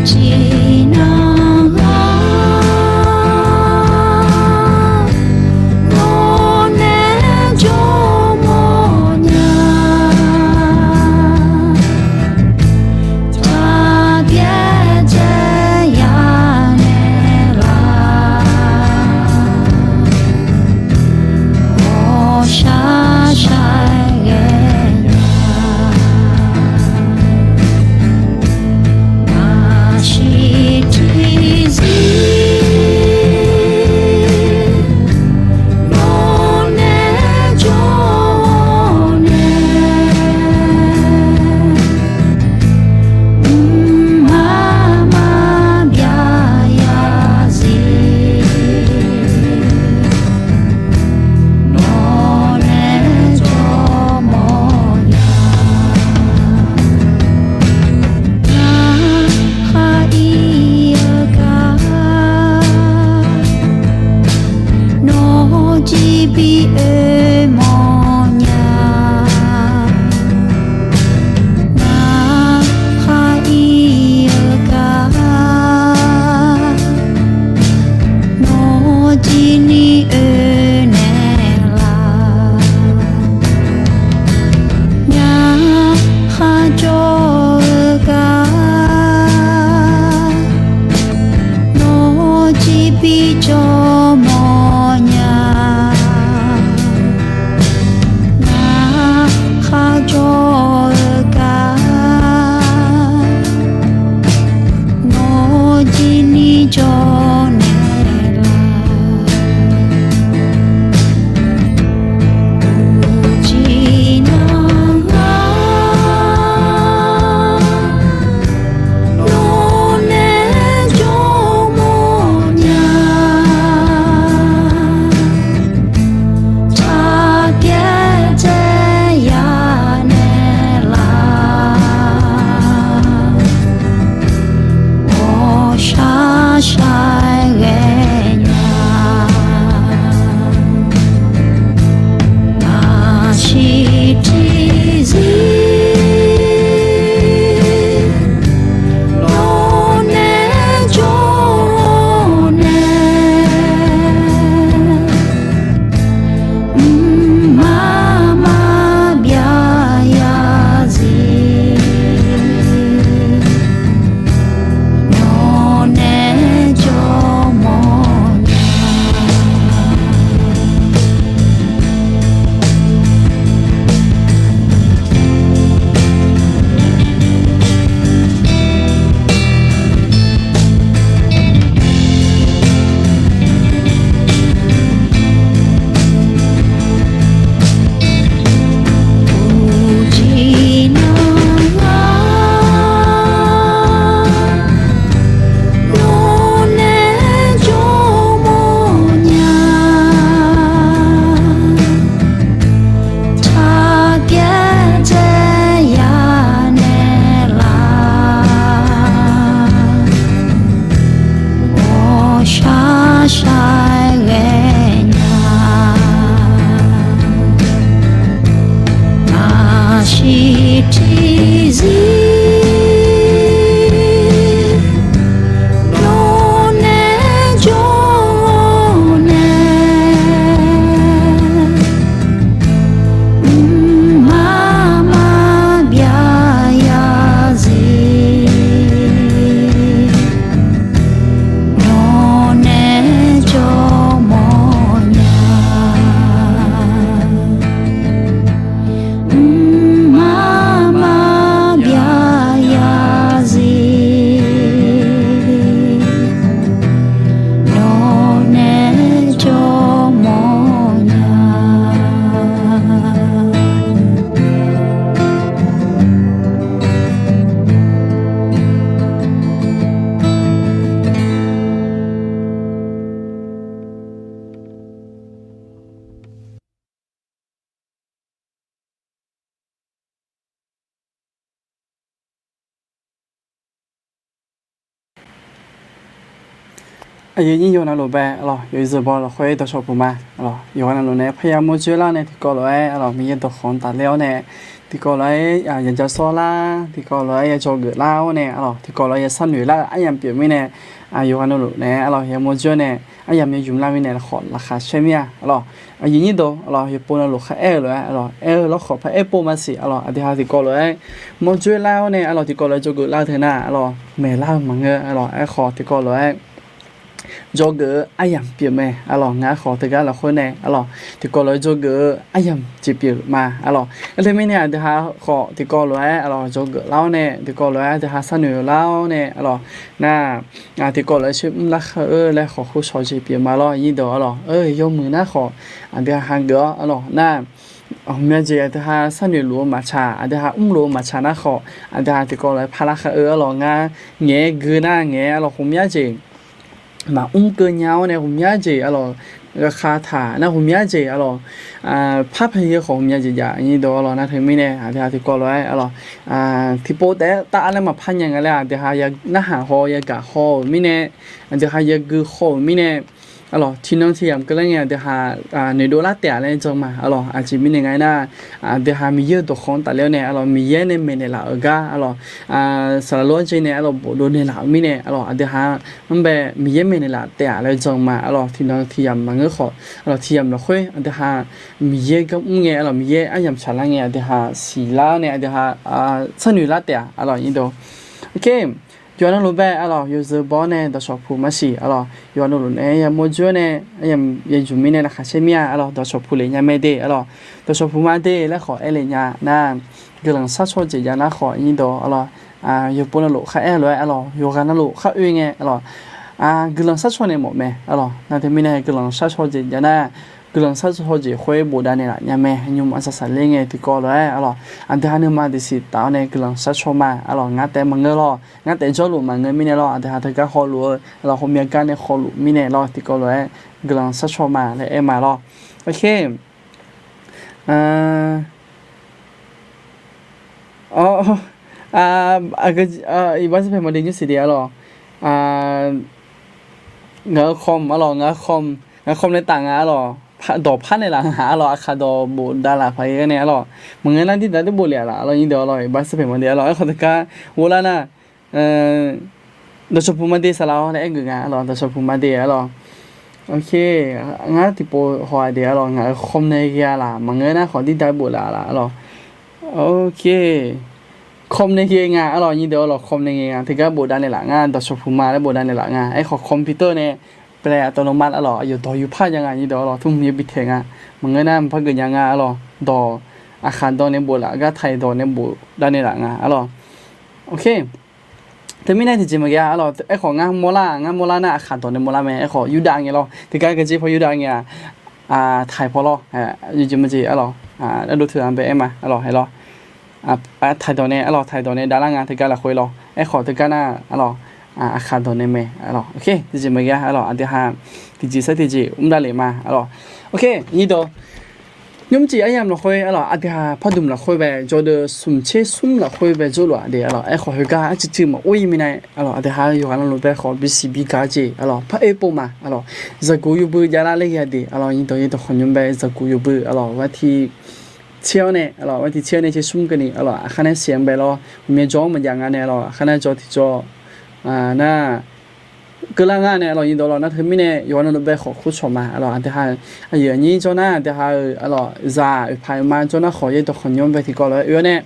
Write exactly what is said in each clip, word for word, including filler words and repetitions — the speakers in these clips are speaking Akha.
Tiqnan-aq, nawq nae jawrmawf nya. Taqbyaer dzae ya naeqlaf, ghawqshaq shaq ghae nya. Naqsiq tiqzir nawq nae jawr-awr nae, mqmaq maqbyav ya zir, nawq nae jawrmawf nya. Narhaq ir-eu gar, nawq-anr jir bi oe mawf nya. Narhaq ir-eu gar, nawq-anr jir ni oe naeqlaf. Narhaq jawr-eu gar, nawq-anr jir bi jawrmawf nya. Narhaq jawr-eu gar, nawq-anr jir ni jawr naeqlaf. Uqcif nar-aq, nawq nae jawrmawf nya. Taqbyaer dzae ya naeqlaf, ghawqshaq shaq ghae nya. Naqsiq tiqzir nawq nae jawr-awr nae, mqmaq maqbyav ya zir, nawq nae jawrmawf nya. Uqcif nar-aq, nawq nae jawrmawf nya. Taqbyaer dzae ya naeqlaf, ghawqshaq shaq ghae nya. Naqsiq tiqzir nawq nae jawr-awr nae, mqmaq maqbyav ya zir, nawq nae jawr Aqyuif nyir yawqnan luf bae, aqlawq, yawqzeu baw lafkhoer dawqshawq puq ma. Aqlawq, yawqghaq navluf nae parya mawrjoer lar nae tiqkawv lof-aer, aqlawq, Miqyaer dawqkawq-anr tafler-awr nae, tiqkawv lof-aer yadzar sawr lar, tiqkawv lof-aer ya dzawgeuf lar-awr nae, aqlawq, tiqkawv lof-aer ya sharnoeq lar-eu aryamq pyeuf mirnae, yawqghaq navluf nae, aqlawq, ya mawrjoer nae, aryamq ya ymq lar mirnae lafkhawf laqkhaq caer mir-a. Aqlawq, aqyuif nyir deuq, aqlawq, yawqpov navluf kharaer-eu lof-aer, aqlawq, aer-eu lawrkhawf par aer pov ma siq. Aqlawq, aqdui ha tiqkawv lof-aer mawrjoer lar-awr nae, aqlawq, tiqkawv lof-aer dzawgeuf lar-eu teu nar, aqlawq, maeqlar-eu maqngeur. Aqlawq, aerkhawf tiqkawv lof-aer dzawgeuf-eu aryamq pyeuf mae. Aqlawq, ngar khawf teugar lafkhoer nae, aqlawq, tiqkawv lof-aer dzawgeuf-eu aryamq jeq pyeuf ma. Aqlawq, aer teumirnae aqdui ha khawf tiqkawv lof-aer, aqlawq, dzawgeuf lar-awr nae, tiqkawv lof-aer aqdui ha sharnoeq lar-awr nae, aqlawq, nar, tiqkawv lof-aer sher mr lar khar-eu laer khawf khoer shawq jeq pyeuf ma lawr. Nyir deuq, aqlawq, yawmuiq nar khawf aqdui ha hageuq-awr, aqlawq, nar, ghawqmya jeq aqdui ha sharnoeq luf-eu maqtsaq, aqdui ha mrluf-eu maqtsaq nar khawf, aqdui ha tiqkawv lof-aer parlar khar-eu, aqlawq, ngar ngaeq-aer gui nar ngaeq-aer, aqlawq, ghawqmya jeq maqmr keuv nya-awr nae ghawqmya jeq, aqlawq, ghaqkhav taq nar ghawqmya jeq, aqlawq, par paq-aer khawf ghawqmya jeq jav. Nyir deuq, aqlawq, nar teumirnae aqdui ha tiqkawv lof-aer, aqlawq, tiqpov taef-aer taf-a laer maqpar nya nga laer aqdui ha ya narhaq haw yagaq haw-euq mirnae, aqdui ha yagui haw-euq mirnae, aqlawq, tiqnan tiqyamq keuvlar ngae aqdui ha noeqdov lar taef-a laer jan ma. Aqlawq, aqjeq mirnae nga aernar, aqdui ha Miqyaer-euq dawqkawq-anr tafler-awr nae, aqlawq, Miqyaer nae maeqnaeq laf-euq gar, aqlawq, saqlaq lof-aer jeq nae, aqlawq, bofdov naeq laf-euq mirnae, aqlawq, aqdui ha-anr bae Miqyaer maeqnaeq laf taef-a laer jan ma. Aqlawq, tiqnan tiqyamq maqngeur khawf, aqlawq, tiqyamq lafkhoer aqdui ha Miqyaer gar mr ngae, aqlawq, Miqyaer aryamq tsaqlar ngae aqdui ha siqlar-awr nae aqdui ha sharnoeq lar taef-a. Aqlawq, nyir deuq, ok, yawqha navluf bae, aqlawq, yawzeu baw-awr nae dawqshawq puq ma siq. Aqlawq, yawqha navluf nae ya mawrjoer-awr nae, ya, ya ymq mirnae laqkhaq caer mir-a. Aqlawq, dawqshawq puq lef nya mae de. Aqlawq, dawqshawq puq ma de laer khawf aer lef nya nar, guiqlanq sharcaw jeq jav nar khawf, nyir deuq, aqlawq, yawqpov navluf kharaer lof-aer, aqlawq, yawqghaq navluf khar oe ngae, aqlawq, guiqlanq sharcaw nae mawf mae. Aqlawq, nar teumirnae guiqlanq sharcaw jeq jav nar, guiqlanq sharcaw jeq khoer bofdav naeqlaf nya mae. Nymq-mr aqsaq saqler ngae tiqkawv lof-aer, aqlawq, aqdui ha nuima deuq siq taf-awr nae guiqlanq sharcaw ma. Aqlawq, ngar taef maqngeur lawr, ngar taef jawrluf maqngeur mirnae lawr, aqdui ha teugar hawluf-eu, aqlawq, ghawqmya gar nae hawluf mirnae lawr, tiqkawv lof-aer guiqlanq sharcaw ma laer aer ma lawr. Ok. Iqbax zirpaeq maqde nymr siq de, aqlawq, ngaq-euq khawm, aqlawq, ngaq-euq khawm, ngaq-euq khawm nae taf nga, aqlawq, dawq par naeqlaf nga, aqlawq, aqkhaq dawq bofdav laf paq-aer nae, aqlawq, maqngeur nar dirdav dur bof lef-a laf, aqlawq, nyir deuq, aqlawq, iqbax zirpaeq maqde, aqlawq, aerkhawf teugar ghov lar nar, dawqshawq puq ma de saqlaq-awr laer aer geuf nga, aqlawq, dawqshawq puq ma de, aqlawq. Ok, ngar tiqpov haw-a de, aqlawq, ngaq-euq khawm nae ghae-a laf, maqngeur nar khawf dirdav bof laf laf, aqlawq. Ok, khawm nae ghae nga, aqlawq, nyir deuq, aqlawq, khawm nae ghae nga, teugar bofdav naeqlaf nga, dawqshawq puq ma laer bofdav naeqlaf nga. Aerkhawf computer nae แปลอัตโนมัติ aqlawq, aqyawf dawq yur par nya nga, nyir deuq, aqlawq, tmr yur bi taeq nga. Maqngeur nar maqpar geuf nya nga, aqlawq, dawq aqkhaq dawq nae bof laf gar taiq dawq nae bofdav naeqlaf nga, aqlawq. Ok, teumirnae tiqjeq maqghae-a, aqlawq, aerkhawf ngar mawrlar, ngar mawrlar nar aqkhaq dawq nae mawrlar mae. Aerkhawf yurdav ngae lawr, teugar gaqjeq paw yurdav ngae-aq, taiq paw lawr, yawjeq maqjeq, aqlawq, ardov teu-aq bae aer ma, aqlawq, hae lawr. Taiq dawq nae, aqlawq, taiq dawq nae davlar nga teugar lafkhoer lawr. Aerkhawf teugar nar, aqlawq, aqkhaq dawq nae mae, aqlawq. Ok, tiqjeq maqghae-a, aqlawq, aqdui ha tiqjeq sar tiqjeq mr davlef ma, aqlawq. Ok, nyir deuq, nymr jeq aryamq lafkhoer, aqlawq, aqdui ha pardmq lafkhoer bae jawrdeuv smq tser smr lafkhoer bae jawrluf-a de, aqlawq. Aerkhawf heugar arcuiv cuiv maqor-ir mirnae, aqlawq, aqdui ha yawqghaq navluf bae khawf bisiq bi gaq-eu jeq, aqlawq, par oe pov ma, aqlawq, zaqguq yawbui javlar ler ghae-a de, aqlawq, nyir deuq, yawdawq khawqnymr bae zaqguq yawbui, aqlawq, gharti tser-awr nae, aqlawq, gharti tser-awr nae tser smr keuvni, aqlawq, aqkhar nae siq-anr bae lawr, ghawqmya jawr-anr maqjav nga nae, aqlawq, aqkhar nae jawr tiqjawr nar keuvlar nga nae, aqlawq, nyir deuq, aqlawq, nar teumirnae yawqha navluf bae khawf khoer cawq ma, aqlawq, aqdui ha, aqyuif aqnyir jawr nar aqdui ha-euq, aqlawq, zaq oeqpaq oeqma jawr nar khawf yawdawq khawqnymr bae tiqkawv lof-aer oe-awr nae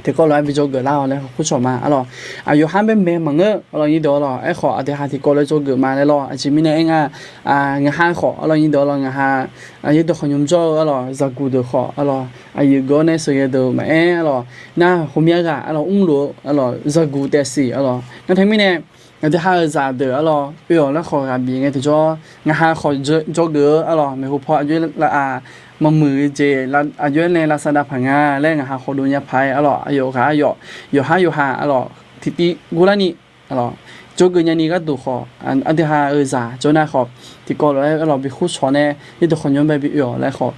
tiqkawv lof-aer bi jawrgeuf lar-awq laer khawf khoer cawq ma, aqlawq. Aqyawf ha bae maeq maqngeur, aqlawq, nyir deuq, aqlawq. Aerkhawf aqdui ha tiqkawv lof-aer jawrgeuf ma laer lawr. Aqjeq mirnae aer nga, ngaq ha khawf, aqlawq, nyir deuq, aqlawq, ngaq ha yawdawq khawqnymr jawr-eu, aqlawq, zaqguq deuq khawf, aqlawq, aqyuif geuf-awr nae sheuqghae deuq maqaer, aqlawq, nar ghawqmya ghaq, aqlawq, mrluf-eu, aqlawq, zaqguq taef siq, aqlawq, nar teumirnae aqdui ha-euq zaqdeuq, aqlawq, oe-awq laer khawf ghaq bif ngae tiqjawr, ngaq ha khawf jawrgeuf-eu, aqlawq, maeqhu paw aqjox-aer maqmuiq-eu jeq aqjox-aer nae lavsav dav paq nga laer ngaq ha khawf dov nya paq-aer, aqlawq, aqyawf ghaq aqyawf, yawqhar yawqha, aqlawq, tiqtiv guvlarni, aqlawq, jawrgeuf nyani gharduq khawf, aqdui ha-euq zaq jawr nar khawf, tiqkawv lof-aer, aqlawq, bi khoer cawq nae yawdawq khawqnymr bae bi oe-awq laer khawf,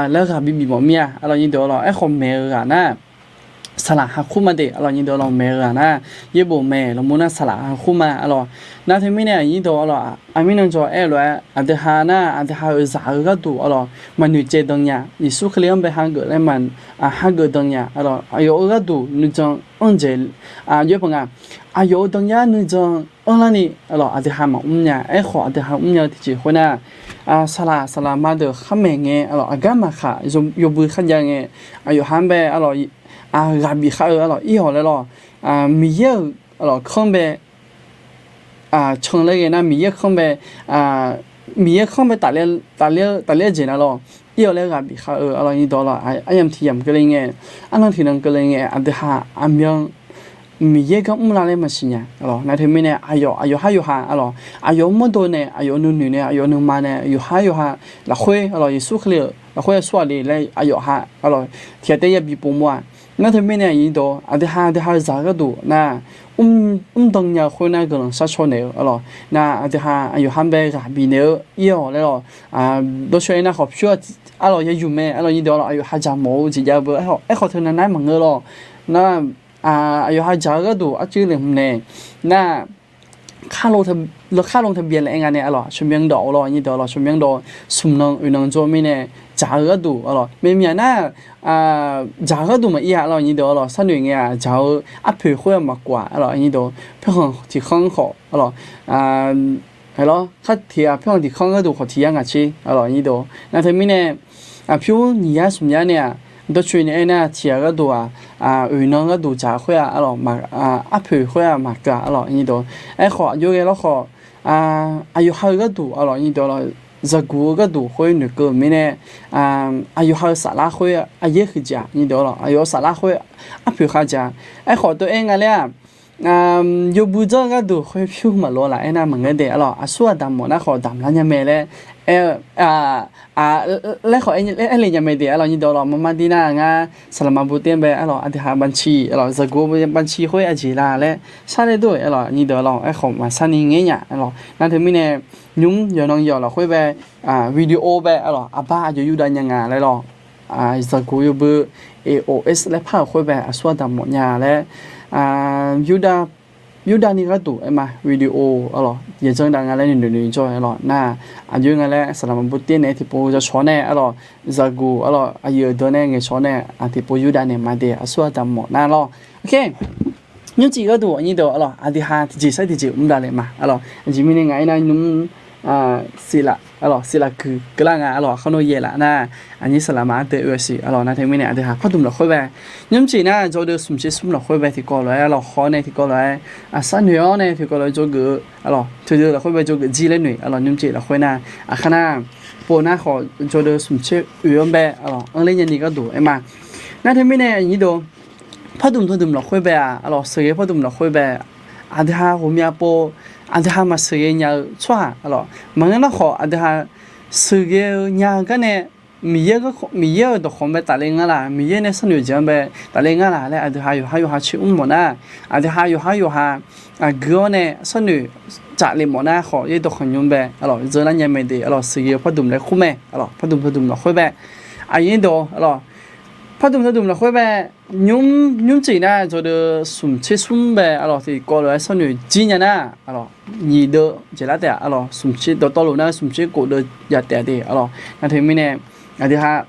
laer ghaq bi bif mawf mir-a, aqlawq, nyir deuq, aqlawq. Aerkhawf maeq-eu ghaq nar saqlaq hakur ma de, aqlawq nyir deuq lawq maeq-eu ghaq nar, yaerbof maeq lawqmur nar saqlaq hakur ma aqlawq. Nar teumirnae aqnyir deuq aqlawq, aqmir nan jawr-aer-eu lof-aer aqdui ha nar aqdui ha-euq zaq-eu gharduq aqlawq maqnoeq caev dan nya, Yeqsur Kali-anr bae hageuf laer ma, hageuf dan nya aqlawq. Aqyawf-eu gharduq nuijan anr dzaeq, aqjox-aer paq nga, aqyawf-eu dan yar nuijan anrlar ni aqlawq aqdui ha maqmr nya. Aerkhawf aqdui ha mrnya-eu tiqjeq khoernar, saqlaq saqlaq ma deuq khar maeq ngae aqlawq, aqgar maqkhaq yawbui kharjav ngae, aqyawf ha-anr bae aqlawq ghaq bif khar-eu aqlawq ir-awq laer lawq. Miqyaer-euq aqlawq kanr bae can laer ghae nar, Miqyaer kanr bae, Miqyaer kanr bae tafler, tafler-eu jeq nar lawq, ir-awq laer ghaq bif khar-eu aqlawq nyir deuq lawq. Aryamq tiq yamq keuvle ngae, arnan tiq nan keuvle ngae, aqdui ha aqmyan Miqyaer gar mrlar laer maqsiq nya aqlawq. Nar teumirnae aqyawf, aqyawf har yawqha aqlawq, aqyawf-euq mawrdo nae, aqyawf-euq nuinoeq nae, aqyawf-euq nuima nae, yawqha yawqha lafkhoer aqlawq Yeqsur Kali-euq lafkhoer yawsur aqli laer aqyawf ha aqlawq tiq ghaq taef yabi pov mawr-aq. Nar teumirnae aqnyir deuq aqdui ha, aqdui ha-euq zaq-eu gharduq nar mrdan nya-eu khoernar guiqlanq sharcaw naeq-eu aqlawq. Nar aqdui ha aqyawf ha-anr bae ghaq bif naeq-eu ir-awq laer lawq. Dawrcoeni nar khawf pyur aqlawq ya yuf mae aqlawq nyir deuq lawq. Aqyawf ha dzaq mawf-eu jeq jav-eu beu aerkhawf teu navnar maqngeur lawq. Nar aqyawf ha dzaq-eu gharduq arcuir le hmq nae nar ค่าลงทะ- ลดค่าลงทะเบียน laer aer nga nae aqlawq ชมรม dawq-awq lawq nyir deuq lawq. ชมรม dawq smq nan oeq nan jawr mirnae dzaq-eu gharduq aqlawq, maeqmyaq nar dzaq-eu gharduq maqir-a aqlawq nyir deuq lawq. Sharnoeq ngae-aq dzaq-eu arpoeq khoer-aq maqkov-aq aqlawq nyir deuq. Paerkhanq tiq khanr khawf aqlawq, aqlawq khar tiq-aq paerkhanq tiq khanr gharduq khawf tiq yar ngaq tser aqlawq nyir deuq. Nar teumirnae aqpyur nyiq yar smq yar nae-aq dawrcoeni aernar tiq ghaq gharduq-aq oeq nan gharduq dzaq khoer-aq aqlawq, arpoeq khoer-aq maqkeuv-aq aqlawq nyir deuq. Aerkhawf aqjox ghae lawrkhawf aqyawf ha-eu gharduq aqlawq nyir deuq lawq, zaqguq-eu gharduq khoer noeqkeuv-euq mirnae aqyawf ha-eu saflar khoer aqyaer huiq jeq-aq nyir deuq lawq. Aqyawf-eu saflar khoer arpoeq khav jeq-aq. Aerkhawf tov aer nga laer-aq yawbui dzanr-eu gharduq khoer pyur maqlof laf aernar maqngeur de aqlawq. Aqsur aqdamq mawf nar khawf damq lar nya mae laer aer-eu laer khawf aer le nya mae de aqlawq nyir deuq lawq. Maqma dir nar ngar saqlaqma buvter-anr bae aqlawq aqdui ha banci aqlawq zaqguq-eu banci khoer aqjeq la laer sharler dur-eu aqlawq nyir deuq lawq. Aerkhawf maqsar ni ngaer nya aqlawq. Nar teumirnae nymr yawqnan yawq lafkhoer bae video bae aqlawq aqbar aqjox yurdav nya nga laer lawq. Zaqguq yawbui AOS laer par-euq khoer bae aqsur aqdamq mawf nya laer yurdav ni gharduq aer ma video aqlawq yajanr dav nga laer noeqnoeq jawr-eu aqlawq. Nar aqjox nga laer saqlaqma buvter nae tiqpov yawshawq nae aqlawq zaqguq aqlawq aqyuif aqdui nae ngaeqshawq nae tiqpov yurdav naeq ma de aqsur aqdamq mawf nar lawr. Nymrcif gharduq aqnyir deuq aqlawq aqdui ha tiqjeq sar tiqjeq mr dav le ma aqlawq. Aqjeq mirnae ngaq aernar nymr siqlaf aqlawq siqlaf guiq keuvlar nga aqlawq. Aqkar nawr yaeq laf nar aqnyir saqlaqma ardeuv oe-a siq aqlawq. Nar teumirnae aqdui ha pardmq lafkhoer bae nymrcif nar jawrdeuv smq tser smr lafkhoer bae tiqkawv lof-aer aqlawq haw nae tiqkawv lof-aer aqsar noeq-awr nae tiqkawv lof-aer jawrgeuf aqlawq teu deuv lafkhoer bae jawrgeuf jir laer noeq aqlawq. Nymrcif lafkhoer nar aqkar nar pov nar khawf jawrdeuv smq tser oeq-anr bae aqlawq anr ler nyani gharduq aer ma. Nar teumirnae aqnyir deuq pardmq tardmq lafkhoer bae-aq aqlawq sheuqghae pardmq lafkhoer bae aqdui ha ghawqmya pov aqdui ha maqsheuqghae nya-eu tsawrhaq aqlawq maqngeur nar khawf aqdui ha sheuqghae-eu nya-eu gar nae Miqyaer-euq dawqkawq bae tafle ngar laq, Miqyaer nae sharnoeq jeq-anr bae tafle ngar laq laer aqdui ha yawqhar yawqha caer mr mawf nar, aqdui ha yawqhar yawqha aqgeu-awr nae sharnoeq tsaf le mawf nar khawf yaer dawqkhanq nymr bae aqlawq zeur lar nya mae de aqlawq sheuqghae-eu pardmq laer kur mae aqlawq pardmq tardmq lafkhoer bae aqnyir dawq aqlawq pardmq tardmq lafkhoer bae nymr nymrcif nar jawrdeuv smq tser smr bae aqlawq tiqkawv lof-aer sharnoeq jir nya nar aqlawq nyiq deuv jeq lar taef-a aqlawq smq tser dawqtawvluf nar smq tser kof deuv jav taef-a de aqlawq. Nar teumirnae aqdui ha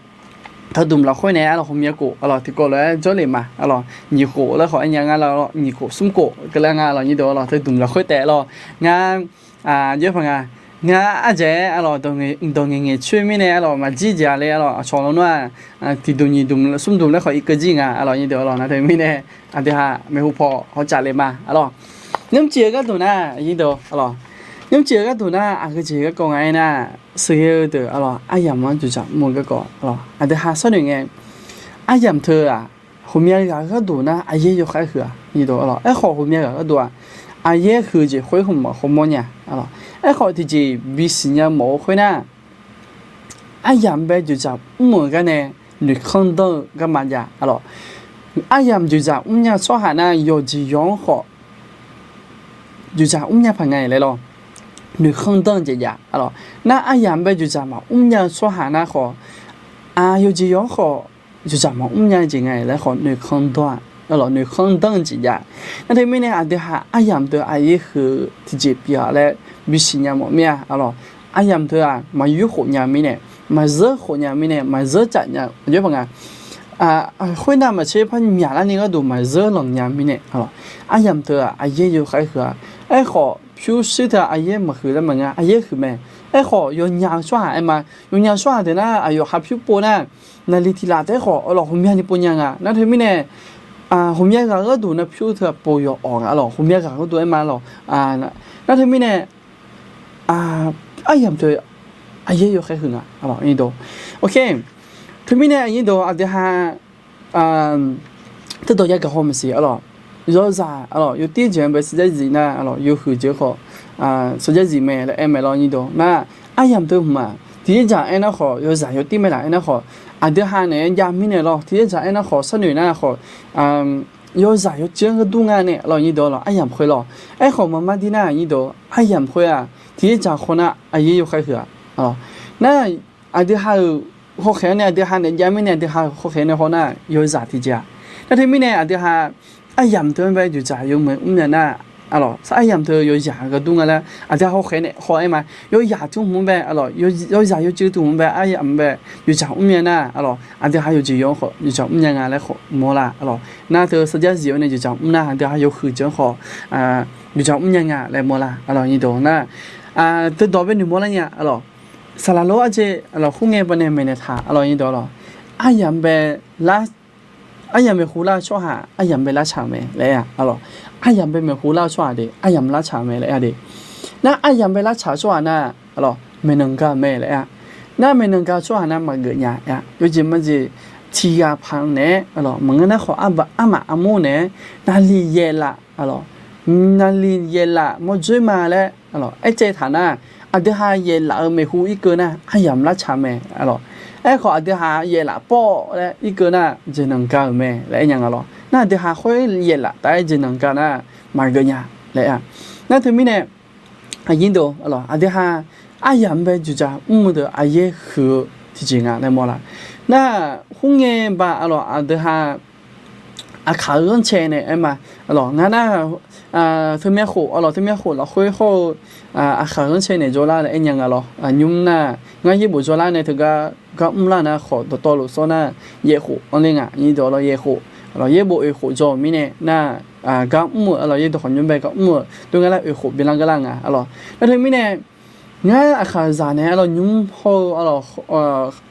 tardmq lafkhoer nae aqlawq ghawqmya kof aqlawq tiqkawv lof-aer jawrle ma aqlawq nyiq kof laer khawf aer nya nga lawq nyiq kof smr kof keuvlar nga aqlawq nyir deuq aqlawq tardmq lafkhoer taef aqlawq ngar aqjox-aer paq nga ngar ardzaeq-aer aqlawq dawq ngaeq ngaeq coer mirnae aqlawq maqjir jeq-a le aqlawq aqcawq lawnmr-aq tiqdmq nyiq dmq smr dmq laer khawf irkeuv jir nga aqlawq nyir deuq aqlawq. Nar teumirnae aqdui ha maeqhu paw hawtsaf le ma aqlawq. Nymrcif-eu gharduq nar nyir deuq aqlawq nymrcif-eu gharduq nar aqgeu jeq garkawv nga aernar sheuqghae-eu deuq aqlawq aryamq-anr dzoeqdzaq mr-eu garkawv aqlawq aqdui ha sharnoeq ngae aryamq teu-aq ghawqmya ghaq gharduq nar aqyaer yawkhav-aer huiq-aq nyir deuq aqlawq. Aerkhawf ghawqmya ghaq gharduq-aq aqyaer huiq jeq khoer hmq maqkhawr mawr nya aqlawq. Aerkhawf tiqjeq bisiq nya mawf-eu khoer nar aryamq bae dzoeqdzaq mr-euq gar nae noeqkanr danr-eu garma jav aqlawq. Aryamq dzoeqdzaq mrnya-eu tsawrhaq nar yawqjeq yawq-anr khawf dzoeqdzaq mrnya paq nga-iq laer lawq noeqkanr danr-eu jeq jav aqlawq. Nar aryamq bae dzoeqdzaq maqmr nya-eu tsawrhaq nar khawf yawqjeq yawq-anr khawf dzoeqdzaq maqmr nya-eu jeq nga-iq laer khawf noeqkanr danr-aq arlawq, noeqkhanr danr-eu jeq jav. Nar teumirnae aqdui ha aryamq teu aqyaer huiq-eu tiqjeq pyeuf-a laer bisiq nya mawf mir-a arlawq. Aryamq teu-aq maqyur khof nya mirnae, maqzeur khof nya mirnae, maqzeur caf nya aqjox paq nga. Khoernav maqtser par myaqlar ni gharduq maqzeur lanq nya mirnae arlawq. Aryamq teu-aq aqyaer yawkhaer huiq-a. Aerkhawf pyurshuir teu-aq aqyaer maqhuiq laer maqnga, aqyaer huiq mae. Aerkhawf yawnya-eu tsawrhaq aer ma. Yawnya-eu tsawrhaq deuq nar aqyawf ha pyur pov nar, naqli tiq laf taef-aer khawf arlawq ghawqmyani pov nya nga. Nar teumirnae ghawqmya ghaq gharduq nar pyur teu-aq pov yawf awq nga arlawq. Ghawqmya ghaq gharduq aer ma arlawq. Nar teumirnae aryamq teu aqyaer yawkhaer huiq nga arlawq nyir dawq. Teumirnae aqnyir dawq aqdui ha teudawq yagaq haw maqsiq arlawq. Yawzaq arlawq yawtir jeq-anr bae sarjax zif nar arlawq yawhuiq jeq khawf sarjax zif mae laer aer mae lawr nyir dawq. Nar aryamq teu hmq-aq tiqyaer dzaq aernar khawf yawzaq yawtir mae laf aernar khawf, aqdui ha naeq-aer jav mirnae lawr. Tiqyaer dzaq aernar khawf sharnoeq nar khawf yawzaq yawceuv-anr ghardur nga nae arlawq nyir dawq arlawq aryamq khoer lawr. Aerkhawf maqmar dir nar nyir dawq aryamq khoer-aq tiqyaer dzaq khawf nar aqyaer yawkhaer huiq-a. Nar aqdui ha-euq hawkhaeq-anr nae aqdui ha naeq jav mirnae aqdui ha-euq hawkhaeq nae haw nar yawzaq tiqjeq-a. Nar teumirnae aqdui ha aryamq teu-anr bae dzoeqdzaq yawmuiq mr nya nar arlawq sar aryamq teu yawzaq ghardur nga laer aqdui ha hawkhaeq nae haw aer ma. Yawzaq teu hmq-anr bae arlawq yawzaq yawceuv teu hmq-anr bae aryamq bae dzoeqdzaq mr nya nar arlawq aqdui ha yawjeq yawq-anr khawf dzoeqdzaq mr nya nga laer khawf mawrlar arlawq. Nar teu sarjax zif-awr nae dzoeqdzaq mr nar aqdui ha yawhuiq jeq-anr khawf dzoeqdzaq mr nya nga laer mawrlar arlawq nyir dawq nar teudawq bae noeqmawr lar nya arlawq. Saqlaq lor arjeq arlawq khoerngae bawnae maeqnaeq taq arlawq nyir dawq arlawq. Aryamq bae lar aryamq maeqhu lar-eu tsawrhaq aryamq bae lartsaq-euq mae laer aer-a arlawq. Aryamq bae maeqhu lar-eu tsawrhaq de aryamq lartsaq-euq mae laer aer-a de. Nar aryamq bae lartsaq-eu tsawrhaq nar arlawq maeqnan ga-euq mae laer aer-a. Nar maeqnan ga-eu tsawrhaq nar maqgeuf nya aer-a. Yawjeq majeq tiqghaq paq-anr naeq-aer arlawq maqngeur nar khawf armaf armur naeq-aer naqliq yaeqlaf arlawq naqliq yaeqlaf mawrdzoer ma laer arlawq aercaev taq nar, aqdui ha yaeqlaf-eu maeqhu irkeuv nar aryamq lartsaq mae arlawq. Aerkhawf aqdui ha yaeqlaf pawr laer irkeuv nar jeqnanq ga-euq mae laer aer nya nga lawr. Nar aqdui ha khoer yaeqlaf taf-aer jeqnanq ga nar maqgeuf nya laer aer-a. Nar teumirnae aqnyir deuq arlawq aqdui ha aryamq bae dzoeqdzaq mr-eu deuq aqyaer huiq-eu tiqjeq nga laer mawrlar. Nar khoerngae ba arlawq aqdui ha aqkaq-eu ghanrcae nae aer ma. Arlawq ngar nar teumyav khof arlawq teumyav khof lafkhoer hawr-eu aqkaq ghanrcae naeq jawrlar laer aer nya nga lawr. Nymr nar ngar yaerbof jawrlar nae teugar gar mrlar nar khawf dawqtawvluf sawr nar yaeq khof anr ler nga nyir dawq arlawq yaeq khof. Arlawq yaerbof oeq khof jawr-euq mirnae nar gar mr-euq arlawq yaerdawq khawf nymr bae gar mr-euq dov ngar lar oeq khof byanlar gar lar nga arlawq. Nar teumirnae ngar aqkaqzaq naeq arlawq nymr hawr-eu arlawq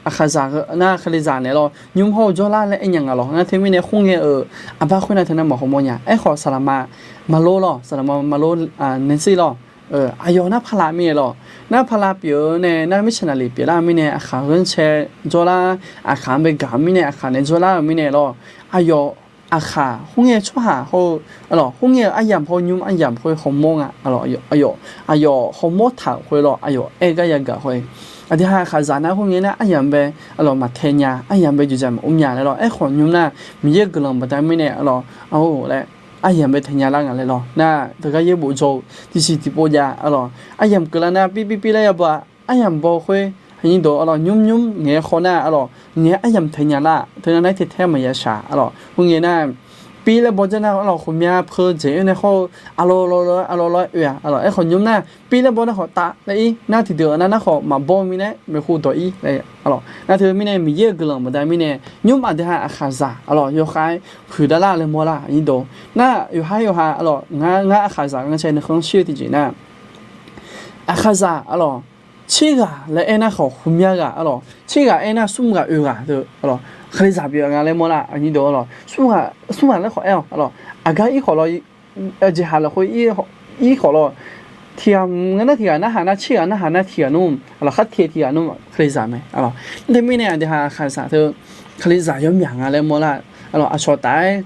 aqkaqzaq nar kalizaq naeq lawr nymr hawr-eu jawrlar laer aer nya nga lawr. Nar teumirnae khoerngae-euq aqbar khoernav teunar maqhaw mawr nya. Aerkhawf saqlaqma maqlor lawr saqlaqma maqlor naeqsir lawr. Aqyawf nar paqlav mirnae lawr nar paqlav pyeuf-eu nae nar mirtsaq naqliq pyeuflar-eu mirnae aqkaq ghanrcae jawrlar aqkaq-anr bae gaq-eu mirnae aqkaq nae jawrlar-euq mirnae lawr. Aqyawf aqkaq khoerngae tsawrhaq hawr-eu arlawq khoerngae-euq aryamq hawr nymr aryamq khoer hawmawr nga arlawq. Aqyawf aqyawf hawmawr taq-euq khoer lawr aqyawf aer gar yagaq khoer. Aqdui ha aqkaqzaq nar khoerngae nar aryamq bae arlawq maqtae nya aryamq bae dzoeqdzaq maqmr nya laer lawr. Aerkhawf nymr nar Miqyaer-euq guiqlanq baqda mirnae arlawq ar-or laer aryamq bae tae nya lar nga laer lawr. Nar teugar yaerbof jawr-eu tiqsiq tiqpov jav arlawq aryamq keuvlar nar pir pir pir laer yabawr-a. Aryamq baw khoer aqnyir dawq arlawq nymr nymr ngaeq-aer khawf nar arlawq ngaeq-aer aryamq tae nya lar. Teunav nar tae tae maqya shaq arlawq khoerngae nar pir laer baw dzar nar arlawq ghawqmya peujeq-aer nae hawr-eu arlawr lawr lawr arlawr lawr oe-a arlawq. Aerkhawf nymr nar pir laer baw nar khawf tav laer ir nar tiqdeuq nar nar khawf maqbaw mirnae maeqhu dawq ir arlawq. Nar teumirnae Miqyaer-euq guiqlanq baqda mirnae nymr aqdui ha aqkaqzaq arlawq yawkhav-aer huiqdar lar laer mawrlar aqnyir dawq. Nar yawqha yawqha arlawq ngar ngar aqkaqzaq ghanrcae nuikhanr shir-eu tiqjeq nar aqkaqzaq arlawq tserghaq laer aer nar khawf ghawqmya ghaq arlawq tserghaq aer nar smr ghaq oeq ghaq teu arlawq kalizaq pyeuf nga laer mawrlar aqnyir dawq arlawq smr ghaq laer khawf aer-awq arlawq aqgar ir khawf lawr jeqhaq lafkhoer ir khawf lawr tiqghaq ngar nar tiqghaq narhaq nar tserghaq narhaq nar tiqghaq nmr arlawq khartaeq tiqghaq nmr kalizaq mae arlawq. Nar teumirnae aqdui ha aqkaqzaq teu kalizaq yawmyaq nga laer mawrlar arlawq aqcawq taf-aer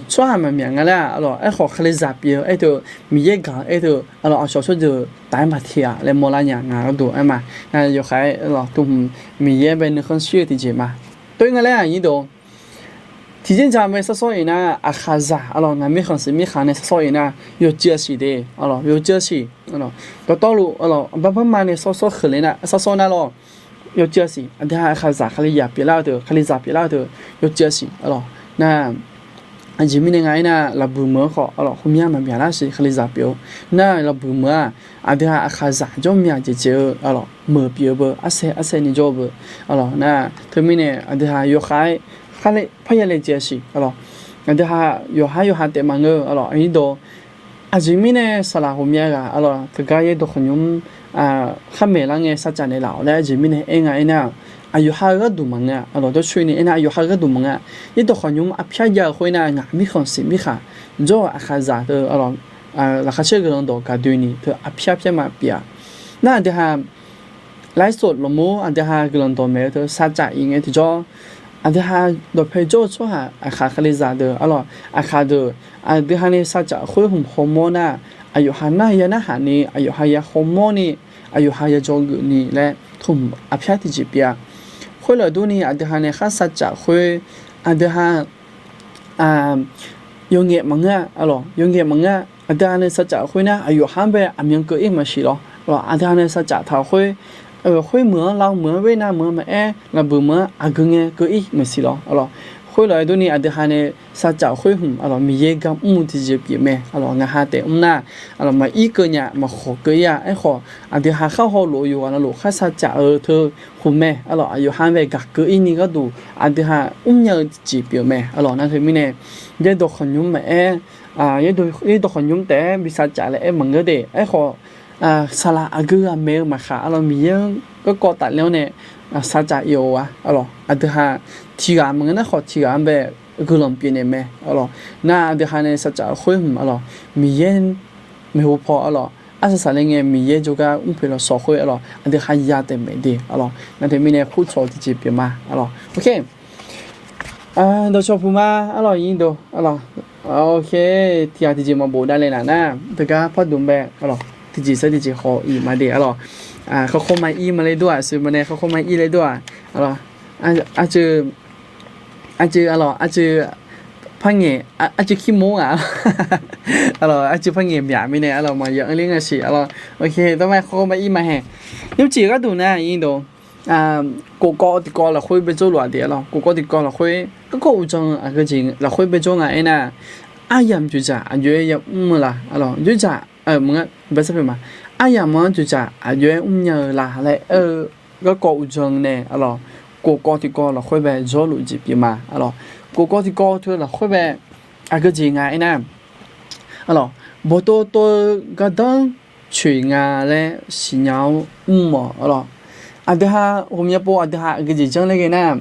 tsawrhaq maqmyaq nga laer arlawq aerkhawf kalizaq pyeuf-eu aer teu Miqyaer gaq-eu aer teu arlawq aqcawq tsawrjeuq taf-aer maqteq-aq laer mawrlar nya nga gharduq aer ma. Yawkhav-aer arlawq tuqhmq Miqyaer bae nuikhanr shir-eu tiqjeq ma. Tov-ir nga laer aqnyir dawq tiqjeq dzaq mae sawrsawr-iq nar aqkaqzaq arlawq ngaq mirkhanq siq mirkhanq nae sawrsawr-iq nar yawcuiv aqsiq de arlawq yawcuiv aqsiq dawqtawvluf arlawq barbarma nae sawrsawr kheuvle nar sawrsawr nar lawr yawcuiv aqsiq aqdui ha aqkaqzaq kalizaq pyeuflar-eu teu kalizaq pyeuflar-eu teu yawcuiv aqsiq arlawq nar Aqjeq mirnae nga aernar, lafbuiq meuq-anr khawf arlawq, heumya maqmyaq lar siq, khalizaq pyeuf-eu. Nar lafbuiq meuq-aq, aqdui-aq aqkhaqzaq jawr myaq jeq jeq-eu arlawq, meuq pyeuf-eu beu, arsaer arsaer ni jawr-eu beu arlawq. Nar teumirnae aqdui-aq yawkhav-aer khar laer parya laejae-a siq arlawq. Aqdui-aq yawqhar yawqha taef maqngeur arlawq, aqnyir dawq. Aqjeq mirnae saqlaq ghawqmya ghaq arlawq, teugar yaerdawq khawqnymr khar maeqlar ngae sarcaf naeqlaf-awq laer aqjeq mirnae aer nga aernar, aqyawqha-eu gharduq maqngeur-a arlawq. Dawrcoeni aernar, aqyawqha-eu gharduq maqngeur-a. Yaerdawq khawqnymr arpyar jav-eu khoernar, ngaq mirkhanq siq mirkhanq jawr-eu aqkhaqzaq teu arlawq, laqkhaq caer guiqlanq dawq gaqdoeni teu arpyar pyar ma pyeuf-a. Nar aqdui-aq ไลฟ์สด lafmur aqdui-aq guiqlanq dawqmaeq-eu teu sarcaf iq ngae tiqjawr, aqdui-aq dawqpae jawr-eu tsawrhaq aqkhaq khalizaq deuq arlawq, aqkhaq deuq aqdui-aq nae sarcaf khoer hmq hawmawr nar, aqyawqha nar ya narhaq ni, aqyawqha ya hawmawr ni, aqyawqha ya dzawgeuf ni laer tmq arpyar tiqjeq pyeuf-a. Khoerlof durni aqdui-aq nae khar sarcaf khoer, aqdui-aq yawqngaef maqngeur-a arlawq, yawqngaef maqngeur-a. Aqdui-aq nae sarcaf khoer nar, aqyawqha-anr bae aqmyan keuv-ir maqsiq lawr. Aqdui-aq nae sarcaf taq khoer, khoer meuq-anr lav meuq-anr bae nar meuq-anr maqaer, lafbuiq meuq-anr aqgeu ngae keuv-ir maqsiq lawr arlawq. Khoerlof-aer durni aqdui-aq nae sarcaf khoer hmq arlawq, Miqyaer gar mr-eu tiqjeq pyeuf mae arlawq. Ngaqha taef mr nar arlawq, maqir keuv nya, maqkhawq keuv-ir-a. Aerkhawf aqdui-aq khar hawlof-eu yawqghaq navluf khar sarcaf-eu teu khof mae arlawq. Aqyawqha-anr bae gaq keuv-ir ni gharduq aqdui-aq mrnya-eu tiqjeq pyeuf mae arlawq. Nar teumirnae yaerdawq khawqnymr maqaer, yaerdawq khawqnymr taef-aer bi sarcaf laer aer maqngeur de. Aerkhawf saqlaq aqgeu ghaq maeq-eu maqkhaq arlawq, Miqyaer-anr garkawv tafler-awr nae sarcaf ir-awq-a arlawq. Aqdui-aq tiqghaq maqngeur nar khawf tiqghaq-anr bae guiqlanq pyeufnaeq mae arlawq. Nar aqdui-aq nae sarcaf khoer hmq arlawq, Miqyaer maeqhu paw arlawq, arsaq saqler ngae Miqyaer jawrgar mr poeq lafsawq khoer arlawq, aqdui-aq ya taef maeq de arlawq. Nar teumirnae kurtsawq-eu tiqjeq pyeuf ma arlawq. Dawqcawq puq ma arlawq, irdov arlawq. Tiqghaq tiqjeq maqbof davle laf nar, teugar pardmq bae arlawq, tiqjeq sar tiqjeq khawf iq ma de arlawq. Khawkhaw ma ir ma le dur-aq, sui ma nae khawkhaw ma ir le dur-aq arlawq. Aqcuiv, aqcuiv arlawq, aqcuiv par ngaeq, aqcuiv kir mawr-aq arlawq, aqcuiv par ngaeq myaq mirnae arlawq, maqya anr ler nga siq arlawq. Dawr ma khawkhaw ma ir ma hae. Nymrcif gharduq nar irdov, kofkawv tiqkawv lafkhoer bae jawrluf-aq de arlawq. Kofkawv tiqkawv lafkhoer garkawv uqdzan-eu aqgeujeq lafkhoer bae jawr nga aernar, aryamq dzoeqdzaq aqjox-aer ya mr-eu la arlawq. Dzoeqdzaq, maqngeur, bae sarpoeq ma, aryamq-anr dzoeqdzaq aqjox-aer mrnya-eu la laer aer-eu garkawv uqdzan nae arlawq, kofkawv tiqkawv lafkhoer bae jawrluf jeq pyeuf ma arlawq. Kofkawv tiqkawv teu lafkhoer bae aqgeujeq nga aernar, arlawq, bawqtov tov-eu gardanr coeq nga laer siqnya-awr mr-awq arlawq. Aqdui-aq ghawqmya pov aqdui-aq aqgeujeq janr laer ghae nar,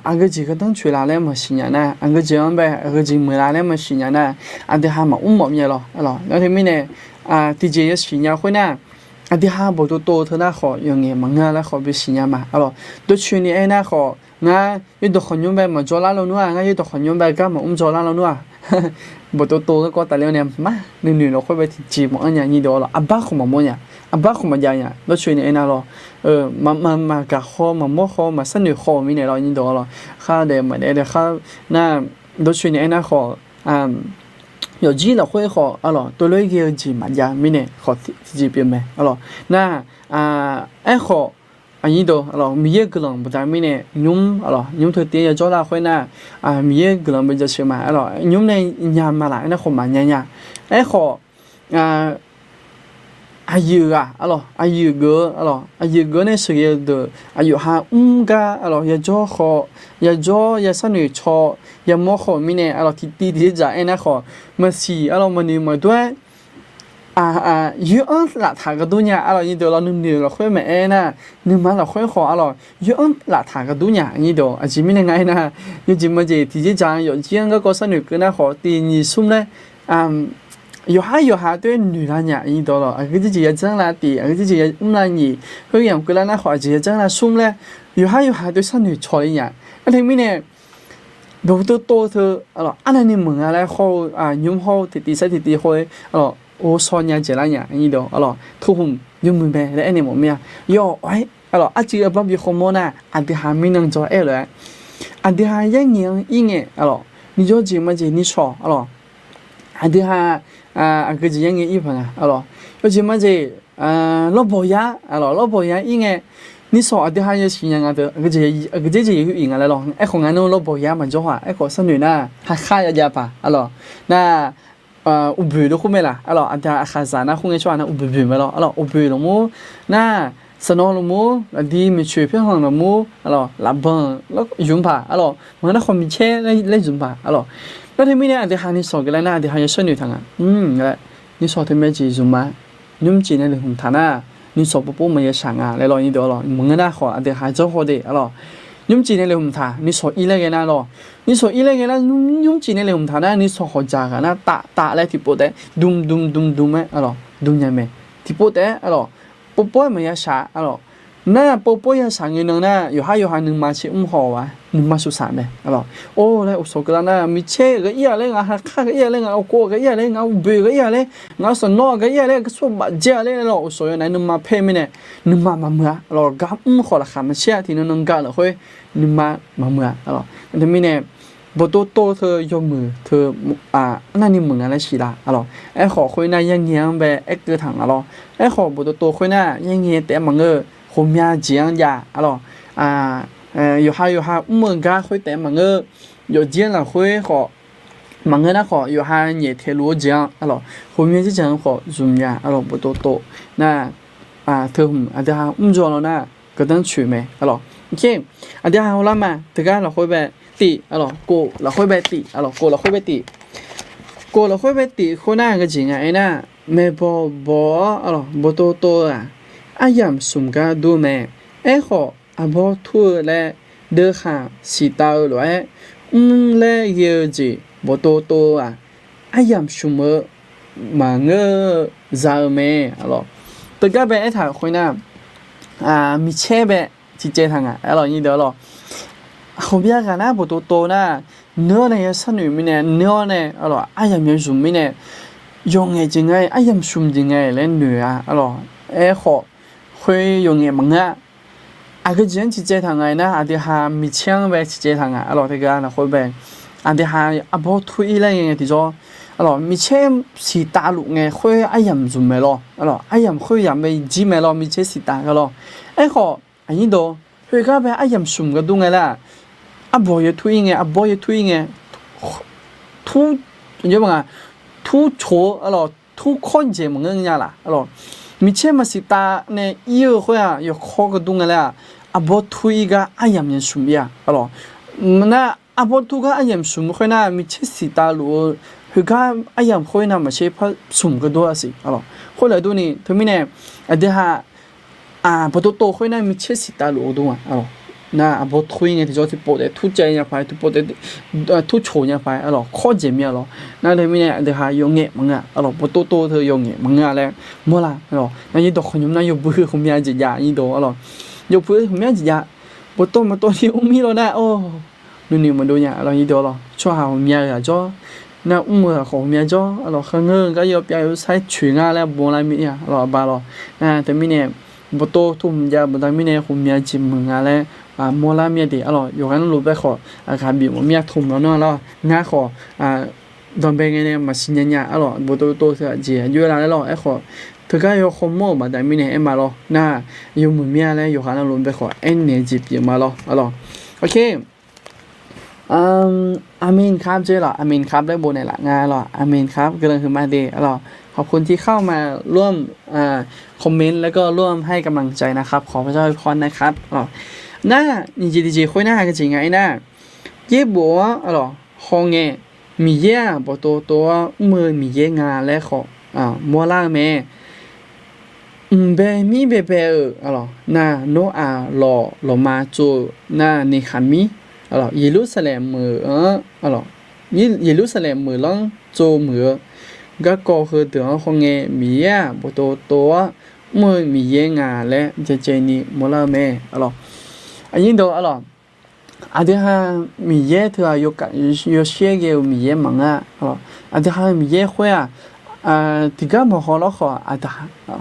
aqgeujeq gardanr coeq la laer maqsiqnya nar, aqgeujeq-anr bae aqgeujeq meuq la laer maqsiqnya nar, aqdui-aq maqmr mawf myav lawr arlawq. Nar teumirnae tiqjeq yasiqnya khoernar, aqdui-aq bawqtov tov teu nar khawf yawqngaeq maqngeur laer khawf bisiqnya ma arlawq. Dawrcoeni aernar khawf, ngar yaerdawq khawqnymr bae maqjawr lar lawnmr-aq, ngar yaerdawq khawqnymr bae gar maqmr jawr lar lawnmr-aq, bawqtov tov garkawv tafler-awr nae mar nuinoeq lafkhoer bae tiqjeq maqanr nya irdov arlawq. Aqbar khawf maqmawr nya, aqbar khawf maqjav nya. Dawrcoeni aernar lawr, maqgaq khaw maqmawr khaw maqsharnoeq khaw-euq mirnae lawr irdov arlawq. Khar daef maqdaef daef khar nar, dawrcoeni aernar khawf, yawfjir lafkhoer khawf arlawq, tovlof-aer ghae-eu jeq maqjav mirnae khawf tiqjeq pyeuf mae arlawq. Nar, aerkhawf, aqnyir deuq arlawq, Miqyaer guiqlanq baqda mirnae nymr arlawq, nymr teu tiv-aer yajawr lar khoernar, Miqyaer guiqlanq bae jasheuq ma arlawq. Nymr nae nya ma laf aernar khawf maqnya nya. Aerkhawf, aqyuif ghaq arlawq, aqyuif geuf-eu arlawq, aqyuif geuf-eu nae sheuqghae-eu deuq aqyawf ha mr gar arlawq, yajawr khaw, yajawr yasharnoeq caw, yamawr khaw-euq mirnae arlawq, tiqtiv tiqjeq dzaq aernar khawf, maqsiq arlawq, maqnoeq maqdoer-aer, yoer-anr laftaq gharduq nya arlawq, nyirdeuq lawr, nuinoeq lafkhoer maqaer nar, nuima lafkhoer khawf arlawq, yoer-anr laftaq gharduq nya nyirdeuq. Aqjeq mirnae nga aernar, yawjeq majeq tiqjeq dzaq-anr yawfjir-anr garkawv sharnoeq keuv nar khawf, tiq nyiq smr laer yawqhar yawqha toer noeq lar nya nyirdeuq lawq. Aqgeu jeq jeq yajanr lar tiq, aqgeu jeq jeq yamr lar nyiq, khoer yamq keuv lar nar khawf aqjeq yajanr lar smr laer, yawqhar yawqha toer sharnoeq caw le nya. Aertaq mirnae, dawqtawv tov teu arlawq, arnavni meuq nga laer hawr-eu, nymr hawr-eu tiqtiv sar tiqtiv khoer arlawq, ghovshaw nya dzaeqlar nya nyirdeuq arlawq, tov hmq yawmuiq mae laer aernaeq mawf mir-a. Yawf-aer arlawq, arcuiv arbar bi khawmawr nar, aqdui ha mirnan dzaw aer-eu lof-aer, aqdui ha yaerngaeq-anr ir ngae arlawq, ni yawjeq majeq ni shawq arlawq, aqdui ha aqgeu jeq yaerngae ir paq nga arlawq, yawjeq majeq lawrbawq yar arlawq, lawrbawq yar ir ngae, Nishawq aqdui ha yasiq nya nga deuq, aqgeujeq jeq yahuiq nga laer lawr. Aerkhawf ngar nmr lawrbawq yar maqjawr haq, aerkhawf sharnoeq nar, haqkhar ya jav paq arlawq. Nar, uqboeq dov khoer mae laq arlawq. Aqdui ha aqkhaqzaq nar khoerngae tsawrhaq nar uqboeq boeq mae lawr arlawq. Uqboeq laqmur, nar, sanqnawv laqmur, aqdui maeqtsoeq paerkhanq laqmur arlawq, lafbanq yumq paq arlawq. Maqngeur nar khawf miqcaer laer zmq paq arlawq. Nar teumirnae aqdui ha nishawq geuf laer nar aqdui ha ya sharnoeq taq nga. Nishawq teumae jeq zmq ma. Nymrcif nae lef hmq taq nar, nishawq povpov maqya shaq nga laer lawr, nyirdeuq arlawq. Maqngeur nar khawf aqdui ha janr haw de arlawq. Nymrcif nae lef hmq taq, nishawq ir laer ghae nar lawr. Nishawq ir laer ghae nar, nymrcif nae lef hmq taq nar, nishawq hawq dzaq ghaq nar taf taf laer tiqpov taef dm dm dm dm-aer arlawq, dm nya mae. Tiqpov taef arlawq, povpov-aer maqya shaq arlawq. Nar povpov ya shaq ngae nan nar, yawqhar yawqha nuima tser mr haw-a, nuima shuf saq mae arlawq. Or laer uqshawq keuvlar nar, miqcaer ghaq ir-a laer, ngaq haqkhar ghaq ir-a laer, ngaq uqkov ghaq ir-a laer, ngaq uqboeq ghaq ir-a laer, ngaq sanqnawv ghaq ir-a laer, garshawr bafdzaer-a laer laer lawr, uqshawq yawnaeq nuima paer mirnae, nuima maqmuiq-a arlawq. Gar mr khawf laqkhaq maqtser-a, tiqnan nan ga lafkhoer nuima maqmuiq-a arlawq. Teumirnae, bawqtov tov teu yawmuiq teu arnavni muiq nga laer siq laf arlawq. Aerkhawf khoernar yaerngae-anr bae aerkeuv taq nga lawr. Aerkhawf bawqtov tov khoernar yaerngae taef-aer maqngeur, ghawqmya jeq-anr jav arlawq. Yawqha yawqha mr-eu gar khoer taef-aer maqngeur, yawfjir lafkhoer khawf maqngeur nar khawf, yawqha nyaef taeq luf-eu jeq-anr arlawq, ghawqmya jeq-anr khawf zmq nya arlawq. Bawqtov tov nar, teu hmq aqdui ha mr dzaw law nar, gardanr coeq mae arlawq. Aqdui ha hawlar ma, teugar lafkhoer bae tif arlawq, kof lafkhoer bae tif arlawq, kof lafkhoer bae tif. Kof lafkhoer bae tif khoernar gaq jeq nga aer nar, maeqbawq bawq-awr arlawq, bawqtov tov-eu-aq, aryamq smq gar dur-eu mae. Aerkhawf, arbawr tur-eu laer deuv khaq siqtav-eu lof-aer mr laer ghae-eu jeq bawqtov tov-eu-aq, aryamq smq-eu maqngeur-eu za-eu mae arlawq. Teugar bae aertaq-euq khoernar, miqcaer bae ciqcaev taq nga arlawq, nyirdeuq arlawq. Ghawqmya ghaq nar bawqtov tov nar, neur-awr nae ya sharnoeq mirnae, neur-awr nae arlawq, aryamq ya zmq mirnae, yawqngaeq jeq nga-iq, aryamq smq jeq nga-iq laer noeq-a arlawq. Aerkhawf, khoer yawqngaeq maqngeur-a. Aqgeu jeq-anr ciqcaev taq nga-iq nar, aqdui ha miqcaer-anr bae ciqcaev taq nga arlawq. Teugar lafkhoer bae, aqdui ha arbawr tur-ir laer ngae ngae tiqjawr arlawq, miqcaer siqtav luf ngae khoer aryamq zmq mae lawr arlawq, aryamq khoer yamq mae jir mae lawr, miqcaer siqtav gar lawr. Aerkhawf, aqnyir dawq, khoergar bae aryamq smq gar dur ngae lar-aq, arbawq ya tur-ir ngae, arbawr ya tur-ir ngae, tur, tur coq-eu arlawq, tur kawr jeq maqngeur nya laf arlawq. Miqcaer maqsiq tav nae ir-eu khoer-aq, yawkawr gar dur ngae lar-aq, arbawr tur-ir gar aryamq ya smq-ir-a arlawq. Nar arbawr tur gar aryamq smq khoernar, miqcaer siq tav luf-eu khoergar aryamq khoer navmaqtser par smq gar dur-a siq arlawq. Khoerlof-aer durni teumirnae, aqdui ha bawqtov tov khoernar miqcaer siq tav luf-eu dur nga arlawq. Nar arbawr tur-ir ngae tiqjawr tiqpov taef tur caev nya paq-aer, tiqpov taef tur coq nya paq-aer arlawq, kawr jeq mir-a lawr. Nar teumirnae aqdui ha yawqngaeq maqngeur-a arlawq, bawqtov tov teu yawqngaeq maqngeur-a laer mawrlar arlawq. Nar nyirdawq khawqnymr nar yawbui heu ghawqmya jeq jav, nyirdawq arlawq, yawbui heu ghawqmya jeq jav. Bawqtov maqtov ni mr-ir law nar, or, nuinoeq maqdov nya arlawq, nyirdawq arlawq. Tsawrhaq ghawqmya-eu ghaq jawr, nar mr-eu ghaq khawf ghawqmya jawr arlawq, kharngeur-eu gar yawpyav yawsar coeq nga laer bawlar mir-ir-a arlawq, aqba lawq. Nar teumirnae, bawqtov tov hmq jav baqda mirnae ghawqmya jeq muiq nga laer mawrlar mir-a de arlawq. Yawqghaq navluf bae khawf aqghaq bif mawf mir-a, tov hmq lawnmr-a lawr. Ngar khawf danqbae ngae nae maqsiq nya nya arlawq, bawqtov tov teu-aq jeq aqjox-aer lar laer lawr. Aerkhawf, teugar yawkawr mawr-euq baqda mirnae aer ma lawr. Nar yawmuiq mir-a laer yawqghaq navluf bae khawf aernaeq jeq pyeuf ma lawr arlawq. Ok. อาเมนครับ jeq lawq, อาเมนครับ laer bof naeqlaf nga lawq, อาเมนครับ guiqlanq huiqma de lawq. ขอบคุณที่เข้ามาร่วม comment แล้วก็ร่วมให้กำลังใจนะครับ ขอพระเจ้าอวยพรนะครับ lawq. Nar nyiq jeq tiqjeq khoernar-aq gaq jeq nga aer nar, yaerbof-anr arlawq hawngae, Miqyaer-aq bawqtov tov-awr mr-eu Miqyaer nga laer khawf mawrlar-eu mae. Mqbae mir baebae-euq arlawq, nar Noraq lawq lawqma tsov-euq nar Niqkhaqmir arlawq, Yeqlursaqlaeq meuq-anr arlawq, Yeqlursaqlaeq meuq lanr tsov muiq-eu garkawv heudeuq-anr hawngae, Miqyaer-aq bawqtov tov-awr mr-eu Miqyaer nga laer byacaevni mawrlar-eu mae arlawq. Aqnyir dawq arlawq, aqdui ha Miqyaer teu-aq yawkaf yawshaer ghae-euq Miqyaer maqngeur-a. Aqdui ha Miqyaer khoer-aq, tiqgar maqhaw lawr khawf, aqda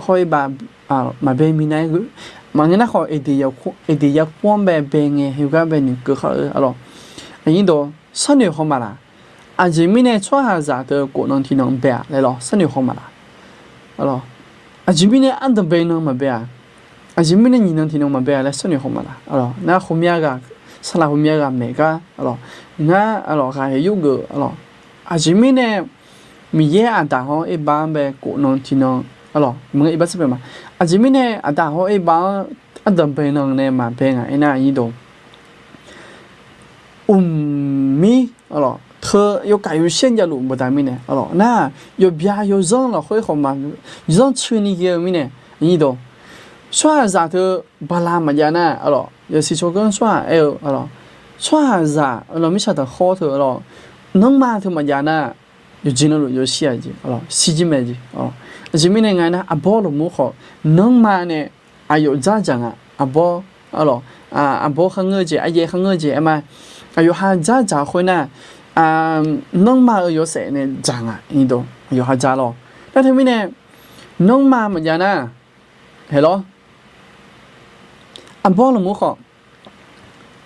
hawr-ir bav maqbae minav-aer ghoe, maqngeur nar khawf, Eqdeq yarkmr-anr bae bae ngae heugar bae noeqkeuv khar-eu arlawq. Aqnyir dawq sharnoeq haw maqlaq? Aqjeq mirnae tsawrhaqzaq teu khofnan tiqnan bae-aq laer lawr, sharnoeq haw maqlaq? Aqjeq mirnae ardanqbae nan maqbae-aq? Aqjeq mirnae nyiq nan tiq nan maqbae-a laer sharnoeq haw ma laq? Aqlawq, ngar khoermyav ghaq, saqlaq khoermyav ghaq maeq gar, aqlawq, ngar, aqlawq, ghaq yawgeuf, aqlawq. Aqjeq mirnae Miqyaer aqdaq hawr erbav-anr bae khof nan tiq nan, aqlawq, maqngeur iqbax sar paeq ma. Aqjeq mirnae aqdaq hawr erbav-anr ardanqbae nan nae maqbae ngaq aernar, aqnyir dawq, mqmir, aqlawq, teu yawkaq yawshaer javluf baqda mirnae, aqlawq, nar, yawqbya yawzanr lafkhoer khawf ma, zanr cuini ghae-eu mirnae, aqnyir dawq, tsawrhaqzaq teu bala maqjav nar, aqlawq, yawsiq tsawrganr tsawrhaq aer-eu, aqlawq, tsawrhaqzaq, aqlawq, mirtsaq tanqkhawr teu, aqlawq, nanrma teu maqjav nar, yawqjeq navluf yawshir-aq jeq, aqlawq, shirjir mae jeq, aqlawq. Aqjeq mirnae nga aernar, arbawr lafmur khawf, nanrma nae aqyawf dzardzaq nga, arbawr, aqlawq, arbawr kharngeur-eu jeq, aryaer kharngeur-eu jeq aer ma, aqyawf ha dzardzaq khoernar, nanrma-euq yawshaef nae dzaq nga, aqnyir dawq, aqyawf ha dzaq lawq. Nar teumirnae, nanrma maqjav nar, haeq lawr, arbawr lafmur khawf,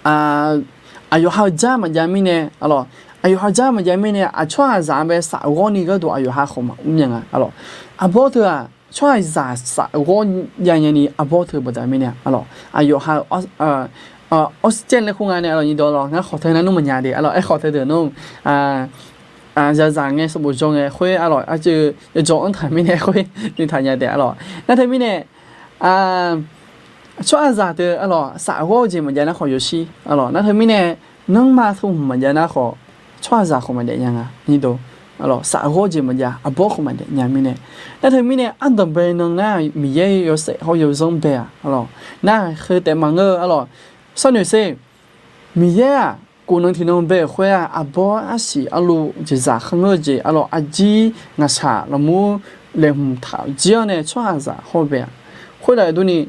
aqyawf ha-eu dzar maqjav mirnae, aqlawq, aqyawf ha dzar maqjav mirnae, aqtsawrhaqzaq-anr bae safghawrni gharduq aqyawf ha khawf maqmr nya nga, aqlawq. Arbawr teu-aq, tsawrhaqzaq safghawr jav nyani arbawr teu baqda mirnae, aqlawq, aqyawf ha-eu oxygen laer khoer nga nae, aqlawq, nyiq dawq lawq, ngar khawf teu nar nmr maqnya de, aqlawq, aerkhawf teu deuq nmr, zaqzaq ngae sanqbof jawr ngae khoer, aqlawq, aqceuq yawjawr-anr taq mirnae khoer noeqtaq nya taef, aqlawq. Nar teumirnae, tsawrhaqzaq teu, aqlawq, safghawr-eu jeq maqjav nar khawf yawshir, aqlawq. Nar teumirnae, nanrma teu hmq maqjav nar khawf, tsawrhaqzaq khawf maqdaef nya nga, aqnyir dawq, aqlawq, safghawr-eu jeq maqjav, arbawr khawf maqdaef nya mirnae. Nar teumirnae, ardanqbae nan nar, Miqyaer yawshaef hawr yawzanr bae-aq, aqlawq, nar heu taef maqngeur-eu, aqlawq, sharnoeq sher, Miqyaer-aq, khof nan tiq nan bae-euq khoer-aq, arbawr arsiq arluv jeqzaq kharngeur-eu jeq, aqlawq, arjir ngaqshaq lafmur laeqhmq taq jir-anr nae tsawrhaqzaq hawr bae-aq. Khoerlof-aer durni,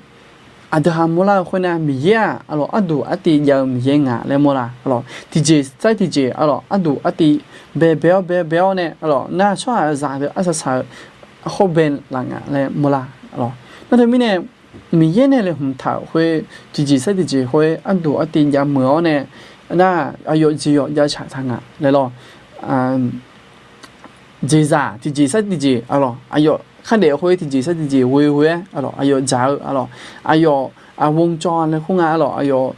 aqdui ha mawrlar-eu khoernar, Miqyaer-aq, aqlawq, arduq artiv jav-eu Miqyaer nga laer mawrlar, aqlawq, tiqjeq sar tiqjeq, aqlawq, arduq artiv bae bae-awr bae bae-awr nae, aqlawq, nar tsawrhaqzaq teu arsaq saq-eu hawr bae laf nga laer mawrlar, aqlawq. Nar teumirnae, Miqyaer nae laeqhmq taq-euq khoer, tiqjeq sar tiqjeq khoer arduq artiv jav meuq-awr nae, nar aqyawf jeq yawf jav shaq taq nga laer lawr. Jeqzaq tiqjeq sar tiqjeq, aqlawq, aqyawf khardaef khoer tiqjeq sar tiqjeq ghoe ghoe-aer, aqlawq, aqyawf dzaq-eu, aqlawq, aqyawf, aqwong cawv laer khoer nga, aqlawq, aqyawf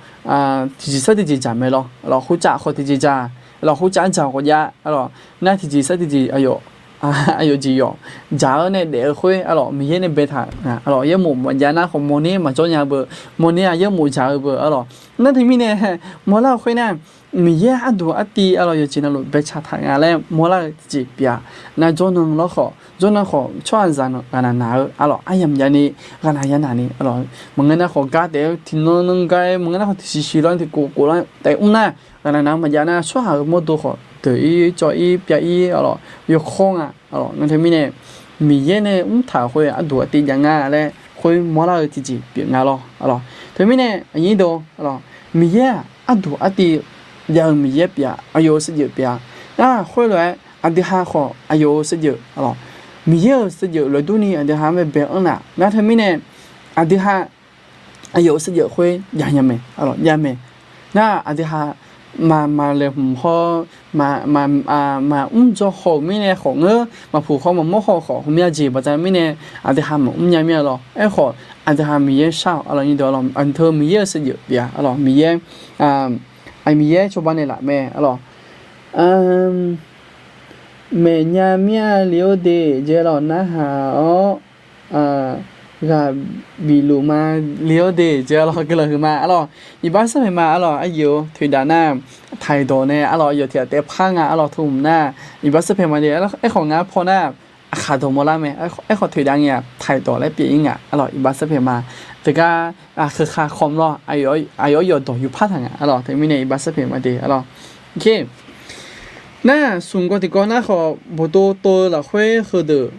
tiqjeq sar tiqjeq dzaq mae lawr, aqlawq, khoercav khawf tiqjeq dzaq, aqlawq, khoercav dzaq khawf jav, aqlawq, nar tiqjeq sar tiqjeq aqyawf, aqyawf jeq yawf dzaq-eu nae daef-eu khoer, aqlawq, Miqyaer nae baetaq nga, aqlawq, yaermof maqjav nar khawf mawrner maqjawr nya beu, mawrner-aq yaermof dzaq-eu beu, aqlawq. Nar teumirnae, mawrlar-eu khoernar, Miqyaer arduq artiv, aqlawq, yawqjeq navluf baetaq taq nga laer mawrlar-eu tiqjeq pyeuf-a. Nar jawrnan lawr khawf, jawrnan khawf tsawrhaqzaq ghaqnaq naq-eu, aqlawq, aryamq javni ghaqnaq yanaq ni, aqlawq, maqngeur nar khawf gar taef-eu tiqnan nan gar-aer, maqngeur nar khawf tiqsiq siq lawr tiqkhof khof lawr taef mr nar, ghaqnaq naq-eu maqjav nar tsawrhaq-euq mawrdo khawf deuq-ir cawv-ir pyav-ir, aqlawq, yawkawr nga, aqlawq. Nar teumirnae, Miqyaer nae mrtaq-euq khoer arduq artiv jav nga laer khoer mawrlar-eu tiqjeq pyeuf nga lawr, aqlawq. Teumirnae aqnyir deuq, aqlawq, Miqyaer-aq arduq artiv jav-eu Miqyaer pyeuf-a, aqyawf-euq saevdzeuf pyeuf-a. Nar khoerlof-aer aqdui ha khawf aqyawf-euq saevdzeuf, aqlawq, Miqyaer-euq saevdzeuf lof-aer durni aqdui ha-anr bae bae-anr nar, nar teumirnae aqdui ha aqyawf-euq saevdzeuf khoer jav nya mae, aqlawq, jav mae. Nar aqdui ha maqmaq laeqhmq haw, maqmr dzaw haw-euq mirnae khawf ngeur, maqpuq haw maqmawr haw khawf, ghawqmya jeq baqda mirnae aqdui ha maqmr nya mir-a lawr. Aerkhawf, aqdui ha Miqyaer shar-awq, aqlawq, nyiq dawq, aqdui teu Miqyaer-euq saevdzeuf pyeuf-a, aqlawq, Miqyaer, Miqyaer cawba naeqlaf mae, aqlawq. Maeqnya mir-a le-awr de jeq lawq narhaq-awr, ghaq bif luf ma le-awr de jeq lawq, guiqlanq huiq ma, aqlawq. Iqbax sarpaeq ma, aqlawq, aqyuif-or, toeqdaq nar, taiqdawq nae, aqlawq, aqyawf tiq ghaq taef par nga, aqlawq, teu hmq nar, iqbax sarpaeq ma de, aerkhawf ngar paw nar, aqkhaq dawq mawrlar mae, aerkhawf toeqdaq ngae-aq taiqdawq laer pyeuf-ir nga, aqlawq, iqbax sarpaeq ma. Teugar, keuka khawm lawr, aqyawf yawqdawq yufpar taq nga, aqlawq, teumirnae iqbax sarpaeq ma de, aqlawq. Nar, smq gawv tiqkawv nar khawf, bawqtov tov-eu lafkhoer heudeuq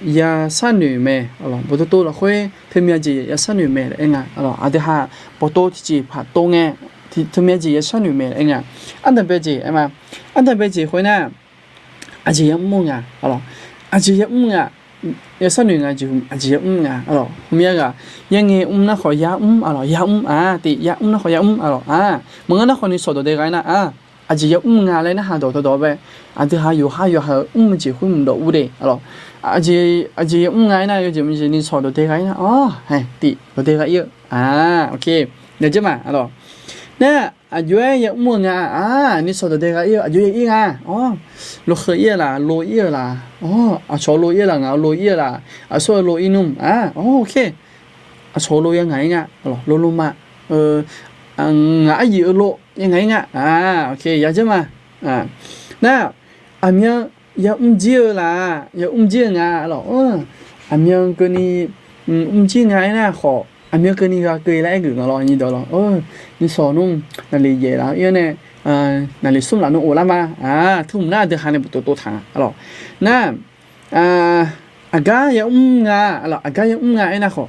ya sharnoeq mae, bawqtov tov lafkhoer teumya jeq ya sharnoeq mae laer aer nga, aqlawq, aqdui ha bawqtov tiqjeq paq tov ngae, teumya jeq ya sharnoeq mae laer aer nga. Ardanqbae jeq aer ma, ardanqbae jeq khoer nar, aqjeq yamr-eu nga, aqlawq, aqjeq yamr nga, ya sharnoeq nga jeq, aqjeq yamr nga, aqlawq, hmq ya ghaq, ya ngae mr nar khawf yamr, aqlawq, yamr-a, tiq yamr nar khawf yamr, aqlawq, a, maqngeur nar khawf ni shawq dawq dae ghae nar, a, aqjeq yamr nga laer narhaq dawq tawdawq bae, aqdui ha yawqhar yawqha-euq mr-eu jeq khoer mq dawq ur de, aqlawq. Aqjeq, aqjeq yamr nga aernar, yawjeq maqjeq nuisawq dawqdae ghaq ir nar, awr, hae, tiq dawqdae ghaq ir-eu, a, ok, yajeur ma, aqlawq. Nar, aqjox-aer yamr-eu nga, a, nuisawq dawqdae ghaq ir-eu, aqjox ya ir nga, awr, lo kheu ir-eu laq, lo ir-eu laq, awr, aqcawq lo ir-eu laq, ngaq lo ir-eu laq, aqsur-eu lo ir nmr, a, awr, ok. Aqcawq lo ya ngaq ir nga, lo lo ma, ngaq aryif-eu lo ya ngaq ir nga, a, ok, yajeur ma. Nar, aqmyan yamr jir-eu laq, yamr jir-eu nga, aqlawq. Aqmyan keuvni mr jir nga aernar khawf, aqmyan keuvni ghaq keuv laer aer geuf nga lawr, nyiq dawq lawr. Nuisawq nmr naqliq yaef laf ir-awr nae, naqliq smr laf nmr of lar ma. Teu hmq nar aqdui ha nae butov tov taq nga, aqlawq. Nar, aqgar yamr nga, aqlawq, aqgar yamr nga aernar khawf,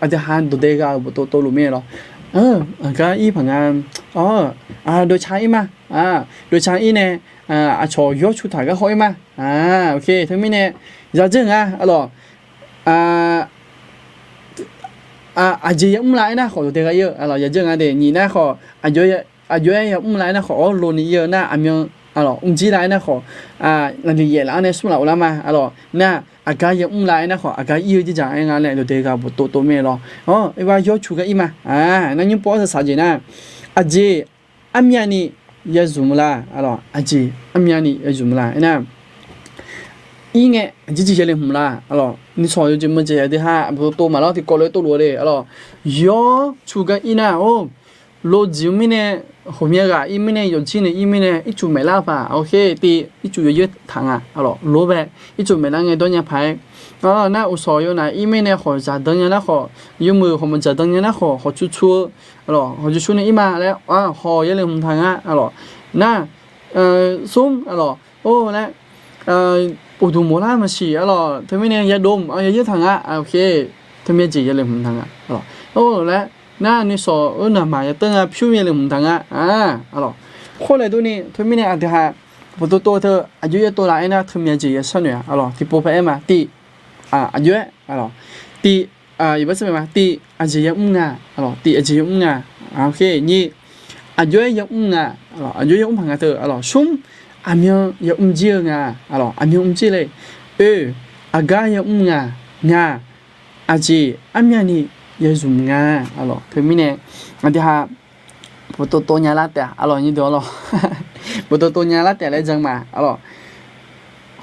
aqdui ha dawqdae ghaq-euq butov tov luf mir-aer lawr. Aqgar ir paq nga, awr, doeqca ir ma, doeqca ir nae, aqcawq yawcu taq gar haw ir ma. Ok, teumirnae yajeur nga, aqlawq. Aqjeq yamr la aernar khawf dawqdae ghaq ir-eu, aqlawq, yajeur nga de. Nyiq nar khawf, aqjox-aer yamr la aernar khawf, awr, lo ni ir-eu nar, aqmyan, aqlawq, mr jir la aernar khawf, naqliq yaef laf-anr nae smr laf of lar ma, aqlawq. Nar, aqgar yamr la aernar khawf, aqgar ir-eu jirjaq aer nga nae dawqdae ghaq butov tov mir-aer lawr. Awr, iqbax yawcu gar ir ma. Nar, nymr pov-awr saqsaq jeq nar, aqjeq armyavni ya zmq la, aqlawq, aqjeq armyavni ya zmq la aernar, ir ngae aqjeq jeq ya le hmq la, aqlawq, nuisawq yawjeq maqjeq aqdui ha butov tov maqlawr tiqkawv lof-aer tov luf-eu le, aqlawq. Yawcu gar ir nar, or, lo dziq-eu mirnae, ghawqmya ghaq ir mirnae, yawqjir nae ir mirnae, ircuf maeqlar paq, ok, tiq, ircuf yawzeur taq nga, aqlawq, lo bae, ircuf maeqlar ngae dawrnya paq-aer, nar, uqshawq yawnaf ir mirnae, khawq dzaqdan nya nar khawf, yawmuiq khawq maqdzaqdan nya nar khawf, khawq cu cu-eu, aqlawq, khawq cu cu nae ir ma laer, haw ya le hmq taq nga, aqlawq. Nar, smr, aqlawq, or laer, uqduq mawqlar maqsiq, aqlawq, teumirnae yadov, yawzeur taq nga, ok, teumya jeq ya le hmq taq nga, aqlawq, or laer, nar, nuisawq-eu naqmaq ya teu nga pyur ya le hmq taq nga, aqlawq. Khoerlof durni teumirnae aqdui ha butov tov teu aqjox yaer tov laf aernar teumya jeq ya sharnoeq-a, aqlawq, tiqpov paq-aer ma, tiq, aqjox-aer, aqlawq, tiq, iqbax sar ma, tiq, aqjeq yamr nga, aqlawq, tiq, aqjeq yamr nga, ok, nyiq, aqjox-aer yamr nga, aqlawq, aqjox-aer yamr paq nga teu, aqlawq, smr, aqmyan yamr jir-eu nga, aqlawq, aqmyan mr jir le, oe, aqgar yamr nga, ngaq, aqjeq armyavni ya zmq nga, aqlawq. Teumirnae aqdui ha butov tov nya lar taef, aqlawq, nyiq dawq, aqlawq, butov tov nya lar taef laer jan ma, aqlawq.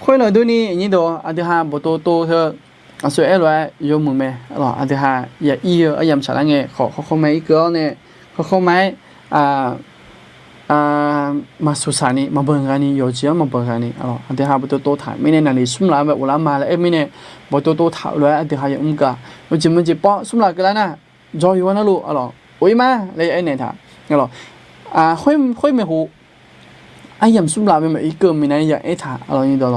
Khoerlof durni nyiq dawq aqdui ha butov tov teu aqsur aer lof-aer yawmuiq mae, aqlawq, aqdui ha ya ir-eu aryamq saqlar ngae khawf, khawr khawr ma-aer irkeuv-awr nae, khawr khawr ma-aer maqsuq saq ni, maqbanq ghaq ni, yawqjeq-anr maqbanq ghaq ni, aqlawq, aqdui ha butov tov taq mirnae naqliq smr laf-aer bae of lar ma laer aer mirnae, butov tov taq lof-aer aqdui ha yamr keuv-a. Yawjeq maqjeq paw smr laf keuv lar nar, jawr yawqghaq navluf, aqlawq, of ir ma laer ya aernaeq taq, aqlawq, khoer maeqhu aryamq smr laf bae maqir keuv minav ya aertaq, aqlawq, nyiq dawq,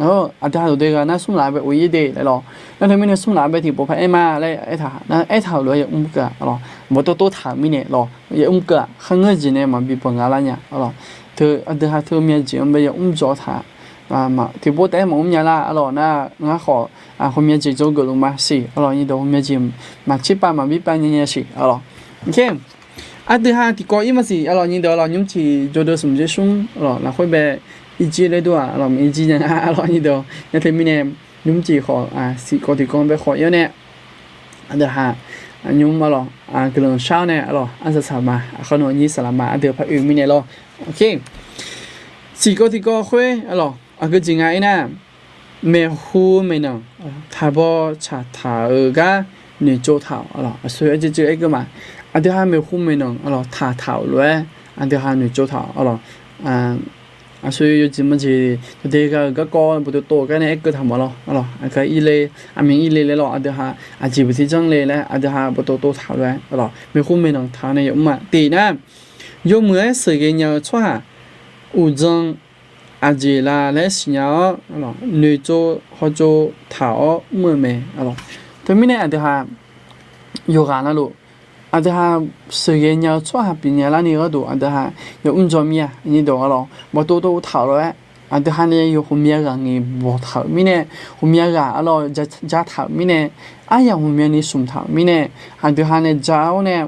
aqlawq, aqdui ha dawqdae ghaq nar smr laf bae of ir de laer lawq. Nar teumirnae smr laf bae tiqpov paq-aer ma laer aertaq, nar aertaq-euq lof-aer yamr keuv-a, aqlawq, butov tov taq-euq mirnae lawq, yamr keuv-a, kharngeur jeq nae maqbi banq nga lar nya, aqlawq. Teu aqdui ha teu myav jeq-anr bae yamr jawr taq, tiqpov taef-aer maqmr nya lar, aqlawq, nar ngar khawf, ghawqmya jeq jawr geuf luf ma siq, aqlawq, nyiq dawq, ghawqmya jeq maqtser pav maqbir pav nya nya siq, aqlawq. Aqdui ha tiqkawv ir maqsiq, aqlawq, nyiq dawq, aqlawq, nymr tiq jawrdeuv smq dzer smr, aqlawq, lafkhoer bae irjir laer dur-aq, aqlawq, maqirjir nya nga, aqlawq, nyiq dawq, nar teumirnae nymr tiq khawf, siqkawv tiqkawv bae khawf ir-awr nae, aqdui ha nymr, aqlawq, guiqlanq shar-awr nae, aqlawq, arsaq saqma, aqkhaw nawq nyir saqlaqma aqdui par oe mirnae lawr. Ok, siqkawv tiqkawv khoer, aqlawq, aqgeu jeq nga aernar, maeqhu maeqnanq taqbaw tsaqtaq-euq gar noeqtsov taq-awq, aqlawq, aqsur aer jir jir aer geur ma. Aqdui ha maeqhu maeqnanq, aqlawq, taqtaq-euq lof-aer aqdui ha noeqtsov taq-awq, aqlawq. Aqsur yawjeq maqjeq dawqdae ghaq-euq garkawv butov tov gar nae aer keuv taq mawf lawr, aqlawq, aqgeu ir le, aqmyan ir le laer lawq, aqdui ha aqjeq baqtiq janr le laer aqdui ha butov tov taq-euq lof-aer, aqlawq, maeqhu maeqnanq taq-awr nae yamr ma. Tiq nar, yawmuiq-aer sheuqghae nya-eu tsawrhaq uqdzan aqjeq la laer siqnya-awr, noeqtsov hawtsov taq-awr mr-eu mae, aqlawq. Teumirnae aqdui ha yawqghaq navluf, aqdui ha sheuqghae nya-eu tsawrhaq pyeufnya larni gharduq aqdui ha yamr jawr mir-a, nyiq dawq, aqlawq, bawqtov tov taq-euq lof-aer aqdui ha nae yawq ghawqmya ghaq ngaeq bawq taq-euq mirnae, ghawqmya ghaq, aqlawq, ja taq-euq mirnae, aryamq ghawqmyani smq taq-euq mirnae, aqdui ha nae ja-awr nae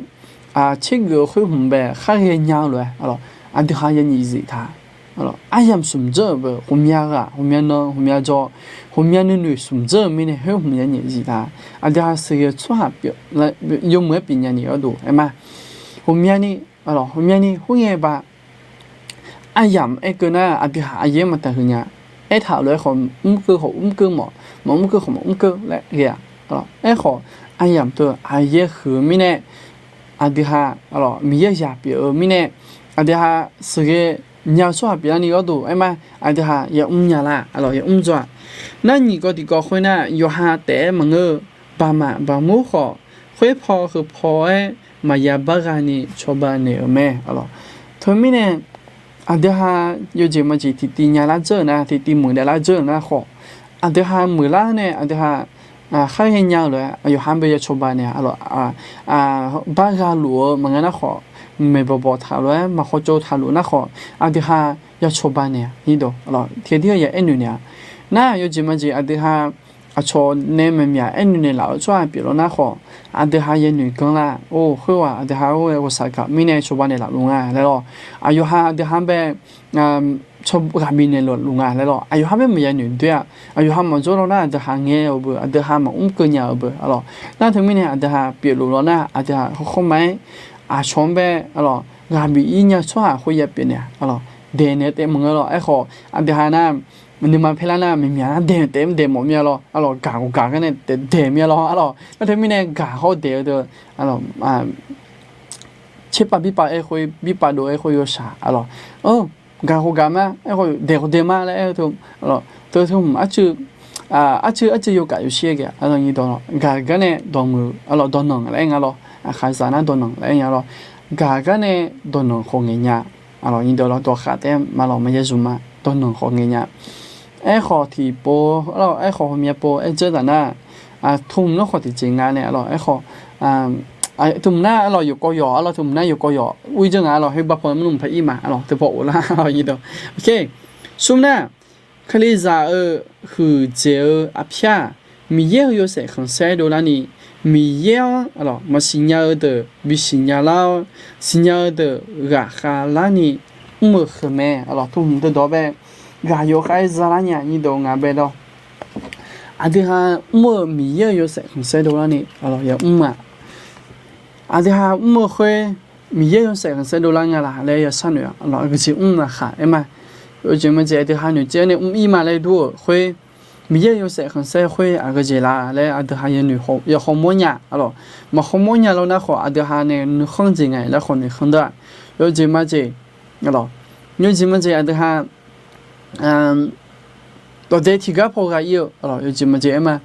tsergeuf-eu khoer hmq bae khar ghaenya-eu lof-aer, aqlawq, aqdui ha yanyiq zif taq. Aryamq smq dzeur-euq beu, ghawqmya ghaq, ghawqmya nan, ghawqmya jawr, ghawqmya nuinoeq smq dzeur-euq mirnae khoer hmq yanyiq zif taq. Aqdui ha sheuqghae-eu tsawrhaq pyeuf, yawmuiq-aer pyeuf nya ni gharduq aer ma. Ghawqmyani, ghawqmyani khoerngae ba, aryamq aerkeuv nar aqdui ha aqyaer maqtaq huiq nya. Aertaq lof-aer khawf mrkeuv khawf mrkeuv mawf, maqmr keuv khawf maqmr keuv laer ghae-a. Aerkhawf, aryamq teu aqyaer huiq-eu mirnae, aqdui ha, Miqyaer zaq pyeuf-eu mirnae, aqdui ha sheuqghae nya-eu tsawrhaq pyeuflarni gharduq aer ma. Aqdui ha yamr nya lar, yamr dzaw-a. Nar nyiq kawv tiqkawv khoernar, yawqha taef-aer maqngeur-eu, baqmaf baqmur khawf, khoerpaw heupaw-aer maqya bar ghani cawba naeq-euq mae. Teumirnae, aqdui ha yawjeq maqjeq tiqtiv nya lar dzeur-euq nar, tiqtiv muiqdaef lar dzeur-euq nar khawf, aqdui ha muiqlar nae aqdui ha kharghae nya-eu lof-aer aqyawf ha bae ya cawba naeq-a. Bar gha luf-eu maqngeur nar khawf, maeqbawq bawq taq lof-aer, maqhaw cawv taq luf nar khawf, aqdui ha ya cawba naeq-a. Tiqghaq tir-eu ya aernoeq naeq-a. Nar yawjeq maqjeq aqdui ha aqcawq nae maqmyaq aernoeq naeqlaf-eu tsawrhaq pyeuf law nar khawf, aqdui ha yanoeq ganr lar. Or, khoerghaq aqdui ha-or, ghawqshaq gaq mirnae cawba naeqlaf luf nga laer lawr. Aqyawf ha aqdui ha bae ghaq bifnaeq laf luf nga laer lawr. Aqyawf ha bae maqya noeq doer-a. Aqyawf ha maqjawr law nar aqdui ha ngaer-eu beu, aqdui ha maqmr keuv nya-eu beu, a lawr. Nar teumirnae aqdui ha pyeuf luf law nar aqdui ha hawr khawr ma-aer, aqcawq-anr bae, a lawr, ghaq bif-ir nya tsawrhaq khoer ya pyeuf naeq-a, a lawr. Daeq naeq taef maqngeur lawr. Aerkhawf aqdui ha nar, nuima paer lar nar maqmyaq nar daeq taef mr daeq mawf mir-a lawr, a lawr, gaq gaq gar nae daeq daeq mir-a lawr, a lawr. Nar teumirnae gaq hawr daeq-eu deuq, a lawr, tserpav birpav aer khoer, birpav dov aer khoer yawshaq, a lawr. Gaq khawf gaq ma, aerkhawf daeq khawf daeq ma laer aer-eu teu, a lawr, teu teu hmq arcuiv, arcuiv arcuiv yawkaf yawshir ghae, a lawr, nyiq dawq lawr, gaq gar nae dawq muiq, a lawr, dawq nanq laer aer nga lawr, aqkhaqzaq nar dawq nanq laer aer nga lawr. Gaq gar nae dawq nanq khawf ngaeq nya, a lawr, nyiq dawq lawr, dawqkhav taef-aer ma lawr, maqya zmq ma, dawq nanq khawf ngaeq nya. Aerkhawf tiqpov, a lawr, aerkhawf ghawqmya pov aer dzeur taf nar, teu hmq nar khawf tiqjeq nga nae, a lawr, aerkhawf, teu hmq nar, a lawr, yawqkawv yawq, a lawr, teu hmq nar yawqkawv yawq ur-ir dzeur nga, a lawr, khoer bar paw mrluf paer-ir ma, a lawr, teu paw of lar, a lawr, nyiq dawq. Smr nar, Kalizaq-euq huiqdzaeq-eu aqpyar-aq, Miqyaer-euq yawshaef khanqsaer dovlarni, Miqyaer-anr, a lawr, maqsiq nya-eu deuq bisiq nya lar-awr, siqnya-eu deuq ghaqkhav larni mr-euq heu mae, a lawr, teu hmq deuq dawq bae, ghaq yawkhav-aer zalar nya, nyiq dawq ngaq bae lawr. Aqdui ha mr-euq Miqyaer-euq yawshaef khanqsaer dovlarni, a lawr, ya mr-aq. Aqdui ha mr-eu khoer, Miqyaer yawshaef khanqsaer dovlar nga laq laer ya sharnoeq-a, a lawr, aqgeujeq mr maqkhaq aer ma. Yawjeq maqjeq aqdui ha noeqtsaev-aer nae mr-ir ma laer dur-euq khoer, Miqyaer yawshaef khanqsaer khoer aqgeujeq laq laer aqdui ha ya noeq, ya hawmawr nya, a lawr. Maq hawmawr nya lawr nar khawf aqdui ha nae nuikhanr jeq nga laer khawf noeqkhanr deur-aq. Yawjeq maqjeq, a lawr, yawjeq maqjeq aqdui ha dawqdae tiqgar paw gha-ir-eu, a lawr, yawjeq maqjeq aer ma.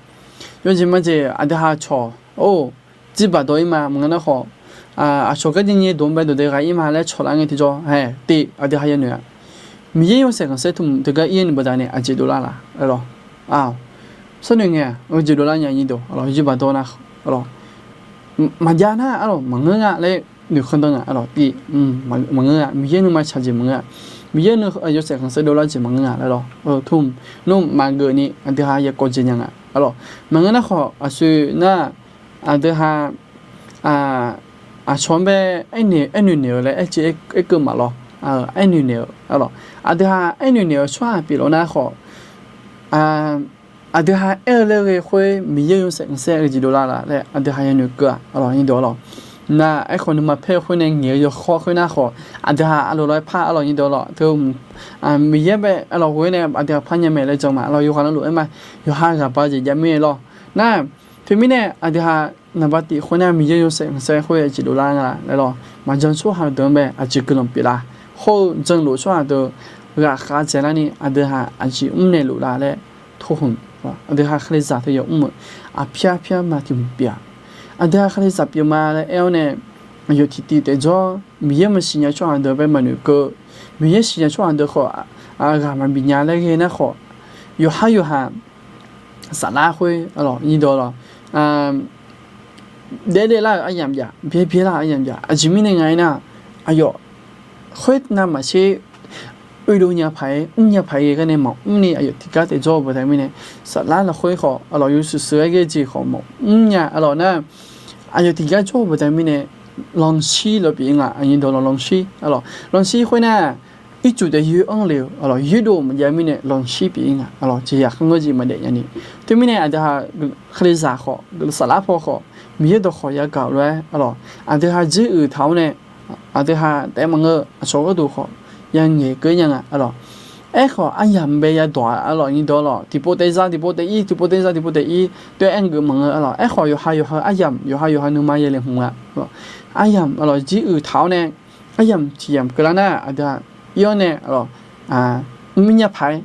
Yawjeq maqjeq aqdui ha cawq, or, jirbaq dawq-ir ma, maqngeur nar khawf, aqcawq gar jir nyae dmq bae dawqdae gha-ir ma laer cawq lar ngae tiqjawr, hae, tiv aqdui ha ya noeq-a. Miqyaer yawshaef khanqsaer teu hmq teugar ir-aer ni baqdanae aqjeq dovlar laq, a lawr. Sharnoeq ngae-aq, aqjeq dovlar nya, nyiq dawq, a lawr, jirbaq dawq nar, a lawr, maqjav nar, a lawr, maqngeur nga laer noeqkhanr deur nga, a lawr, tiv, maqngeur nga, Miqyaer nuima tsaq jeq maqngeur-a. Miqyaer nuima yawshaef khanqsaer dovlar jeq maqngeur nga laer lawr. Teu hmq nmr maqgeuf ni aqdui ha ya kawv jeq nya nga, a lawr. Maqngeur nar khawf aqsur nar, aqdui ha aqcawq-anr bae aernoeq naeq-eu laer aer keuv maf lawr. Aernoeq naeq-eu, a lawr, aqdui ha aernoeq naeq-eu tsawrhaq pyeuf lawr nar khawf, aqdui ha aer-eu laer ghae khoer Miqyaer yawshaef khanqsaer-eu jeq dovlar laf laer aqdui ha ya noeqkeuv-aq, a lawr, nyiq dawq, a lawr. Nar aerkhawf nuima paer-eu khoer nae ngaeq-eu yawkhawr khoer nar khawf aqdui ha aqloq lawr-aer par, a lawr, nyiq dawq, a lawr. Teu Miqyaer bae, a lawr, ghoer nae aqdui ha par nya mae laer jan ma, a lawr, yawqghaq navluf aer ma, yawqha ghaq ba jeq jav mir-aer lawr. Nar teumirnae aqdui ha naqba tif khoer nar Miqyaer yawshaef khanqsaer khoer aqjeq dovlar nga laf laer lawr. Maqjan tsawrhaq deuq-anr bae aqjeq guiqlanq pyeuf lar, hawr-eu janluf tsawrhaq deuq ghaqkhav dzaeqlarni aqdui ha aqjeq mrnaeq luf laf laer teu hmq, aqdui ha Kalizaq teu yawf mr-euq aqpyar pyar ma tiq hmq pyeuf-aq. Aqdui ha Kalizaq pyeuf ma laer aer-awr nae, aqyawf tiqtiv taef jawr, Miqyaer maqsiq nya tsawrhaq deuq bae maqnoeq keuv, Miqyaer siqnya tsawrhaq deuq khawf ghaq maqbif nya laer ghae nar khawf, yawqhar yawqha saflar khoer, a lawr, nyiq dawq, a lawr, daef daef lar-euq aryamq jav, byaer byaer lar-euq aryamq jav. Aqjeq mirnae nga aernar, aqyawf khoer navmaqtser oedov nya paq-aer, mr nya paq-aer ghae gar nae maqmr ni aqyawf tiqgar taef jawr-eu baqdanae mirnae, saflar lafkhoer khawf, a lawr, yawshuif shuif-aer ghae jeq khawf maqmr nya, a lawr, nar aqyawf tiqgar jawr-eu baqdanae mirnae, lanqshir lawr pyeuf-ir nga, aqnyir dawq lawr lanqshir arlawq. Lanqshir khoer nar, ircuf taef yoer-anr le-eu arlawq, yoerdov maqjav mirnae lanqshir pyeuf-ir nga arlawq, jeqzaq kharngeur jeq maqdaef nyani. Teumirnae aqdui ha Kalizaq khawf, saflar paw khawf, Miqyaer dawqkhawq yagaq-eu lof-aer arlawq, aqdui ha dzuiruiq taq-awr nae, aqdui ha taef maqngeur, aqcawq gharduq khawf yangaeq keuv nya nga arlawq. Aerkhawf aryamq bae yadawq-a arlawq, aqnyir dawq arlawq, tiqpov taef za tiqpov taef-ir, tiqpov taef za tiqpov taef-ir, tov-aer aer-eu maqngeur arlawq. Aerkhawf yawqha yawqha aryamq, yawqha yawqha nuima ya laeqhmq nga arlawq. Aryamq arlawq, dzuiruiq taq-awr nae aryamq tiq yamq keuvlar nar, aqdui ha ir-awr nae arlawq, mrmir nya paq-aer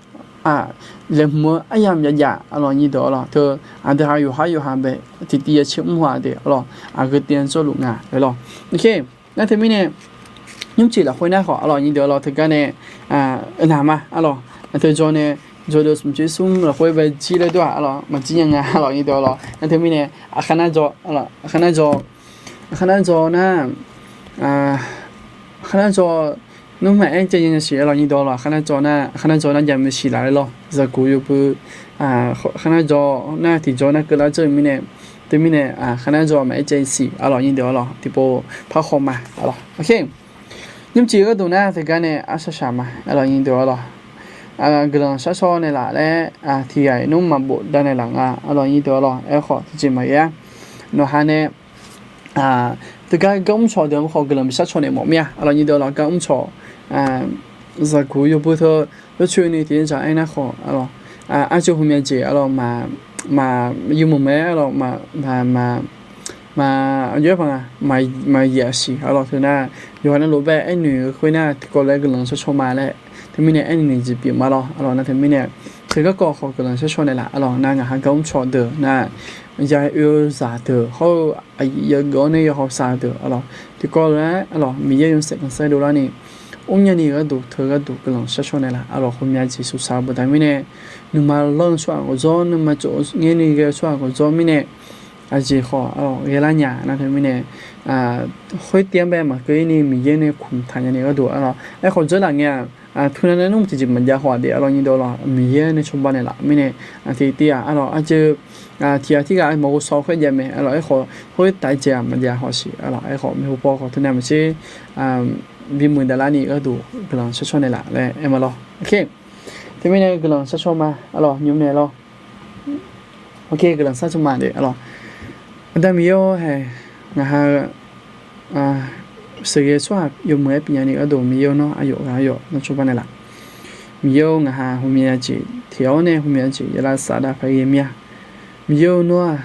laeqhmq-eu aryamq yajaf arlawq, aqnyir dawq arlawq. Teu aqdui ha yawqha yawqha bae tiqtiv yacaer mr haw-aq deuq arlawq, aqgeu tiv-anr jawrluf nga arlawq. Nar teumirnae nymrcif lafkhoer nar khawf arlawq, aqnyir dawq arlawq, teugar nae naq ma arlawq, aqteu jawr nae jawrdeuv smq tser smr lafkhoer bae jir laer dur-aq arlawq, maqjir nya nga arlawq, aqnyir dawq arlawq. Nar teumirnae aqkar nar jawr, aqkar nar jawr, aqkar nar jawr nar, aqkar nar jawr, nmr maqaer caev nya siq arlawq, aqnyir dawq arlawq. Aqkar nar jawr nar, aqkar nar jawr nar jav mae siq laf laer lawr, zaqguq yawbui, aqkar nar jawr nar tiqjawr nar keuvlar dzeur-eu mirnae, teumirnae aqkar nar jawr maqaer caev siq arlawq, aqnyir dawq arlawq, tiqpov par khawf ma arlawq. Nymrcif gharduq nar teugar nae arsaq shaq ma arlawq, aqnyir dawq arlawq. Guiqlanq shar shawr naeqlaf laer tiqghaq-iq nmr maqbof davnaeq laf nga arlawq, aqnyir dawq arlawq. Aerkhawf tiqjeq maqghae-a, nawqha nae teugar gar mrcawq deuq-anr khawf guiqlanq bishar caw naeq mawf mir-a arlawq, aqnyir dawq arlawq. Gar mrcawq zaqguq yawbui teu yawcoeni tiqjeq dzaq-aer nar khawf arlawq, arjeuq hmqmya jeq arlawq, maq, yawmuiq mae arlawq, maq, maq, maq, aqjox-aer paq nga, maqyaef siq arlawq. Teu nar yawqha navluf bae aernoeq-eu khoer nar tiqkawv lof-aer guiqlanq shar caw ma laer, teumirnae aernoeq jeq pyeuf ma lawr arlawq. Nar teumirnae teu garkawv khawf guiqlanq shar caw naeqlaf arlawq. Nar ngaq ha gar mrcawq deuq nar, ya oe-eu zaqdeuq hawr-eu aqyuif yageuf-awr nae yawhaw saq-eu deuq arlawq, tiqkawv lof-aer arlawq, Miqyaer yawshaef khanqsaer dovlarni mrnya ni gharduq teu gharduq guiqlanq shar caw naeqlaf arlawq. Hawmya jeq suqsaq-eu baqda mirnae, nuima lanr-eu tsawrhaq ghawqjawr, nuima tsov ngaer ni ghae-eu tsawrhaq ghawqjawr mirnae, aqjeq khawf arlawq ghaelar nya. Nar teumirnae khoertiv-anr bae maqkeuv-ir ni Miqyaer nae kmq taq nya ni gharduq arlawq. Aerkhawf dzeurlaf ngae-aq, teunav nae nmr tiqjeq maqjav haw-aq deuq arlawq, aqnyir dawq arlawq, Miqyaer nae cawba naeqlaf mirnae, aqteu tir-aq arlawq, arjeuq tiqghaq tiqghaq maqghov shaw khoer jav mae arlawq. Aerkhawf khoertav jav-aq maqjav haw siq arlawq. Aerkhawf maeqhu paw khawf teunav maqtser bimuiq daqlarni gharduq guiqlanq shar caw naeqlaf laer aer ma lawr. Teumirnae guiqlanq shar caw ma arlawq, nymr nae lawr. Guiqlanq shar caw ma deuq arlawq. Aqda Miqyaer-or hae, ngaq ha sheuqghae tsawrhaq yawmuiq-aer pyeufnya ni gharduq Miqyaer-or nawr aqyawf ghaq aqyawf nawr cawba naeqlaf. Miqyaer-or ngaq ha hawmya jeq tiq-awr nae hawmya jeq yalavsaf dav paq ghae mir-a. Miqyaer-or nawr-aq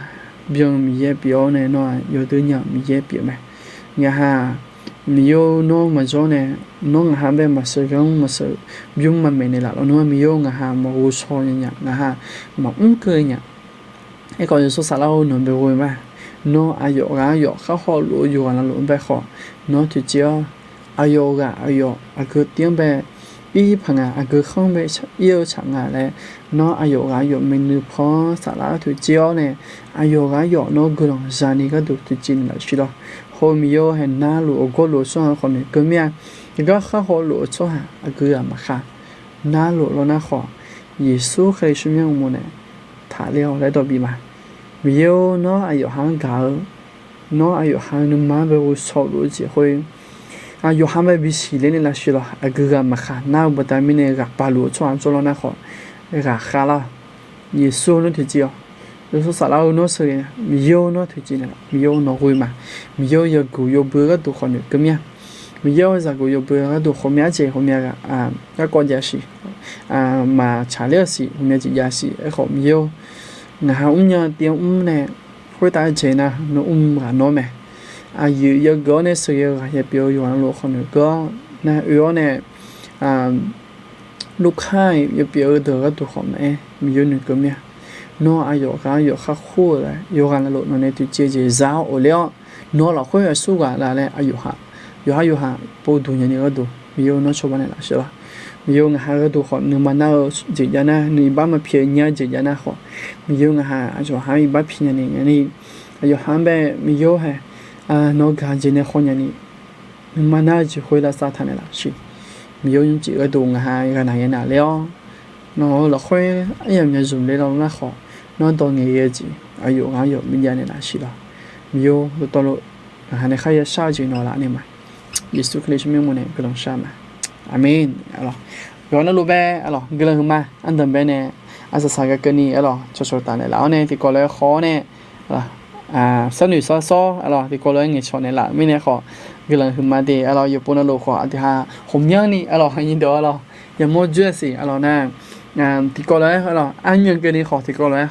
byan-eu Miqyaer pyeuf-awr nae nawr-aq yawdui nya-euq Miqyaer pyeuf mae. Ngaq ha Miqyaer-or nawr maqjawr nae, nawr ngaq ha bae maqsheuq ghanr maqsheuq bymr maqmaeq naeqlaf lawnmr-anr Miqyaer-or ngaq ha maqghov shaw nya nya, ngaq ha maqmr keuv nya. Aerkhawf yawshawr saflar-or nawq bae ghoe ma. Nawr aqyawf ghaq aqyawf khar hawluf-eu yawqghaq navluf-anr bae khawf, nawr toeqciv-awr, aqyawf ghaq aqyawf aqgeu tiv-anr bae ir paq nga, aqgeu khanr bae ir-eu tsaq nga laer, nawr aqyawf ghaq aqyawf maeqnui paw-anr saflar toeqciv-awr nae, aqyawf ghaq aqyawf nawr guiqlanq zani gharduq toeqciv naeqlaf siq lawr. Hawr Miqyaer-or hae narluf-eu gawrluf-eu tsawrhaq khawf noeqkeuv mir-a. Iqgar khar hawluf-eu tsawrhaq aqgeu ghaq maqkhar narluf lawr nar khawf, Yeqsur Kali tsawrmyanr uqmov nae taqler-awq laer dawq bif ma. Miqyaer-or nawr aqyawf ha-anr gaq-eu, nawr aqyawf ha nuima-anr bae ghovshaw luf-eu jeq khoer, aqyawf ha bae bisiq ler naeqlaf siq lawr. Aqgeu ghaq maqkhar nar-eu baqda mirnae ghaqpav luf-eu tsawrhaq-anr tsawrlawr nar khawf, ghaqkhav lar-awq. Yeqsur-or nawr toeqciv-awq. Yawshawr saflar-or nawr sheuqghae, Miqyaer-or nawr toeqciv naeqlaf, Miqyaer-or nawq ghoe ma. Miqyaer-or yawguq yawbui gharduq khawf noeqkeuv mir-a. Miqyaer-or zaqguq yawbui gharduq khawf myav jeq khawf myav ghaq garkawv jav siq, maqtsaq ler-eu siq, ghawqmya jeq jav siq. Aerkhawf Miqyaer-or, ngaq ha mrnya tiv-anr mr nae khoertav jeq nar nawr mr ghaq nawr mae. Aqyuif yageuf-awr nae sheuqghae-eu ghaq yaepyeuf-eu yawqghaq navluf khawf noeqkeuv-awr nar oe-awr nae Lurkar-iq yaepyeuf-eu deuq gharduq khawf maqaer, Miqyaer noeqkeuv mir-a. Nawr aqyawf ghaq aqyawf khar khur-euq laer yawqghaq navluf nawq nae toeqciv jeq za-awr ghofler-awr, nawq lafkhoer aqsur ghaq laf laer aqyawf ha, yawqha yawqha pov duq nya ni gharduq Miqyaer-or nawr cawba naeqlaf shir lawr. Miqyaer-or ngaq ha gharduq khawf nuima nar-eu jeq jav nar, nuibar maqpyaeq nya-eu jeq jav nar khawf, Miqyaer-or ngaq ha aqyawf ha-anr iqbax pi nya ni nya ni, aqyawf ha-anr bae Miqyaer-or hae nawr gaq jeq nae khaw nya ni, nuima nar-eu jeq khoer lavsav taq naeqlaf siq. Miqyaer-or nymrcif gharduq ngaq ha ghaq naq yaer naq ler-awr, nawq-eu lafkhoer aryamq nya zmq ler lawr nar khawf, nawr dawq ngaeq ghae-eu jeq aqyawf ghaq aqyawf bi jav naeqlaf siq lawr. Miqyaer-or dawqtawvluf Ngaq ha nae kharya shar-eu jeq nawq laf nae ma. Yeqsur Kali tsawrmyanr mawr nae guiqlanq shar ma. Aqmeq. Arlawq, yawqha navluf bae arlawq guiqlanq huiqma. Ardanqbae nae arsaq saq gaq keuvni arlawq cawqcawq taf naeqlaf-awr nae tiqkawv lof-aer haw-awr nae, sarnoeq sarsawr arlawq tiqkawv lof-aer ngaeqcawq naeqlaf mirnae khawf, guiqlanq huiqma de arlawq. Yawqpov navluf khawf aqdui ha ghawqmyanrni arlawq, nyirdeuq arlawq, yamawr dzoer-a siq arlawq nar, tiqkawv lof-aer arlawq armyan keuvni khawf tiqkawv lof-aer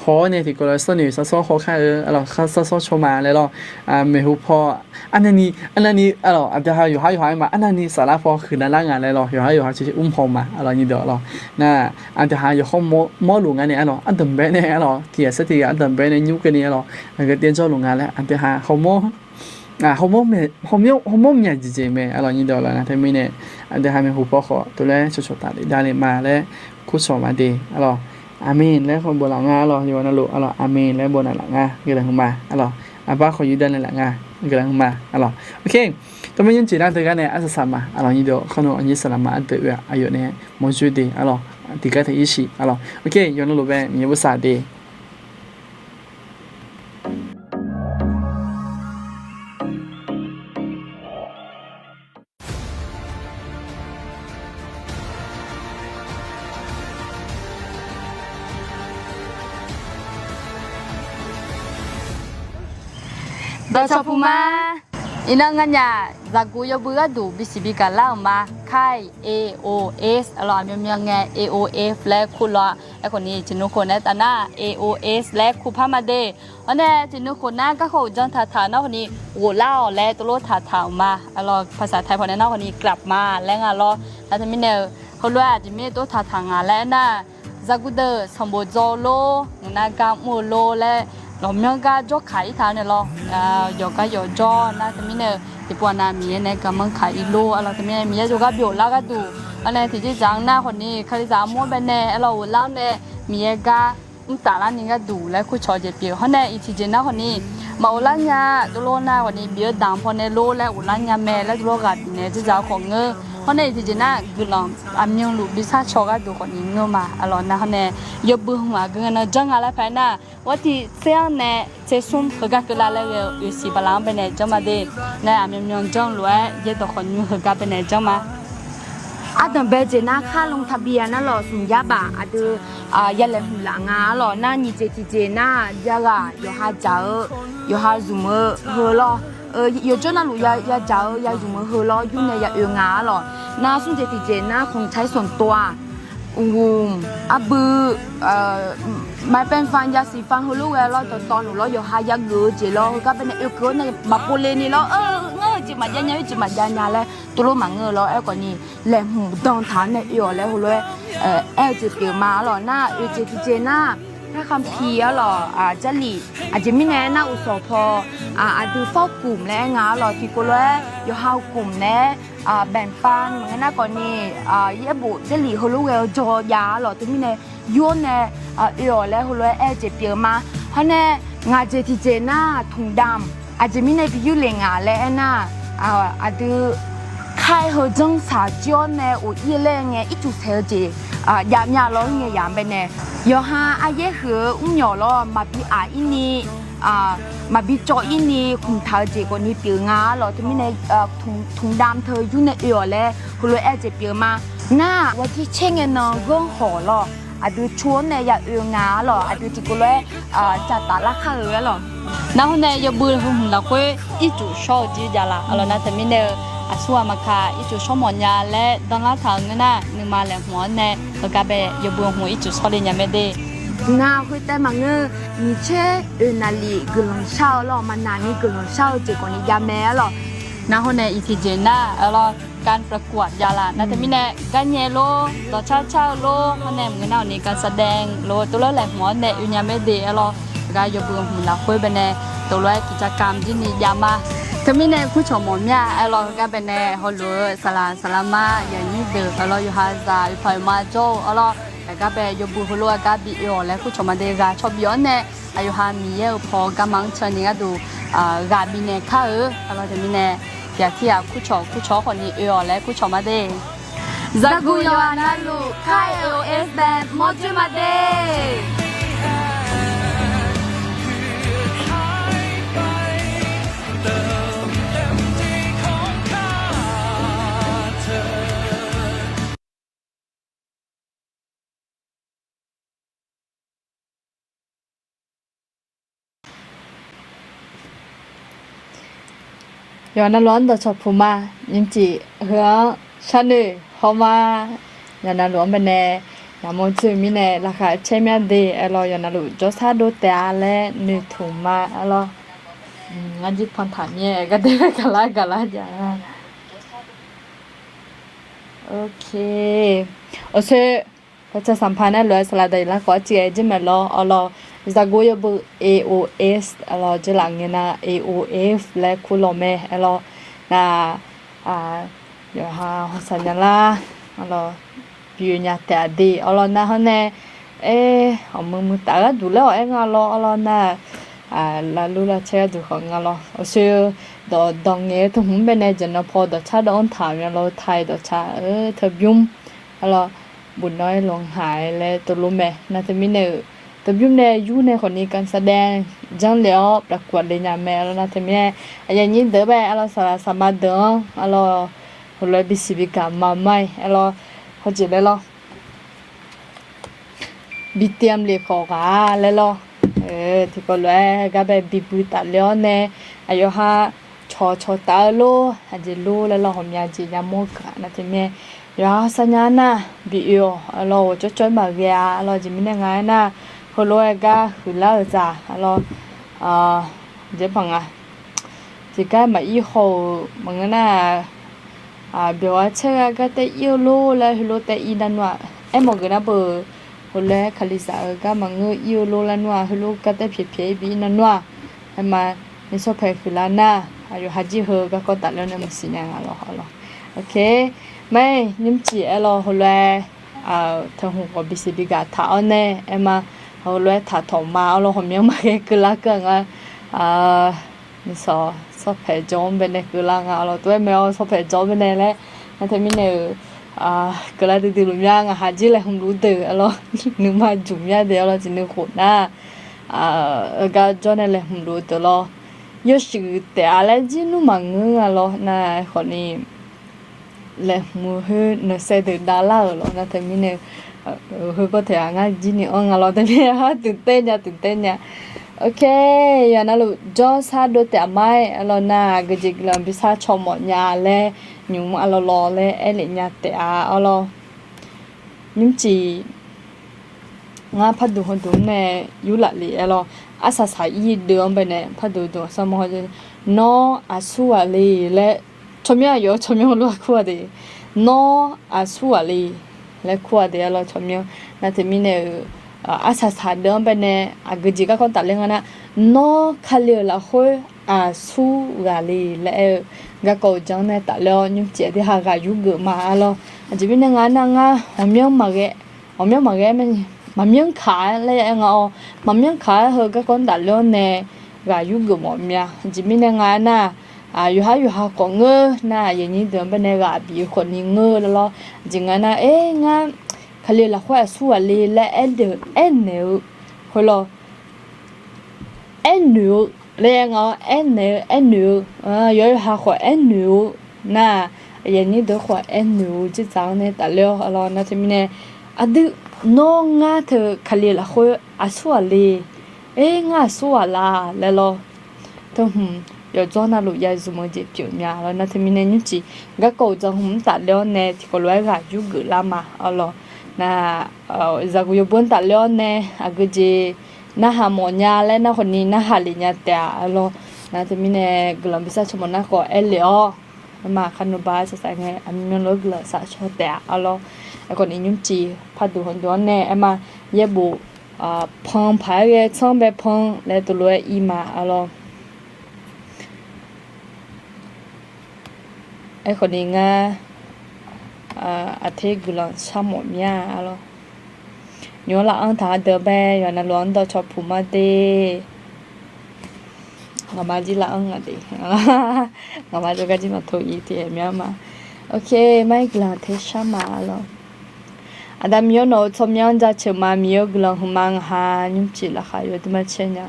haw-awr nae tiqkawv lof-aer sarnoeq sarsawr haw kar-eu arlawq, sarsawr caw ma laer lawr. Maeqhu paw arnavni arnavni arlawq, aqdui ha yawqhar yawqha-aer ma arnavni saflar paw huiqlar lar nga laer lawr, yawqhar yawqha ceuq mr haw ma arlawq, nyirdeuq arlawq. Nar aqdui ha yawqhawr mawr luf nga nae arlawq, ardanqbae nae arlawq tiq ghaq saer tiq ghaq ardanqbae nae nymr keuvni arlawq, aqgeu taev jawrluf nga laer aqdui ha hawmawr hawmawr myaq jeqjeq mae arlawq, nyirdeuq arlawq. Nar teumirnae aqdui ha maeqhu paw khawf tov laer cawqcawq taf lef davle ma laer kurcawq ma de arlawq. Aqmeq laer khawf bof laf nga arlawq, yawqha navluf arlawq aqmeq laer bof naeqlaf nga, guiqlanq huiqma arlawq. Aqbar khawf yurdavle laf nga, guiqlanq huiqma arlawq. Ok, tov ma nymr jeq nar teugar nae arsaq saq ma arlawq, nyirdeuq khawf nawr aqnyir saqlaq ma ardeuv oe-aq aqyawf nae mawr dzoer de arlawq, tiqgar taef-ir siq arlawq. Ok, yawqha navluf bae Miqyaer bosav de. Dawqcawq puq ma. Iqnan nganyaf zaqguq yawbui gharduq bisiq bigaq lar-euq ma. Kai, A O S arlawq, aqmyanmyan ngae A O F laer kur lawr-a. Aerkhawf ni tiqnui khof nae taf nar A O S laer kur par ma de. Hawr nae tiqnui khof nar garkawv uqdzan taqtaq nar khawf ni ghoflar-awq laer tov lof taqtaq-euq ma. Arlawq, paqsaq taiq paw nae nar khawf ni กลับมา laer nga lawr. Nar teumirnae-eu heulof-aer aqjeq mirnae tov taqtaq nga laer aernar, zaqguq deuq sanqbof dzaw-eu lor, ngaq nar gar mr-eu lor laer lawqmyanr gar jawrkaq-ir taq-awr nae lawr, yawqgar yawqjawr nar teumirnae-eu tiqpov aqnav Miqyaer nae garmanr kaq-ir lor arlawq, teumirnae Miqyaer jawrgar byoflar gharduq. Hawr nae tiqjeq dzaq-anr nar khawf ni Kalizaq armur-anr bae nae arlawq ghoflar-awr nae Miqyaer gar mr taflar ni gharduq laer kurcawq-eu jeq pyeuf. Hawr nae iq tiqjeq nar khawf ni maqghoflar nya, tov lof nar khawf ni bif-eu daq paw nae lor laer ghoflar nya mae laer tov lof ghaq bifnaeq dzerdzaq-eu khawf ngeur. Hawr nae iq tiqjeq nar guiqlanq aqmyanluf bi sar caw gharduq khawf ni ngeur ma arlawq. Nar hawr nae yawbui hmq aqgeu ngae nan janr nga laer paq-aer nar, ghawr tiq tser-anr nae tser smr heugar keuvlar laer ghae-eu oeqsiq baqlaq-anr bae nae janr ma de. Nae aqmyanmyan janr lof-aer yaerdawq khawf nymr heugar bae nae janr ma. Ardanqbae jeq nar khar ลงทะเบียน nar lawq smq yar baf aqdui ya laeqhmq laf nga arlawq. Nar nyiq jeq tiqjeq nar jaghaq yawqha dzaq-eu yawqha zmq-eu heu lawr, yawqjawr navluf ya dzaq-eu ya zmq-eu heu lawr yur nae ya oe nga arlawq. Nar smr jeq tiqjeq nar ของใช้ส่วนตัว uqghumq arbui ไม้แปรงฟัน yasiq แปรงฟัน heulof ghae lawr dawqtawv nmr lawr yawqha yageuf-eu jeq lawr heugar bae nae oekeuv-awr nae maqpov le ni lawr, ngar-eu jeq maqjav nya, oer jeq maqjav nya laer tov lof maqngeur-eu lawr. Aerkhawf ni laeqhmq dan taq-awr nae oe-awq laer heulof-aer aer-eu jeq pyeuf ma arlawq. Nar oeq jeq tiqjeq nar narkhanq pi arlawq, jarlif aqjeq mirnae aernar uqsawq paw aqdui ฟอกกลุ่ม laer aer nga arlawq. Tiqkawv lof-aer yawqha-eu กลุ่ม nae แบ่งปัน maqngeur nar khawf ni yaerbof jarlif heulof ghae-eu jaw jav arlawq. Teumirnae yur-awr nae oe-awq laer heulof-aer aer-eu jeq pyeuf ma. Hawr nae ngaq jeq tiqjeq nar ถุงดำ aqjeq mirnae bi yurlef ngaq laer aernar, aqdui khaer heu janr saq jir-awr nae of ir laer ngae ircuf saeq-eu jeq jav mya lawr ngae yaq bae nae, yawqha aryaer huiq-eu mrmyawq lawr maqbi aq ir ni maqbi cawv ir ni khmq taq-eu jeq khawf ni pyeuf nga arlawq. Teumirnae ถุงดำ teu yur nae oe-awq laer heulof-aer aer-eu jeq pyeuf ma. Nar ghawr tiq tser ngae nan ghanr hawq lawr aqdui cu-awr nae ya oe nga arlawq. Aqdui tiqkawv lof-aer caqtaf lar khar-eu arlawq. Nar hawr nae yawbui heu hmq lafkhoer ircuf shawr-eu jir jav laf arlawq. Nar teumirnae-eu aqsur ghaq maqkaq ircuf shawr mawf nya laer danlar taq-euq ngeur nar, nuima laeqhmq-awr nae heugar bae yawbui hmq ircuf shawr le nya mae de. Nar khoertav maqngeur, nyiq tser oeq naqlif guiqlanq shar-eu lawr, maqnaq ni guiqlanq shar-eu jeq khawf ni jav mae arlawq. Nar hawr nae iq tiqjeq nar arlawq, การประกวด jav laf. Nar teumirnae garnyae lor, dawqcar car-eu lor, hawr nae maqngeur nar-awq ni การแสดง lor tov lof laeqhmq-awr nae oe nya mae de arlawq. Heugar yawbui hmq lafkhoer bae nae tov lof-aer กิจกรรม jir ni jav ma. Teumirnae kurcawq mawf mya arlawq. Heugar bae nae heulof-eu saqlaq saqlaq ma yaqnyir deuq arlawq, yawqha zaq oeqpaq oeqma jawr-eu arlawq. Heugar bae yawbui heulof-aer gar bi oe-awq laer kurcawq ma de. Ghaq cawq bif-awr nae aqyawf ha Miqyaer-euq paw garma-anr can ni gharduq ghaq bifnaeq kar-eu arlawq. Teumirnae tiq ghaq tir ghaq kurcawq kurcawq khawf ni oe-awq laer kurcawq ma de. Zaqguq yawqghaq navluf kar-eu oe-awq laer mawr dzoer ma de. Yawqha navluf-anr dawqcawq puq ma. Nymrcif heu-anr sharnoeq hawr ma. Yawqha navluf-anr baenae yamawr dzoer-eu mirnae laqkhaq caer mya de. Aerlawq, yawqha navluf jawrshar dov taef-a laer noeqtmq ma. Aerlawq, ngar jir pantaq mir-aer gardeuv gaqlar gaqlar jav-a. Ok. Awqsoer, paqca sanqpaq nae lof-aer saqlaq daqyeq larkhawf arciv ghae jir maeq lawr. Aerlawq, zaqguv yawbui A O S, aerlawq, jeurlaf ngae nar A O F laer kurlawq mae. Aerlawq, nar, yawqha hawsaq nya lar, aerlawq, bi oe nya taef-a de. Aerlawq, nar hawr nae, aer, awqmui muiq taf gharduq laer awq-aer nga lawr. Aerlawq, nar, lavlur lavcaer gharduq khawf nga lawr. Awqsoer, dawq dawq ngaeq-eu teu hmq-anr baenae jaqnan paw dawqcar dawq-anr taq-euq mya lawr, tai dawqcar-eu teu bymr. Aerlawq, bufnaw-aer lanqhaq-aer laer tov lor mae. Nar teumirnae-euq, teu bymr nae yur nae khawfni การแสดง janrlef-awr ประกวด le nya mae. Aerlawq, nar teumirnae aqyuif aqnyir deuq-anr bae, aerlawq, saqlaq saqma deuq-anr, aerlawq, heulof-aer bisiq bigaq ma ma-iq, aerlawq, hawjeq laer lawr, bi tiamlef khawf ghaq laer lawr. Tiqkawv lof-aer gar bae bibui tafler-awr nae, aqyawf ha cawq cawq taf-eu lor, aqjeq lor laer lawr, ghawqmya jeq yamawr gaq nar teumirnae, yawqha hawsar nya nar bi oe-awq. Aerlawq, ghawqcawv cawv-aer maqghae-a. Aerlawq, aqjeq mirnae nga aernar, heulof-aer gar huiqlar-euq zaq, aerlawq, jeq baq nga. Tiqgar maqir haw-euq maqngeur nar, byawq-aer caer gha gar tae ir-eu lor laer heulof tae ir nar nmr-aq, aermawf geuf nar beu, heulof-aer kalizaq-eu gar maqngeur ir-eu lor laer nmr-aq, heulof gar tae pyaeq pyaeq ir bi ir nar nmr-aq, aerma, nishawr paeq huiqlar nar, aqyawf ha jir heu garkawv tafler-awr nae maqsiq nya nga lawr. Aerlawq, ok, ma-iq nymrcif aerlawq, heulof-aer teu hmq khawf bisiq bigaq taq-awr nae, aerma, heulof-aer taqtawq ma. Aerlawq, ghawqmyanr maqghae keuvlar keuv-a nga. Nishawq shawr paeq jawr-anr baenae keuvlar nga. Aerlawq, tov-aer mae-awr shawr paeq jawr-anr baenae laer, nar teumirnae-euq, keuvlar duidui luf mya. Ngaq ha jir laeqhmq luf deuq, aerlawq, nuima juq mya de. Aerlawq, jeq nuikhof nar, heugar jawr nae laeqhmq luf-eu deuq lawr, yawshuif taef-a laer jir nmr maqngeur nga lawr. Nar khawfni laeqhmq-eu khoer nanqsaev deuq davlar-euq lawr. Nar teumirnae, heu gawr taeq-a ngar jir ni anr nga lawr. Teumirnae ha duiqtaev nya duiqtaev nya. Ok, yawqha navluf jawrshar dov taef-a ma-aer, aerlawq, nar aqgeujeq guiqlanq bishar caw mawf nya laer, nymq mr arlawr lawr laer aerlef nya taef-a. Aerlawq, nymrcif ngar parduq hawduq-anr nae yurlaf le. Aerlawq, arsaq saq ir deuv-anr baenae parduq duq sar mawr haw, nawr aqsur ghaq le laer, tsawrmyanr aqyawf tsawrmyanr heulof-aer kur-a de. Nawr aqsur ghaq le laer kur-a de. Aerlawq, tsawrmyanr nar teumirnae-euq, arsaq saq deuv-anr baenae aqgeujeq garkawv tafler nga nar, nawr Kali-euq lafkhoer aqsur ghaq le laer aer-eu garkawv-euq jan-anr nae tafler-awr nymrcif-a de ha ghaq yurgeuf ma. Aerlawq, aqjeq mirnae nga nar ngar ghawqmyanr maqghae, ghawqmyanr maqghae-aer maqmyanr kaq-aer laer aer nga-awr, maqmyanr kaq-aer heu garkawv-anr tafler-awr nae ghaq yurgeuf mawf mya. Aqjeq mirnae nga aernar, yawqhar yawqha khawf ngeur nar, aqyuif aqnyir deuq-anr baenae ghaq bif-eu khawfni ngeur laer lawr. Aqjeq nga nar, aer, ngar Kali-euq lafkhoer aqsur ghaq le laer aerdeuq aernaeq-eu khoerlawr, aernoeq-eu laer aer nga-awr, aernaeq-eu aernoeq-eu, yawqhar yawqha khawf aernoeq-eu nar, aqyuif aqnyir deuq khawf aernoeq-eu dzerdzaq-anr nae tafler-awr, aerlawq, nar teumirnae, aqdui, nawr ngar teu Kali-euq lafkhoer aqsur ghaq le, aer, ngar aqsur ghaq la laer lawr. Teu hmq yawqdzawr navluf ya zmq-eu jeq pyeuf mya lawr. Nar teumirnae nymrcif garkawv-euq jan hmq-anr tafler-awr nae tiqkawv lof-aer ghaq yurgeuf lar ma. Aerlawq, nar, zaqguq yawbui-anr tafler-awr nae aqgeujeq narhaq mawf nya laer nar khawfni narhaq lef nya taef-a. Aerlawq, nar teumirnae guiqlanq bishar caw mawf nar khawf aerlef-awr, aerma, kharnuba saqsaq ngae aqmyanluf-aer guiqlanq shar caw taef-a. Aerlawq, aerkhawfni nymrcif parduq hawduq-anr nae aerma, yaerbof, pan paq-aer ghae tsanr bae pan laer tov lof-aer ir ma. Aerlawq, aerkhawfni ngar aqter guiqlanq shar mawf mya. Aerlawq, nymq-anr laf-anr taq-a deuq bae yawqha navluf-anr dawqcawq puq ma de. Ngaqma jir laf-anr nga de. Ngaqma jawrgar jir maqtov ir tiqhaeq myanr ma. Ok, mar-ir guiqlanq aqter shar ma. Aerlawq, Aqda Miqyaer nawq-euq tsawrmyanr-anr jaceuq ma. Miqyaer-euq guiqlanq hmq ma. Ngaq ha nymrcif laqkhaq yawduq mar caer nya.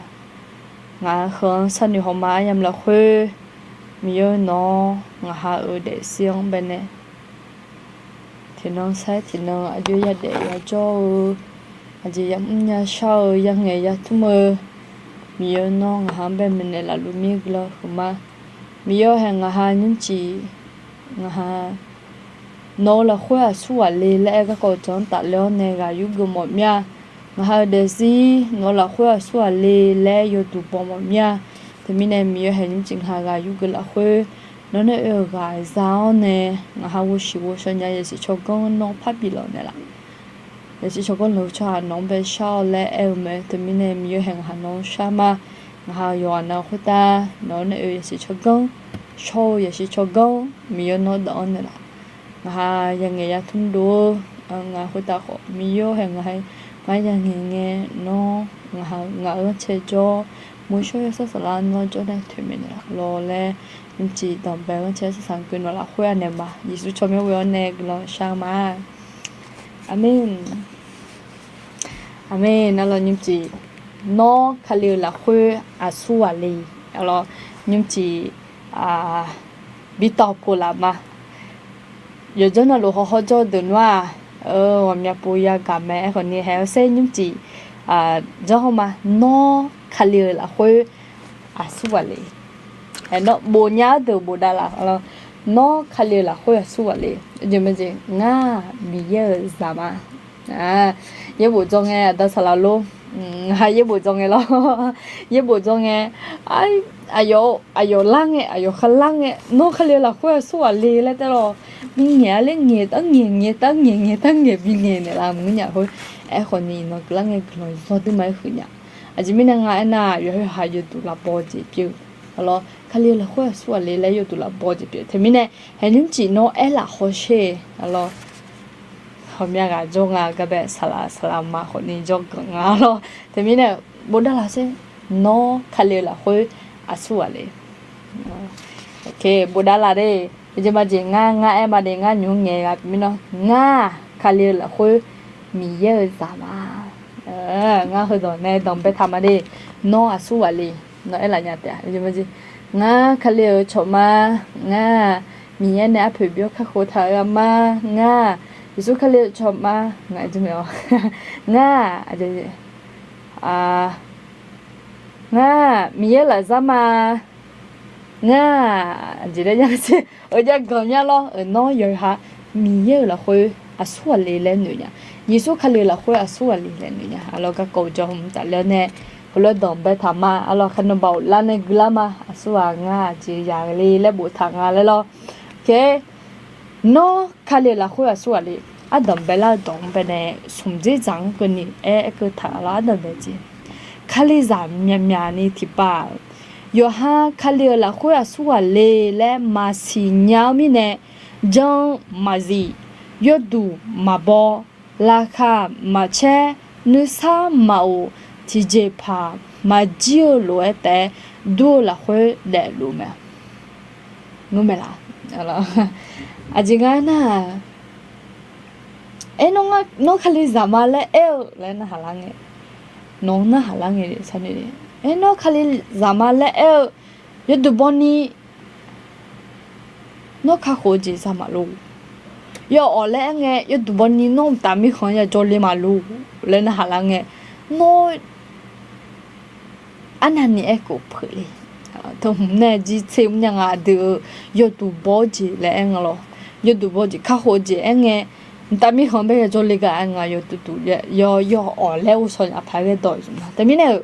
Ngaq heu-anr sharnoeq haw ma. Aryamq lafkhoer Miqyaer nawq-anr ngaq ha-euq daefzir-anr baenae tiqnan sair tiqnan aqjox yadaef yajawr-eu, aqjeq yamr yashar-eu, yangaeq yatmr-eu, Miqyaer nawr ngaq ha-anr bae maeqnaeq lafluf mir guiqlanq huiqma. Miqyaer-eu hae ngaq ha nymrcif, ngaq ha nawq-eu lafkhoer aqsur ghaq le laer aer garkawv-eu jeq-anr tafler-awr nae ghaq yurgeuf mawf mir-a. Ngaq ha-eu daefzir nawq-eu lafkhoer aqsur ghaq le laer yawduq baw mawf mir-a. Teumirnae Miqyaer-eu hae nymrcif ngaq ha ghaq yurgeuf lafkhoer nawr nae oe-euq ghaq za-awr nae ngaq ha ghovshiq ghovshaw nya yasiq tsawrganr nawr parbi lawq naeqlaf. Yasiq tsawrganr luf-eu tsawrhaq nawq-anr bae shar-awr laer aer-eu mae. Teumirnae Miqyaer-eu hae ngaq ha nawq-anr shar ma. Ngaq ha yawqghaq na khoertav nawq-anr nae oe yasiq tsawrganr, shawr-eu yasiq tsawrganr Miqyaer nawr dawq-anr naeqlaf. Ngaq ha yangaeq yatmr dov-eu, ngaq khoertav khawf Miqyaer-eu hae ngaq ha ngar yangaeq ngae nawr ngaq ha ngaq-eu ghanrcae jawr, muiq shawr-eu yawshawr saflar nawr jawr nae toeqmaeq naeqlaf lawq laer nymrcif danqbae ghanrcae saqsaq gui nawq lafkhoer-a naeq ma. Yeqsur tsawrmyanr ghoe-awr nae guiqlanq shar ma. Aqmeq. Aqmeq. Navluf nymrcif nawr Kali-euq lafkhoer aqsur ghaq le. Arlawr nymrcif bi tawq poq laf ma. Yawqjawr navluf hawr hawr jawr deuq nmr-aq, ghawqmya pov yagaq mae. Aerkhawf ni hae-eu saer nymrcif janr haw ma. Nawr Kali-euq lafkhoer aqsur ghaq le. Hae nawr bofnya-eu deuq bofdav laf. Nawr Kali-euq lafkhoer aqsur ghaq le. Jeq majeq ngar Miqyaer-euq zaq ma. Yaerbof dzawr ngae aqda saqlaq lor. Yaerbof dzawr ngae lor. Yaerbof dzawr ngae, aqyawf aqyawf lar ngae, aqyawf khalar ngae, nawr Kali-euq lafkhoer aqsur ghaq le laer taef lawq. Bingaeq-a ler ngaeq, tanr ngaeq ngaeq, tanr ngaeq ngaeq, tanr ngaeq bingaeq naeqlaf maqngeur nya khoer. Aerkhawf ni nawq guiqlar ngae guiqlanq zawr duima aer huiq nya. Aqjeq mirnae nga aernar, yawqha yawqha yawduq lafbaw jeq pyeuf. Arlawr Kali-euq lafkhoer aqsur ghaq le laer yawduq lafbaw jeq pyeuf. Teumirnae hae nymrcif nawr aerlaf hawsher. Arlawr ghawqmya ghaq jawr nga garbae saqlaq saqlaq ma khawf ni jawr ganq nga lor. Teumirnae bofdav laf sher. Nawr Kali-euq lafkhoer aqsur ghaq le. Bofdav laf de. Jeq majeq ngar ngar aer ma de, ngar nymr ngaeq ghaq pyeuf mirnae ngar Kali-euq lafkhoer Miqyaer-euq zaq ma. Ngar heudawq nae danqbae taq ma de. Nawr aqsur ghaq le. Nawr aerlaf nya taef-a. Ngar Kali-euq cawq ma. Ngar Miqyaer nae arpoeq byawr kakhof taq-eu ma. Ngar Yeqsur Kali-euq cawq ma. Ngar, ngar Miqyaer lafzar ma. Ngar, aqjeq laer nya-a, aqjeq ganq mya lor. Nawr yawqha Miqyaer-euq lafkhoer aqsur ghaq le laer noeq nya. Yeqsur Kali-euq lafkhoer aqsur ghaq le laer noeq nya. Arlawr garkawv-eu jawr hmq tafler-awr nae heulof-aer danqbae taq ma. Arlawr kharnan baoq lar nae guilar ma. Aqsur ghaq ngar aqjeq yaq le laer boftaq nga laer lor. Nawr Kali-euq lafkhoer aqsur ghaq le. Ardanq baelar-eu dawq-anr baenae smq dzer dzaq-anr keuvni aer aer keuv taq lawr. Ardanq bae jeq, Kalizaq myaqmyaq ni tiqpav-euq yawqha Kali-euq lafkhoer aqsur ghaq le laer maqsiq nya-eu mirnae, jan maqzif, yawduq maqbaw, laqkhaq maqcaer, nuisar maqof, tiqjeqpaq maqjir-eu lof-aer taef-aer dur-eu lafkhoer daefluf mae. Nmr mae laf. Aqjeq nga nar-aq, aer, nawr Kalizaq ma laer aer-eu laer narhaq lar ngae, nawq-anr narhaq lar ngae, aer, nawr Kalizaq ma laer aer-eu yawduq bawni nawr kakhof-eu jeq za maqluf. Yawawf laer aer ngae, yawduq bawni nawr mqtav mirkhanq-anr yajawr le maqluf laer narhaq lar ngae, nawr arnavni aerkhof peuq le. Teu hmq nae jirtser mrnya nga deuq-eu yawduq baw-eu jeq laer aer nga lawr. Yawduq baw-eu jeq, kakhof-eu jeq aer ngae, mqtav mirkhanq bae yajawr le gar aer nga yawduq duq, yawawf laer ghovshaw nya paq-aer ghae dawq zmq ma. Teumirnae-euq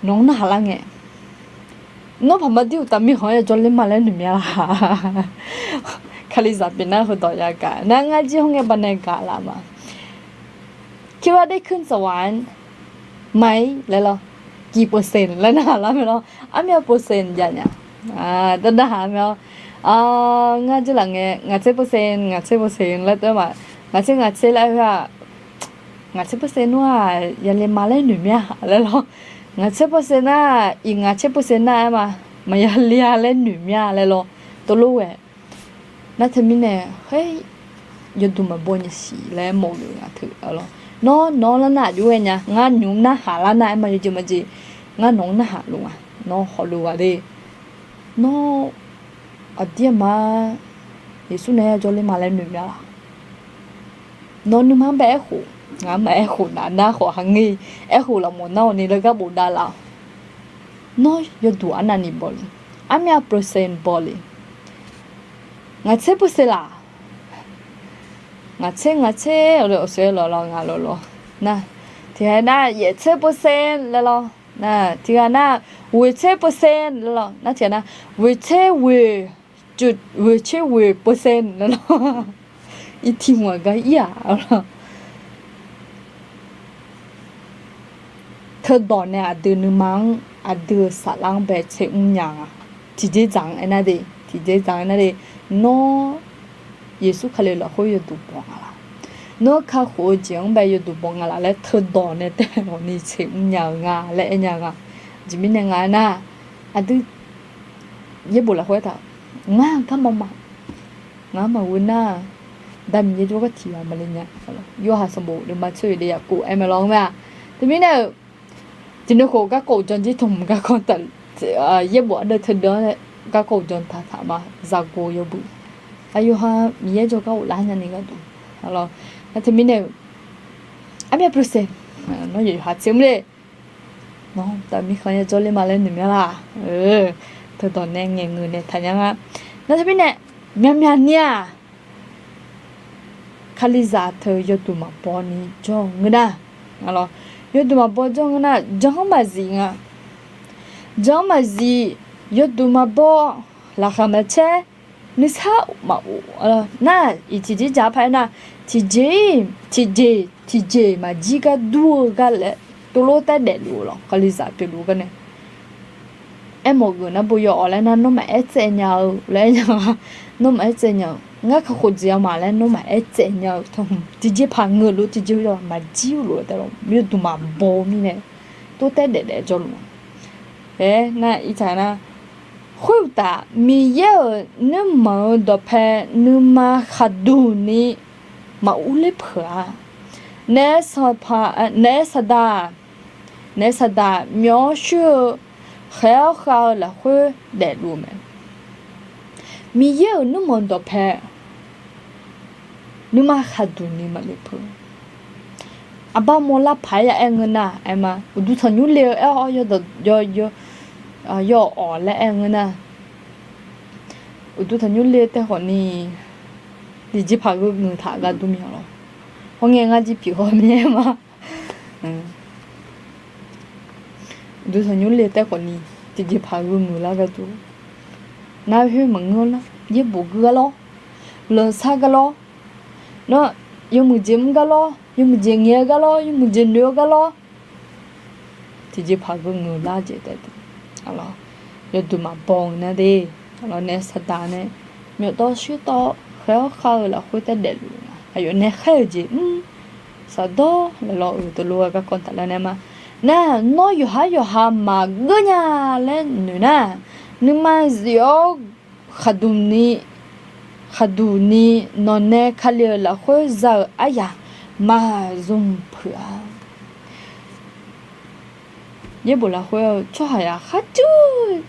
nawq-anr narhaq lar ngae, nawr paqma dir uqtaf mirkhanq-anr yajawr ler ma laer noeqmya la. Kalizaq pyeufnar heudawq yagaq nar, ngar jir hawr ngae baqdanae gaq laf ma. คิดว่าได้ขึ้นสวรรค์ไหม laer lawr. กี่เปอร์เซ็นต์ laer narhaq lar mae lawr. Armyav เปอร์เซ็นต์ jav nya. Dawrdanr haq armyav-awr, ngar jir laf ngae ngaq tser เปอร์เซ็นต์, ngaq tser เปอร์เซ็นต์ laer teu ma. Ngaq tser ngaq tser laer aer-aq, ngaq tser เปอร์เซ็นต์ nmr-aq yale ma laer noeqmya laer lawr. Ngaq tser เปอร์เซ็นต์ nar, iq ngaq tser เปอร์เซ็นต์ nar aer ma, maqya le-a laer noeqmya laer lawr. Tov lof ghae. Nar teumirnae, khoer yawduq maqbaw nya siq laer mawf-eu ngaq teu lawr. Nawr nawq-anr lar nar aqjox ghae nya, ngar nymq-mr narhaq lar nar aer ma, yawjeq majeq, ngar nawq-anr narhaq luf nga, nawr hawluf gha de. Nawr aqdir aqma Yeqsur nae yajawr ler ma laer noeqmya la? Nawr nuima-anr bae aerkhof, ngaq-anr maqaer khof naf nar khawf ha ngeur, aerkhof lafmawf nar-awq ni laer gar bofdav laf-awq. Nawr yawduq arnavni baw le. Armyav percent baw le. Ngaq tser percent laq. Ngaq tser, ngaq tser, awqsoer lawq lawq, ngaq lawq lawq. Nar, tiqghaq nar yaef tser percent laer lawr. Nar tiqghaq nar ghoeq tser percent laer lawr. Nar tiqghaq nar ghoeq tser ghoeq, ghoeq tser ghoeq percent laer lawr. Irtiq hmq-aq gar ir-aq lawr. Teudawq nae aqdui nuima-anr aqdui-euq saflar-anr bae tser mr nya nga. Tiqjeq dzaq-anr aernar de, tiqjeq dzaq-anr aernar de, nawr Yeqsur Kali lafkhoer yawduq baw nga laq? Nawr kakhof-eu jeq-anr bae yawduq baw nga laq laer teudawq nae taef-awq ni tser mr nya-eu nga laer aer nya nga. Aqjeq mirnae nga aernar, aqdui yaerbof lafkhoer aertaq, ngar garma ma, ngar maqghoe nar, da Miqyaer jawrgar tiq ghaq maqle nya. Yorhaq sanqbof deuvma tser oeq de yaqkov aer mae lawr-anr mae-aq. Teumirnae-euq, tiqnuikhof garkawv uqdzan jir tmq garkawv taf, yaerbof ardeuv teudeuv-anr garkawv uqdzan taqtaq ma, zaqgoq yawbuq. Aqyawf ha Miqyaer jawrgar ghoflar nyani gharduq. Nar teumirnae-euq, armyav percent, nawr yawqha tser mr le. Nawr taf mirkhanq ya jawrler ma laer noeq mya laq. Teudawq nae ngaeqngeuq naeq taqnya nga. Nar teumirnae, myavmyavni-aq, Kalizaq teu yawduq maqbaw ni jawr-eu ngeur nar, yawduq maqbaw jawr-eu ngeur nar, jan-anr maqzif nga. Jan-anr maqzif, yawduq maqbaw, laqkhaq maqcaer, nuisar maqof nar, iq tiqjeq dzaq paq-aer nar, tiqjeq-ir tiqjeq tiqjeq maqjir gar dur-eu gar laer, tovlof taer daefluf-eu lawq. Kalizaq pyeufluf-eu garnae, aermawf geuf nar, bo yawawq laer nar, nawr maqaer tsaev nya-eu laer aer nya-a. Nawr maqaer tsaev nya-eu, ngar kakhof jeq-a ma laer nawr maqaer tsaev nya-eu, tiqjeqpaq ngeuqluf tiqjeq-a maqjir-eu lof-aer taef lawq, yawduq maqbaw-eu mirnae, tov taer daefdaef jawrluf-a. Aernar, irtaq nar, khoeruqtaf Miqyaer-euq nuirmanq-eu dawqpae nuima khaqduq ni maqur ler peuq-a. Naef saqdaq, naef saqdaq myawf-awr shuir-eu khaeq-awr khav-eu lafkhoer daefluf-eu mae. Miqyaer-euq nuirmanq dawqpae nuima khaqduq ni maqle peuq. Aqbar mawrlar paq-aer ya aer ngeur nar, aer ma, uqduq tanqnymr le-eu aer-awr yawawq laer aer ngeur nar, uqduq tanqnymr le taef khawf ni, tiqjeqpaq gheu ngeuq taq gar dur mir-a lawq. Hawr ngae ngar jir pyeuf haw mir-aer ma. Uqduq tanqnymr le taef khawf ni, tiqjeqpaq gheu ngeuq lar gar dur. Nar khoer maqngeur nar, yaerbof gui gar lawr, lanqsar gar lawr, nawr yawmuiq jeq mr gar lawr, yawmuiq jeq ngaeq-eu gar lawr, yawmuiq jeq noeq-eu gar lawr, tiqjeqpaq gheu ngeuq lar jeq taef-a. Yawduq maqbaw-eu nar de, naef saqdaq nae myawf tawv shuir tawv khaeq-awr khav-eu lafkhoer taef daefluf-eu ma. Aqyawf nae khaer-euq jeq mr saqdawr laer lawr-euq teulof-aer garkawv taflar nae ma. Nar, nawr yawqhar yawqha maqgeur nya laer noeq nar, nuima zif-awr khaqduq ni, khaqduq ni nawqnae Kali-euq lafkhoer za-euq aryaq maqzmq peuq-a. Yaerbof lafkhoer-eu tsawrhaq yaq kharcuir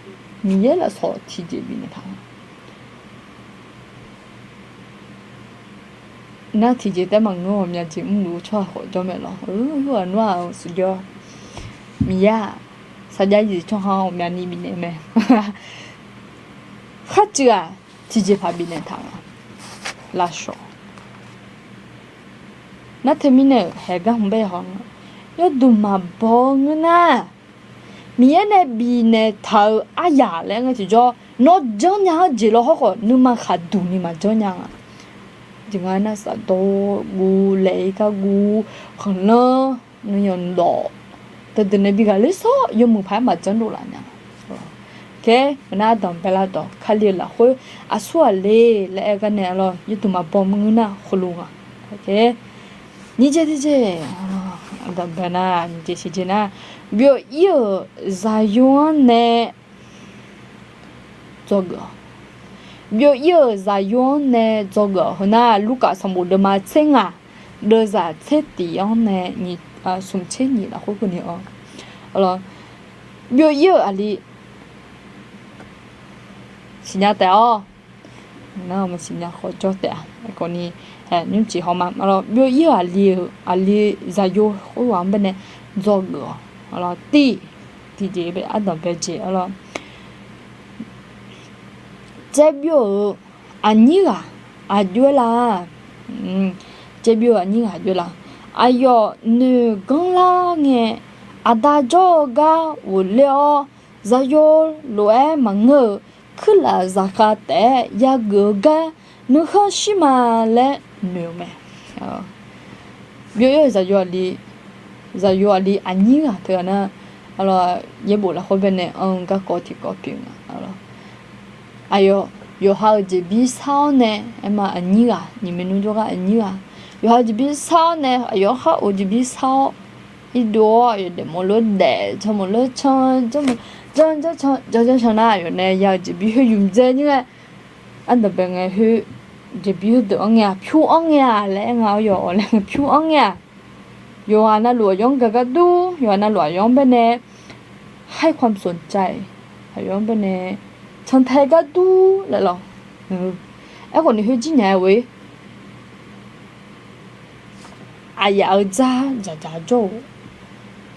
Miqyaer lafsawq tiqjeq bifnaeq taq-a. Nar tiqjeq taef maqngeur ghawqmya jeq mrluf-eu tsawrhaq khawf jawr mae lawr. Heu-aq nmr-aq-eu sheuqjawr, Miqyaer-aq, sarjax jeq tsawrhaq ghawqmyani bifnaeq mae. Kharcuir-aq tiqjeqpaq bifnaeq taq-a. Lavshawq. Nar teumirnae-euq haeq gar hmq bae haw nga, yawduq maqbaw-eu ngeur nar, Miqyaer nae bifnaeq taq-euq aryaq laer ngeur tiqjawr, nawr janrnya-anr jeq lawr hawrkhawf nuima khaqduq ni maqjanr nya-a. Jeq nga nar, safdawr guv, laeq-ir gar guv, khanqlanr, nuiyanq dawq, deuqdeuq nae bi ghaqler sawr yawmuiq paq-aer maqjanr dovlaf nya. Khaer, maqnar ardanq baelar dawq, Kali-euq lafkhoer aqsur aqle laer aer gar nae lawr, yawduq maqbaw ngeur nar heulof nga. Nyiq jeq tiqjeq, ardanq bae nar nyiq jeq shiq jeq nar, byov-ir-euq zaqyo-anr nae dzawgeuf-awq. Byov-ir-euq zaqyo-anr nae dzawgeuf-awq. Heu nar, Lurkaf sanqbof deuvma tser ngaq, deuvzaq tser tif-anr nae smq tser nyiq lafkhoer keuvni-awr, byov-ir-euq aqli siqnya taef-awq. Nar maqsiq nya khawf jawr taef-a. Aerkhawf ni, nymrcif hawma, byov-ir-euq aqli-euq aqli zaqyo khoerghaq-anr baenae dzawgeuf-awq. Tiv, tiqjeq ardanq bae jeq arlawr. Caevbyov-euq aqnyir ghaq aqjox-aer la. Caevbyov-euq aqnyir ghaq aqjox-aer la. Aqyawf noeq ganrlar ngae, aqda jawr-eu gar ghofler-awr, zaqyo lof-aer maqngeur-euq kuirlaf zaqkhav taef-aer yageuf-eu gar nuikhanr shir ma laer noeq-eu mae. Byov-ir-euq zaqyo aqli, zaqyo aqli aqnyir ghaq teughaq nar, yaerbof lafkhoer baenae anr-eu garkawv tiqkawv pyeuf nga. Aqyawf, yawqha-euq jeqbir sar-awr nae, aerma aqnyir ghaq, nyiq maernmr jawrgar aqnyir ghaq, yawqha-euq jeqbir sar-awr nae, aqyawf khar of jeqbir sar-awr, irdov-awr aqyawf daefmawf lof daef, can mawf lof can, janr janr can, janr janr can nar, aqyawf nae ya-euq jeqbir khoer yumq dzae nyir-aer, ardanq bae ngae khoer, jeqbir khoerdeuq anr ngae-aq, pyur anr ngae-aq laer aer nga. Aryawf awq laer pyur anr ngae-aq, yawqghaq navluf aqyawf-anr gaq gar dur, yawqghaq navluf aqyawf-anr baenae ให้ความสนใจ aqyawf-anr baenae cantae gar dur laer lawr. Aerkhawf ni khoer jir nya-aer ghoe aqyaf-euq dzar dzaqdzaq jawr-eu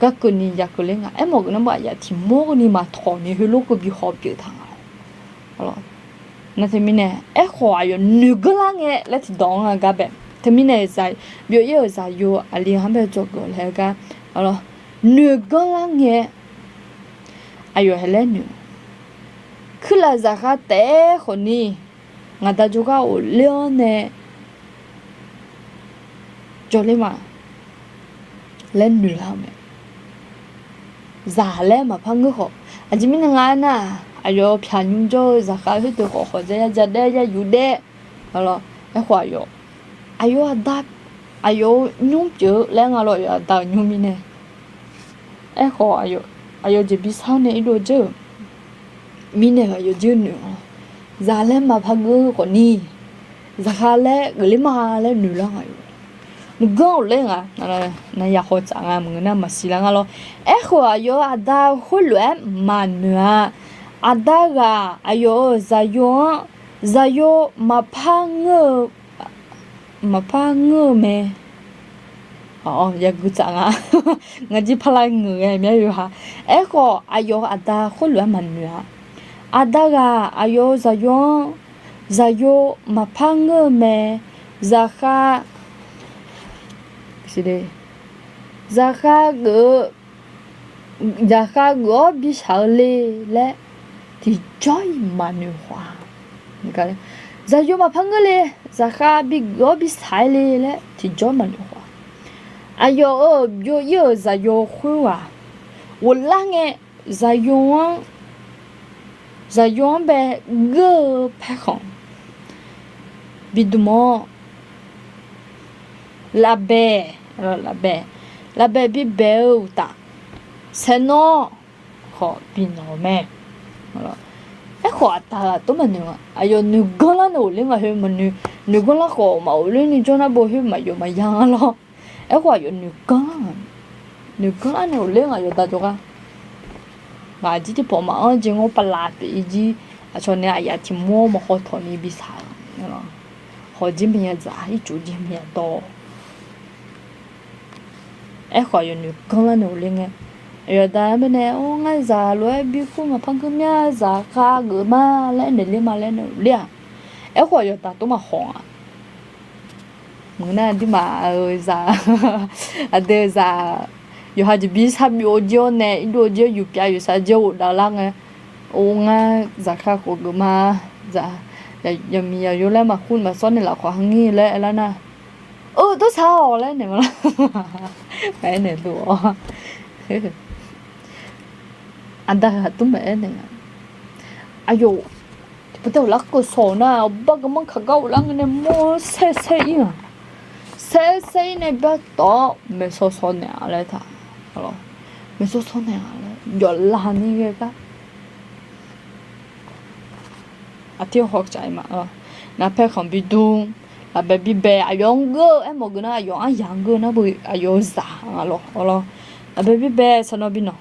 gar keuvni ya keuvler nga. Aermawf geuf nar mawr aqyaf tiq mawr ni maqtawq ni heulof keuv bi haw pyeuf taq nga. Nar teumirnae aerkhawf aqyawf noeq ganrlar ngae laer tiqdawq-anr nga gar bae. Teumirnae byov-ir-euq zaqyo aqli-anr bae dzawgeuf laer-eu gar, noeq ganrlar ngae aqyawf hae laer noeq, kuirlaf zaqkhav taef-aer khawfni ngaqda jawrgar ghofler-awr nae jawrler ma laer noeqlar-eu mae. Zaq laer maqpar ngeur khawf, aqjeq mirnae nga aernar, aqyawf-euq pyaq nymr jawr-eu zaqkhav khoerdeuq khawf khawf ja ya ja daef ya yuf daef. Aerkhawf aqyawf, aqyawf aqda, aqyawf-euq nymr pyeuf-eu laer nga lawr, aqyawf aqda-euq nymr mirnae. Aerkhawf aqyawf jeqbir sar-awr nae irdov dzeur-euq mirnae aqyawf jir noeq-awr, zaq laer maqpar ngeur khawfni, zaqkhav laer geufler ma laer noeqlar nga. Noeq ganr ghofler nga, naqya haw tsaf nga maqngeur nar maqsiq lar nga lawr. Aerkhawf aqyawf-euq aqda khoerlof-aer maqnoeq-a. Aqda ghaq aqyawf-euq zaqyo-anr, zaqyo maqpar ngeur-eu, maqpar ngeur-eu mae. Awq, yagui tsaf nga. Ngar jir parlar ngeur-aer myar yawha. Aerkhawf aqyawf-euq aqda khoerlof-aer maqnoeq-a. Aqda ghaq aqyawf-euq zaqyo-anr, zaqyo maqpar ngeur-eu mae. Zaqkhav, zaqkhav geuf-eu, zaqkhav geuf-awr bishaq-eu le laer tiqjawr-iq maqnoeq khawf-a. Zaqyo maqpar ngeur le, zaqkhav bigeuf-awr bishaq-aer le laer tiqjawr maqnoeq khawf-a. Aqyawf-euq byov-ir-euq zaqyo khoerghaq ghoflar ngae, zaqyo-anr, zaqyo-anr bae geur-eu paerkhanq bidm-awr, lafbae, lafbae, lafbae bibae-eu uqtaf, saeqnawv khawf binawq-eu mae. Aerkhawf aqda ghaq tov maqnoeq nga. Aqyawf noeq ganrlar nae ghofler nga khoer maqnoeq, noeq ganrlar khawf maqghofler ni jawr nar bo khoer maqyawf maqya nga lawr. Aerkhawf aqyawf noeq ganrlar nga, noeq ganrlar nae ghofler nga yawqda jawrgar. Ngaq jir tiqpawf maqanr jeq ngawr pavlav pyeuf-ir jir, aqcawq nae aqyaf tiq mawr maqhaw tawq ni bisaq-eu, hawq jir maqya dzaq, ircuf jir maqya dawr. Aerkhawf aqyawf noeq ganrlar nae ghofler ngae, aqyawf da-anr baenae or ngar zaq lof-aer bi kur maqpar geur mya, zaqkhav geuf ma laer naeq ler ma laer nae ghofler-aq. Aerkhawf aqyawf da tov maqhaw-a. Maqngeur nar aqduimaf-euq zaq, aqdui-euq zaq yawqha jeqbir sar byov jir-awr nae irdov jir-awr yufpyav yufsar jir-awr ghofdav lar ngae, or ngar zaqkhav khawf geuf ma, zaq, yaqmiq yaqyo laer maqkur maqsawr naeq lafkhawf hangir laer aerlar nar, eu dawrsar-awq laer naeq ma lar. Maqaer naeq luf-awr, aqda ghaq tov maqaer naeq-a. Aqyawf tiqpov taef-aer lafkeuv sawq nar, aqbar garmanr kaq gar ghoflar ngae nae mawr saer saer-ir-aq, saer saer-ir nae byar tawf-awr maeqsaw saw naeq-a laer taq, maeqsaw saw naeq-a laer jawf laf ni ghae gar. Aqtir haw caf-ir ma. Naqpaer khanq bidm, lafbae bibae, aqyawf-anr geur-eu aermawf geuf nar aqyawf aryaq-anr geur nar beu aqyawf-eu zaq nga lawr, awr lawr. Lafbae bibae saqnawv binawq.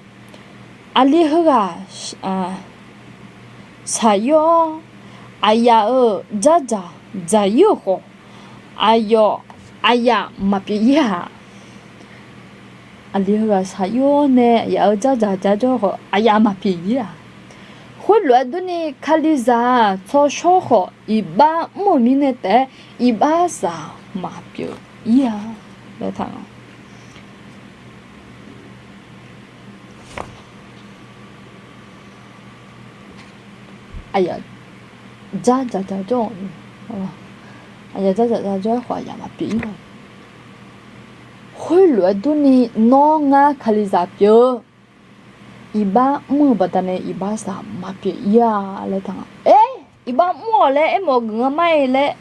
Aqli heughaq shaq-ir-awr, aqyaf-euq dzardzaq dzaq-ir-euq khawf, aqyawf aqyaf maqpyeuf-ir-aq. aqli heughaq shaq-ir-awr nae aqyaf-euq dzardzaq dzardzawr khawf aqyaf maqpyeuf-ir-a. Khoerlof-aer durni Kalizaq-aq tsawrshawr khawf iqbax mr-euq mirnae taef-aer iqbaxzaq maqpyeuf-ir-a laer taq-a. Aqyaf dzardzaq dzardzawr-a, aqyaf dzardzaq dzardzawr-aer khawf aqyaf maqpyeuf-ir-a. Khoerlof-aer durni nawr ngar Kalizaq pyeuf-eu iqbax mr-euq baqdanae iqbaxzaq maqpyeuf-ir-a laer taq-a. Aer, iqbax mr-awq laer aermawf geuf nga ma-iq laer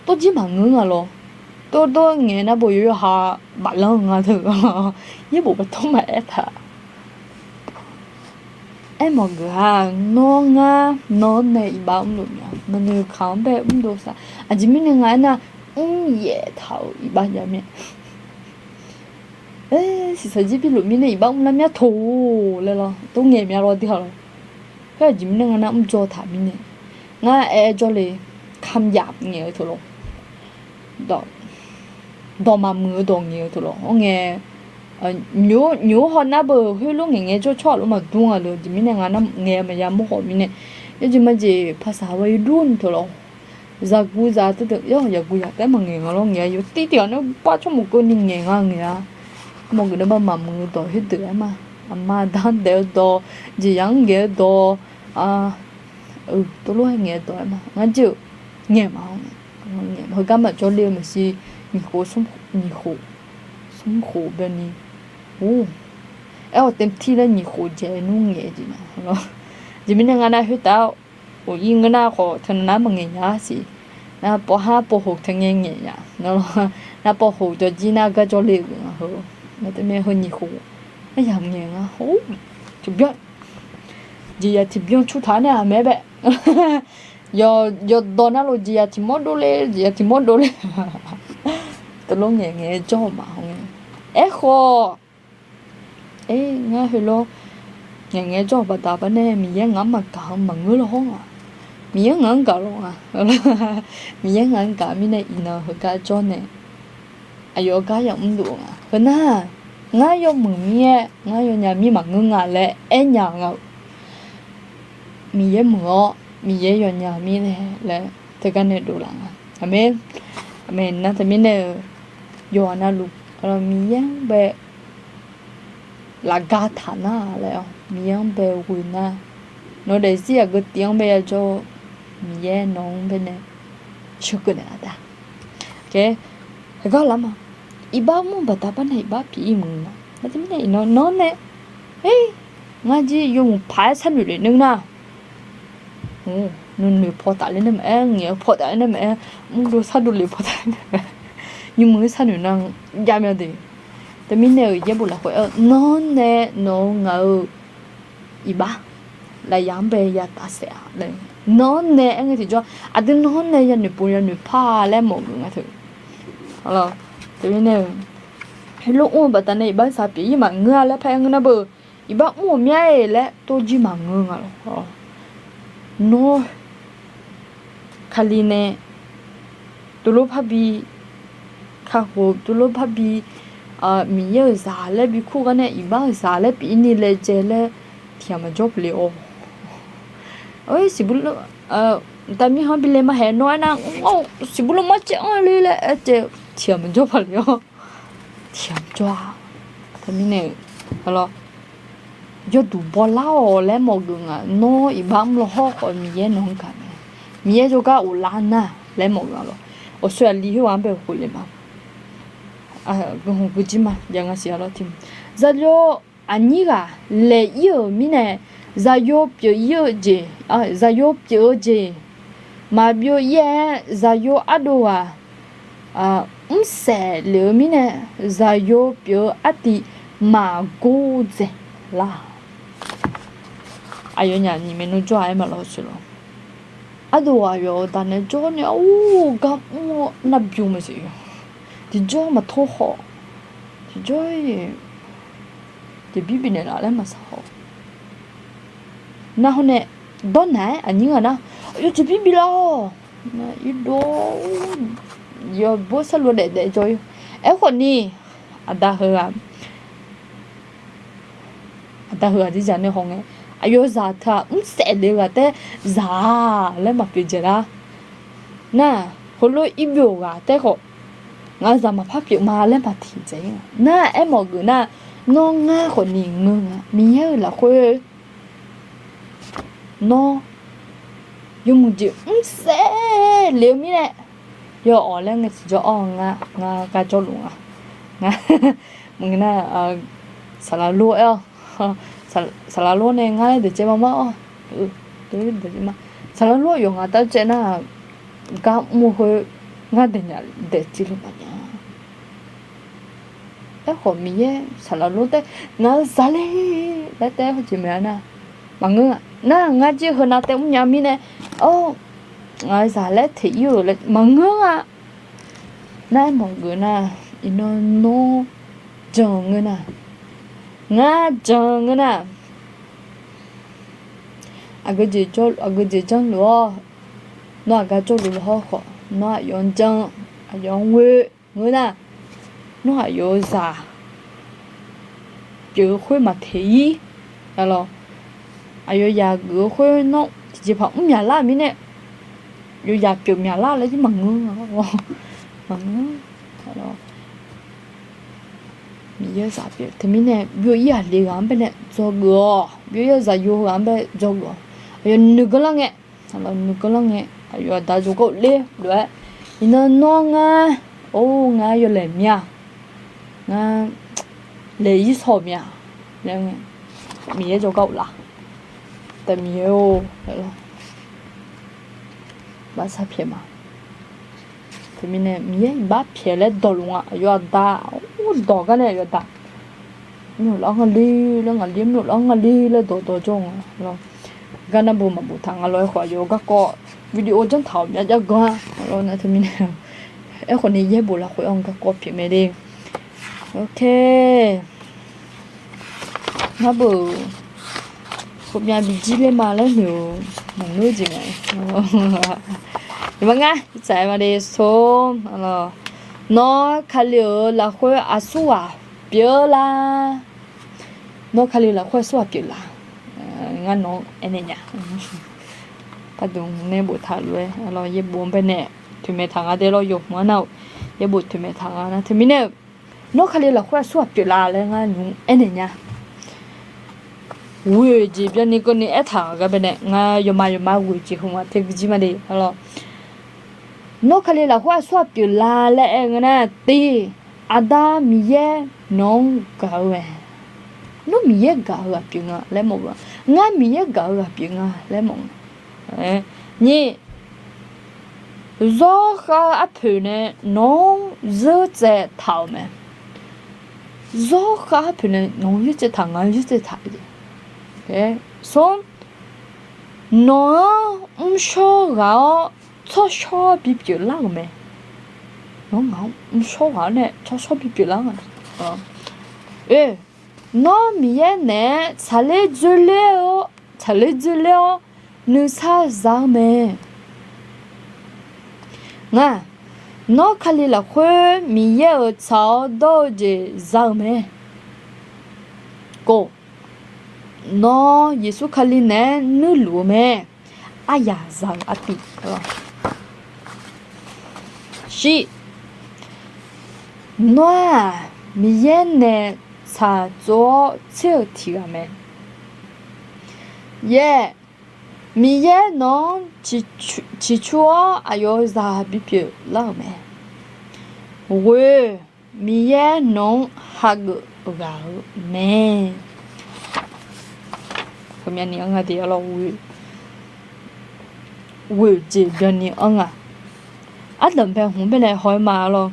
tov jir maqngeur nga lawr. Tov dov ngaeq nar bo yawqha baflanr-eu nga teu. Yaerbof baqdawr maqaer taq. Aermawf geuf-a, nawr ngar nawq-anr nae iqbax mrluf mya, maqnoeq kaq-anr bae mrdov saq. Aqjeq mirnae nga aernar, mryaef taq-euq iqbax jav mir-a. Aer, siqsaq jir biluf mirnae iqbax mrlar mya toq laer lawr, tov ngaeq mya lawr dui-a lawr. Khoer aqjeq mirnae nga nar mrdzaw taq mirnae. Ngar aer jawrle, kamq yaf ngaeq-eu teu lawr. Dawq maqmuiq-eu dawq ngaeq-eu teu lawr. Awr ngae, nymq-mr haw nar beu khoerlof ngaeqngae jawr tsawrhaq lof maqdur nga le. Aqjeq mirnae nga nar ngaeq maqya mawr khawf mirnae. Yawjeq majeq paqsaq haw-aer dur ni teu lawr. Zaqguq zaq teudeuq yawr yaqguq yaq taef-aer maqngaeq nga lawr. Ngaeq-a yawtiv tiv-awr nae bar tsawrmawf keuvni ngaeq nga ngaeq-a. Mawr geuf nae ba maqmuiq-eu dawq khoerdeuq-aer ma. Aqma aqda-anr daef-eu dawq, jeqzaq-anr ngaeq-eu dawq, tov lof-aer ngaeq-eu dawq-aer ma. Ngar jir-euq ngaeq ma-awr ngaeq, heugar maqjawr le-eu maqsiq. Nyiq khof, nyiq khof, smr khof bawni. Or, aer-awq เต็มที่ laer nyiq khof dzaeq nmr ngaeq jeq nya lawr. Jeq mirnae nga nar khoertav-awr, oq ir ngeur nar khawf teunav nar maqngaeq nya-a siq. Nar pov har pov khof teu ngae ngaeq nya. Nar pov khof jawr jir nar gar jawr le-eu geuf nga heu. Ngar teumirnae heu nyiq khof aryamq ngaeq nga. Or, tiqbyan jeqzaq tiqbyan cur taq nae aqmae bae. Yawqdawq navluf jeqzaq tiq mawr dovle, jeqzaq tiq mawr dovle. Teulof ngaeqngae jawr-eu ma. Aerkhawf, aer, ngar heulof ngaeqngae jawr-eu baqda baqnae Miqyaer ngaq-anr maqgaq-eu maqngeur lawr hawr nga. Miqyaer ngaq-anr gaq lawr nga. Miqyaer ngaq-anr gaq mirnae iqnan heugar jawr nae aqyawf gar yamr luf-eu nga. Heu nar, ngar yawmuiq mir-aer ngar yawnya mir maqngeur nga laer aernya nga-eu. Miqyaer muiq-awr Miqyaer yawnya mirnae laer teugar nae dovlaf nga. Aqmeq. Aqmeq. Nar teumirnae-eu yawqha navluf Miqyaer-anr bae lafgar taq nar laer-awr Miqyaer-anr bae ghoe nar, nawq daefzir aqgeu tiv-anr bae yajawr-eu Miqyaer nawq-anr bae nae sheuqkeuv naeqlaf da. Heugar lar ma. Iqbax mr-eu baqda baqnae iqbax pyeuf-ir muiq nga. Nar teumirnae iqnan nawr nae, e, ngar jir yawmuiq paq-aer sharnoeq lef neur nar, nuinoeq paw taf ler nae maqaer, ngaeq-eu paw taf ler nae maqaer, mrdov shardov lef paw taf ler nae maqaer, nymrmuiq-aer sharnoeq nar jav mya de. Teumirnae-euq yaerbof lafkhoer aer-eu, nawr nae nawq-eu ngaq-euq iqbax lafyaq-anr bae yataf saef-a laer, nawr nae aer ngae tiqjawr aqdui nawr nae yanoeq pov yanoeq par laer mawf geuf nga teu. Teumirnae-eu, heulof mr-eu baqda nae iqbax saq pyeuf-ir maqngeur-a laer paraer ngeur nar beu, iqbax mr-euq mya-e laer tov jir maqngeur nga lawr. Nawr Kali nae tuvlof parbi, kakhof tuvlof parbi, Miqyaer-euq zaq laer bi kur gar nae iqbax-euq zaq laer pyeuf-ir ni laejae laer tiqghaq maqjawr pale-awr. Siqbur, mqtav mirkhanq bi le ma haeq nawr aernar, siqbur lor marcaev-anr le laer aercaev tiqghaq maqjawr pale-awr. Tiqghaq maqjawr-a. Teumirnae-eu, lawr, yawduq bawlar-awq laer mawf geuf nga. Nawr iqbax mr lawr hawr khawf Miqyaer nawq-anr gaq mae. Miqyaer jawrgar ghoflar nar laer mawf geuf nga lawr. Awqsoe aqli khoerghaq-anr bae khof le ma. Guiqlanq guijir ma jav nga siq-a lawr tiq. Zaqyo aqnyir ghaq laeq-ir-euq mirnae, zaqyo pyeuf-ir-eu jeq, zaqyo pyeuf-eu jeq maqbyov-ir-aer, zaqyo ardov ghaq mrsaef lef-eu mirnae, zaqyo pyeuf-eu artiv maqgor dzaeq lar. Aqyawfnyaf nyiq maernmr jawr-a aer ma lawr sheuq lawr. Ardov ghaq yawf-euq daq nae jawr nae arhu gar mr-awr nar bym maqsiq. Tiqjawr maqtor khawf, tiqjawr-ir jeqbir bifnaeq laf laer maqsaq khawf, nar hawr nae dawrnaq-aer aqnyir ghaq nar, yawjeq jeqbir biflaf-awq. Irdov yawbawr sarlu daef daef jawr-ir. Aerkhawf ni, Aqda heughaq, aqda heughaq dzerdzaq nae hawngae, aqyawf zaq teu-aq mrsaef le-eu ghaq taer zaq-a laer maqpyeuf dzaeq lar. Nar, heulof-aer irbyov ghaq taer khawf, ngaq-eu zaq maqpar pyeuf ma laer maqtiq dzaeq-ir nga. Nar, aermawf geuf nar, nawr ngar khawf ni ngeur nga, Miqyaer-euq lafkhoer nawr yawmuiq jeq mrsaef le-eu mirnae, yawawq laer ngae tiqjawr awr nga, ngar gar jawrluf nga. Ngar, maqngeur nar, saqlaq lor aer-awr, saqlaq lor nae ngar laer daeqcaev ma mar-awr, saqlaq lor yawqghaq tav caev nar, gar mr-eu khoer ngar daeqnya daeqcaev le maqnya. Aerkhawf Miqyaer saqlaq lor taer ngaq-eu zaq le laer taer hawjeq maeq-a nar, maqngeur-a. Nar ngar jir heunav taer mrnya mirnae, awr, ngaq-eu zaq laer teq ir-euq laer maqngeur-a. Nar aermawf geuf nar, iqnan nawr jan ngeur nar, ngar jan ngeur nar, aqgeujeq janrluf-awr, nawr aqgar jawrluf-eu hawrkhawf, nawr aqyawf-anr janr, aqyawf-anr ghoe ngeur nar, nawr aqyawf-eu zaq pyeuf-eu khoer maqteq-ir. Aqlawq, aqyawf yaq geuf-eu khoer nawr tiqjeqpaq mr myaqlar-euq mirnae, yawzaq pyeuf myaqlar laer jir maqngeur-a. Maqngeur. Miqyaer zaq pyeuf teumirnae byov-ir aqli ghaq-anr baenae dzawgeuf-awq. Byov-ir zaqyo ghaq-anr bae dzawgeuf-awq. Aqyawf nuiganr lar ngae, aqlawq nuiganr lar ngae, aqyawf aqda jawrgar ler lof-aer, iqnan nawr ngar, or ngar yawlaeq mir-a, ngar laeq-ir saw-euq mir-a laer, Miqyaer jawrgar uvlaf. Taef Miqyaer-or, baqsar pyaeq ma. Teumirnae Miqyaer iqbax pyaeq laer dawqluf nga. Aqyawf aqda ur dawq gar nae aqyawf aqda, myawf laf-anr nga le laer, ngaqli myawf laf-anr nga le laer dawqdawq jawr nga lawr. Garnarbo maqboftaq nga lawr. Aerkhawf aqyawf garkawv video janrtaq-awq myav jav ganr-a lawr. Nar teumirnae aerkhawf ni yaerbof lafkhoer-anr garkawv pyeuf mae le. Ok. Ngar beu khofmyav bijir ler ma laer noeq-eu maqngeur jeq mae. Iqbax ngar tsaq-aer ma de sor. Nawr Kali-euq lafkhoer aqsurghaq pyeuf lar. Nawr Kali lafkhoer aqsurghaq pyeuf lar. Ngar nawq-anr aernaeq nya. Pardmq nae boftaq lof-aer, yaerbof-anr baenae toeqmaeq taq nga de lawr. Yawhmq-anr nar-eu yaerbof toeqmaeq taq nga nar teumirnae-eu, nawr Kali lafkhoer aqsurghaq pyeuf lar laer ngar nymq-mr aernaeq nya. Ghoeq jeq byanni keuvni aertaq-euq gar baenae ngar yawma yawma ghoeq jeq heu ma te guijir ma de lawr. Nawr Kali lafkhoer aqsurghaq pyeuf lar laer aer-eu ngeur nar, tiq, Aqda Miqyaer nawq-anr gaq-eu mae. Nawr Miqyaer gaq-eu ghaq pyeuf nga laer mawf-eu, ngar Miqyaer gaq-eu ghaq pyeuf nga laer mawf-eu. Nyiq, zawrkhav arpoeq nae nawq-anr zeur tsaev taq-euq mae. Zawrkhav arpoeq nae nawq-anr zeur tsaev taq, ngaq-anr zeur tsaev taq-eu jeq. Smr, nawq-anr mrshawr ghaq-awr tsawrshawr bipyeuf lar-euq mae. Nawq-anr ngaq-anr mrshawr ghaq-awr nae tsawrshawr bipyeuf lar nga. Oe, nawr Miqyaer naeq-aer tsaqler dzoerler-awr, tsaqler dzoerler-awr nuisar za-eu mae. Ngaq, nawr Kali lafkhoer Miqyaer-euq tsaq-awr dawr-eu jeq za-eu mae. Kov, nawr Yeqsur Kali naeq-aer nuirluf-eu mae. Aryaq za-eu artiv. Shir, nawr-aq Miqyaer nae tsaqtsov-awr tser-eu tiq ghaq mae. Yaer, Miqyaer nawq-anr ciqcur-awr aqyawf-eu zaq bipyeuf lar-euq mae. Ghoe, Miqyaer nawq-anr hageuf ghaq-eu mae. Heumyavni-anr nga de arlawr, ghoe jeq byanni-anr nga. Ardanqbae hmq baenae haw-aer ma arlawr.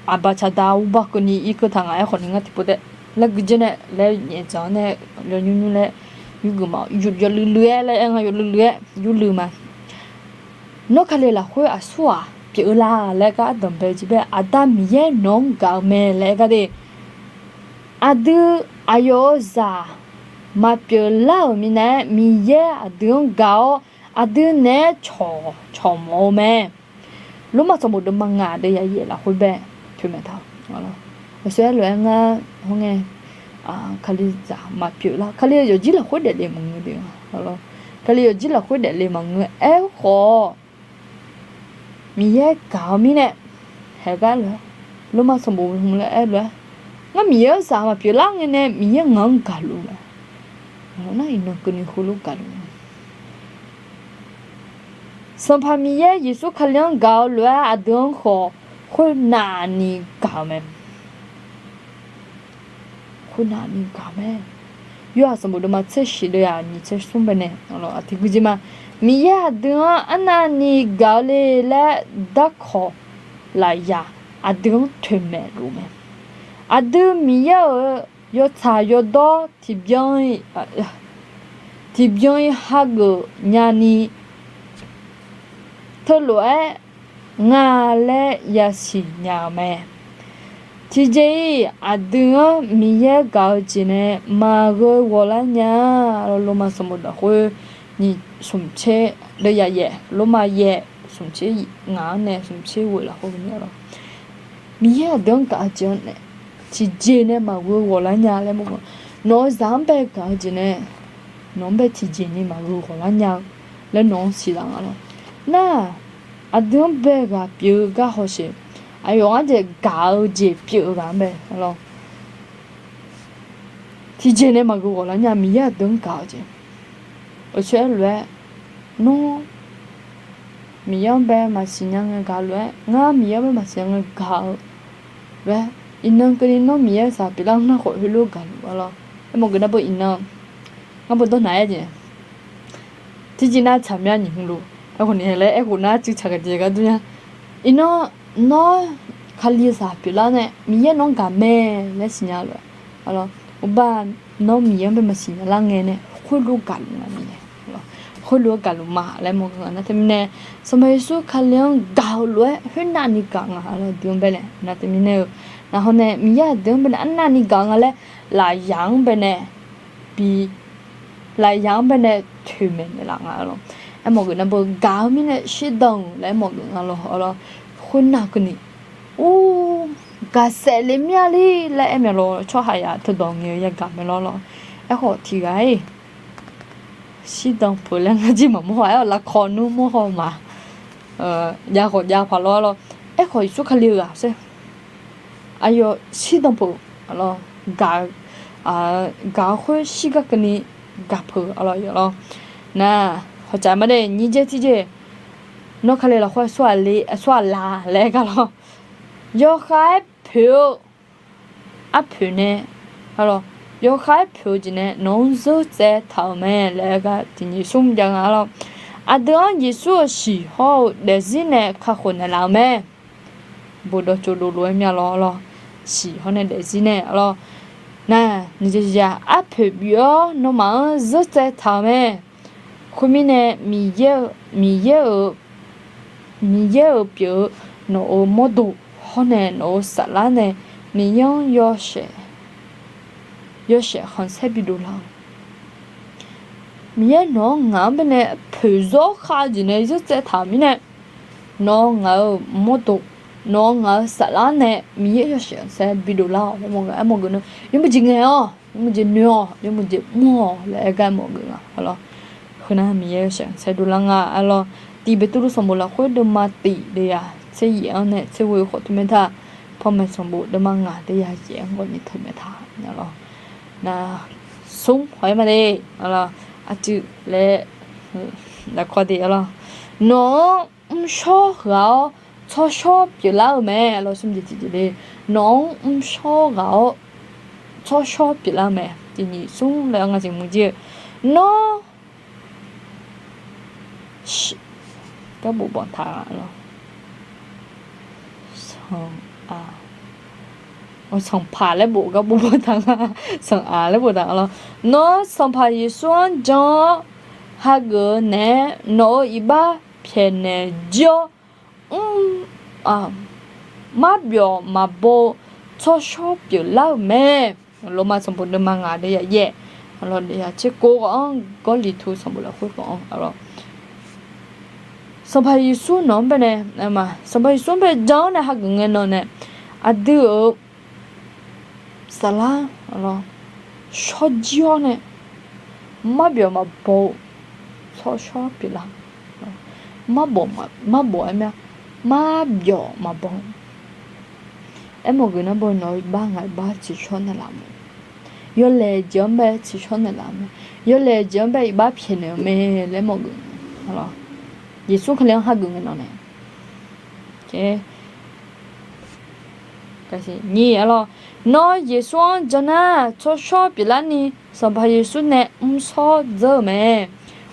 Aqbaq tsaqda urbar keuvni irkeuv taq nga. Aerkhawf ni ngar tiqpov taef laer guijaer nae laer nyaefdzanq-anr nae laer nymrnymr laer yurgeuf ma, yawluiv luiv-aer laer aer nga, yawluiv luiv-aer yurluiv ma. Nawr Kali lafkhoer aqsurghaq pyeuf-eu la laer gar ardanqbae jeq bae, Aqda Miqyaer nawq-anr gaq-eu mae laer aer gar de. Aqdui aqyawf-eu zaq maqpyeuf lar-euq minav-aer Miqyaer aqdui-anr gaq-awr aqdui naeq-aer cawq cawq mawf-eu mae. Lormav sanqbof deuvma ngaq deuv yayaef lafkhoer bae toeqmaeq taq-awq. Aqsur aer lof-aer ngar hawr ngae, Kalizaq maqpyeuf lar. Kali yawqjir lafkhoer daefle maqngeur de-a. Kali yawqjir lafkhoer daefle maqngeur-aer khawf, Miqyaer gaq-eu mirnae, haeq gar lof-aer, lormav sanqbof hmq laer aer lof-aer, ngar Miqyaer-anr zaq maqpyeuf lar ngae nae Miqyaer ngaq-anr gaqluf mae. Nar iqnan keuvni heulof gaqluf mae. Sanqpaq Miqyaer Yeqsur Kali-anr gaq-eu lof-aer aqdui-anr khawf khoernavni gaq-eu mae. Khoernavni gaq-eu mae. Yorhaq sanqbof deuvma tser shiq deuvyaq nyiq tser smr baenae aqlawq aqtiq gui jeq ma. Miqyaer aqdui-anr arnavni gaq-eu le laer darkawq lafyaq aqdui-anr toeqmaeq luf mae. Aqdui Miqyaer-euq yawtsaq yawdawr tiqbyan-i, tiqbyan-i hageuf nyani teulof-aer nga laer yasiq nya-eu mae. Tiqjeq-iq aqdui-anr Miqyaer gaq-eu jeq nae maqgheu ghawqlar nya. Lormav sanqbof lafkhoer nyiq smq tser deuvyaq yaef, lormav yaef smq tser ngaq-anr nae smq tser ghoeq lafkhoer ni aqlawq, Miqyaer aqdui-anr gaq-eu jeq-anr nae tiqjeq nae maqgheu ghawqlar nya laer mawr-eu, nawq-eu zaq-anr bae gaq-eu jeq nae nawq-anr bae tiqjeq ni maqgheu ghawqlar nya-eu laer nawq-anr siqlaf nga lawr. Nar-aq, aqdui-anr bae ghaq pyeuf-eu gar hawsheq, aqyawf ngar jeq gaq-eu jeq pyeuf-eu ghaq-anr bae lawr. Tiqjeq nae maqgheu ghawqlar nya Miqyaer aqdui-anr gaq-eu jeq. Aqsur aer lof-aer, nawr Miqyaer-anr bae maqsiq nya ngae gaq lof-aer, ngar Miqyaer-anr bae maqsiq nya ngae gaq-eu lof-aer, iqnan keuvni nawr Miqyaer zaq pyeuflar nar khawf heulof gaqluf-a lawr. Aermawf geuf nar beu iqnan ngar beu dawrnaq-aer jeq tiqjeq nav tsaqmya nyiq hmq luf, aerkhawf ni laer aerkhof nar cuiv tsaq gaq jeq gar dur nya. Iqnan nawr Kalizaq pyeuflar nae Miqyaer nawq-anr gaq mae laer siqnya lof-aer, uqbar nawr Miqyaer-anr bae maqsiq nya lar ngae nae khoerlof gaqluf nga Miqyaer. Khoerlof-aer gaqluf ma laer mawr-eu nga nar teumirnae, Sanqpaq Yeqsur Kali-anr gaq-eu lof-aer khoernavni gaq nga lawr dui-anr bae nae nar teumirnae-eu, naqhaw nae Miqyaer aqdui-anr bae nae arnavni gaq nga laer lafyaq-anr bae nae bi lafyaq-anr bae nae toeqmaeq naeqlaf nga lawr. Aermawf geuf nar beu gaq-eu mirnae shirdan-euq laer aermawf geuf nga lawr. Khoernav keuvni ur gaqsaef le mir-a li laer aer mae lawr. Tsawrhaqzaq teudawq ngae-eu yagaq mae lawr lawr. Aerkhawf tiqghaq-iq shirdan peuq laer ngar jir maqmawr-a. Aer-awq lavkawq nmr mawr haw ma. Jav khawf jav paq lawr lawr. Aerkhawf Yeqsur Kali-eu ghaq saer aqyawf shirdan peuq lawr, gaq-eu khoer shirgar keuvni gaq peuq lawr yawf lawr. Nar hawcaf ma de nyiq jeq tiqjeq, nawr Kali lafkhoer aqsur aqli aqsur aqlaf laer aer gar lawr. Yawkhav-aer poeq-eu arpoeq nae, yawkhav-aer poeq-eu jeq nae nawq-anr zeur tsaev taq-euq mae laer aer gar tiqnyiq smr jav nga lawr. Aqdui-anr Yeqsur-euq shiq hawr-eu daefzir nae kakhof naeqlaf-euq mae. Bofdawv tsovdov lof-aer myav lawr lawr. Shiq hawr nae daefzir nae lawr. Nar nyiq jeq tiqjeq arpoeq bif-awr nawmaf-anr zeur tsaev taq-euq mae. Khoermirnae, Miqyaer-euq, Miqyaer-euq pyeuf-eu nawq-euq mawrdo hawr nae nawq-euq saflar nae Miqyaer-anr yawshaef khanqsaer bidov lar-awq. Miqyaer nawq-anr ngaq-anr bae nae poeqzawr khav-eu jeq nae zeur tsaev taq-euq mirnae, nawq-eu ngaq-euq mawrdo, nawq-eu ngaq-euq saflar nae Miqyaer yawshaef khanqsaer bidov lar-awq laer mawr-eu. Aermawf geuf nar yawmuiq jeq ngaeq-awq, yawmuiq jeq noeq-awq, yawmuiq jeq mr-awq laer aer gar mawf geuf nga lawr. Heunar Miqyaer yawshaef khanqsaer dovlar nga lawr. Tiq Beqtuvluv sanqbof lafkhoer deuvma tiq deuvyaq tser yaef-anr nae tser ghoe khawf teumae taq, Panmaeq sanqbof deuvma ngaq deuvyaq yaef-anr khawf ni teumae taq nya lawr. Nar smr haw-aer ma de lawr. Aqcuiv laer lafkawr de lawr. Nawq-anr mrshawr ghaq-awr tsawrshawr pyeuflar-eu mae lawr. Smr jeq tiqjeq le, nawq-anr mrshawr ghaq-awr tsawrshawr pyeuflar-eu mae. Tiqnyiq smr laer nga jeq mq jir-eu, nawr gar bof bawq taq lawr. Sanq-aq, sanqpaq laer bof gar bof bawq taq nga. Sanq-aq laer bof taq lawr. Nawr Sanqpaq Yeqsur-anr jan-awr hageuf-eu naeq-aer nawq-euq iqbax pyaeqnaeq jir-awr, mr, marbyawf maqbaw-eu tsawrshawr pyeuflar-euq mae. Lormav sanqbof deuvma ngaq deuvyaq yaef, lawr deuvyaq tser kov khawf-anr, Gawrliqtu sanqbof lafkhoer khawf-anr lawr. Sanqpaq Yeqsur nawq-anr bae nae, Sanqpaq Yeqsur-anr bae jan-awr nae hageuf ngae nawq nae, aqdui-euq saflar shawrjir-awr nae marbyawf maqbaw-eu tsawrshawr pyeuflar. Marbyawf aer mir-a, marbyawf maqbaw. Aermawf geuf nar baw nawq-eu iqbax ngaq iqbax tsiqshawr naeqlaf mae. Yawlaeq jeq-anr bae tsiqshawr naeqlaf mae. Yawlaeq jeq-anr bae iqbax pyaeqnaeq-euq mae laer aermawf geuf. Yeqsur Kali-anr hageuf ngae nawq nae Nyiq, nawr Yeqsur-anr jan nar, tsawrshawr pyeuflarni Sanqpaq Yeqsur nae mrshawr dzeur-eu mae.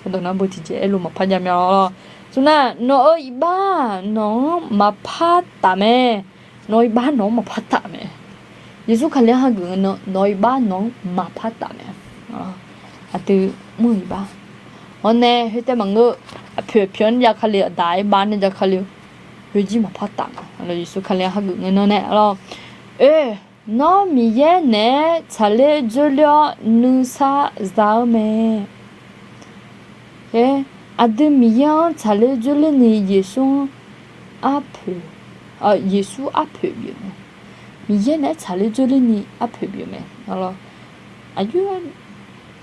Aqdawq nar beu tiqjeq aerlof maqpar jav mya lawr. Teunar, nawq-euq iqbax nawq-anr maqpar taf mae. Nawq-eu iqbax nawq-anr maqpar taf mae. Yeqsur Kali-anr hageuf ngae nawq-eu iqbax nawq-anr maqpar taf mae. Aqdui mr-eu iqbax hawr nae khoertaev maqngeur. Aqpoeq aqpoeq-anr jav kali-eu, aqdaq-aer bav nae jav kali-eu, khoerjir maqpar taf mae. Yeqsur Kali-anr hageuf ngae nawq nae lawr. Oe, nawr Miqyaer naeq-aer tsaqler dzoerler-awr nuisar za-eu mae. Aqdui Miqyaer-anr tsaqler dzoerlerni Yeqsur-anr arpoeq, Yeqsur arpoeq bif-euq mae. Miqyaer naeq-aer tsaqler dzoerlerni arpoeq bif-euq mae. Aqyur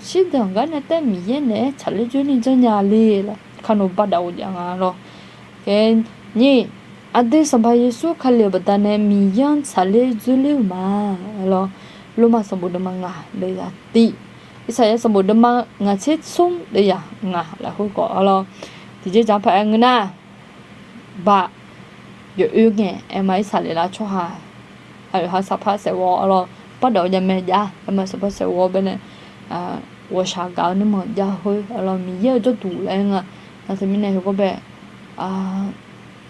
shirdanq gar nae taef Miqyaer naeq-aer tsaqler dzoerni janrnya le laer kar nawr bardaf-eu jav nga lawr. Nyiq, aqdui Sanqpaq Yeqsur Kali-euq baqdanae Miqyaer-anr tsaqler dzoerler-euq ma lawr. Lormav sanqbof deuvma ngaq deuvzaq tiq, Irsaqyar sanqbof deuvma ngaq tser smr deuvzaq ngaq lafkhoer khawf lawr. Tiqjeq dzaq paq-aer ngeur nar, baq, yawq oe ngae aerma Irsaqleqlav tsawrhaq aqyawf ha saqpar saeqghawv-awr lawr, pardawq jav mae jav aerma saqpar saeqghawv-awr baenae ghawqshaq gaq-eu nuirmanq jav khoer lawr, Miqyaer-euq jawrduq laer aer nga. Nar teumirnae heugawr bae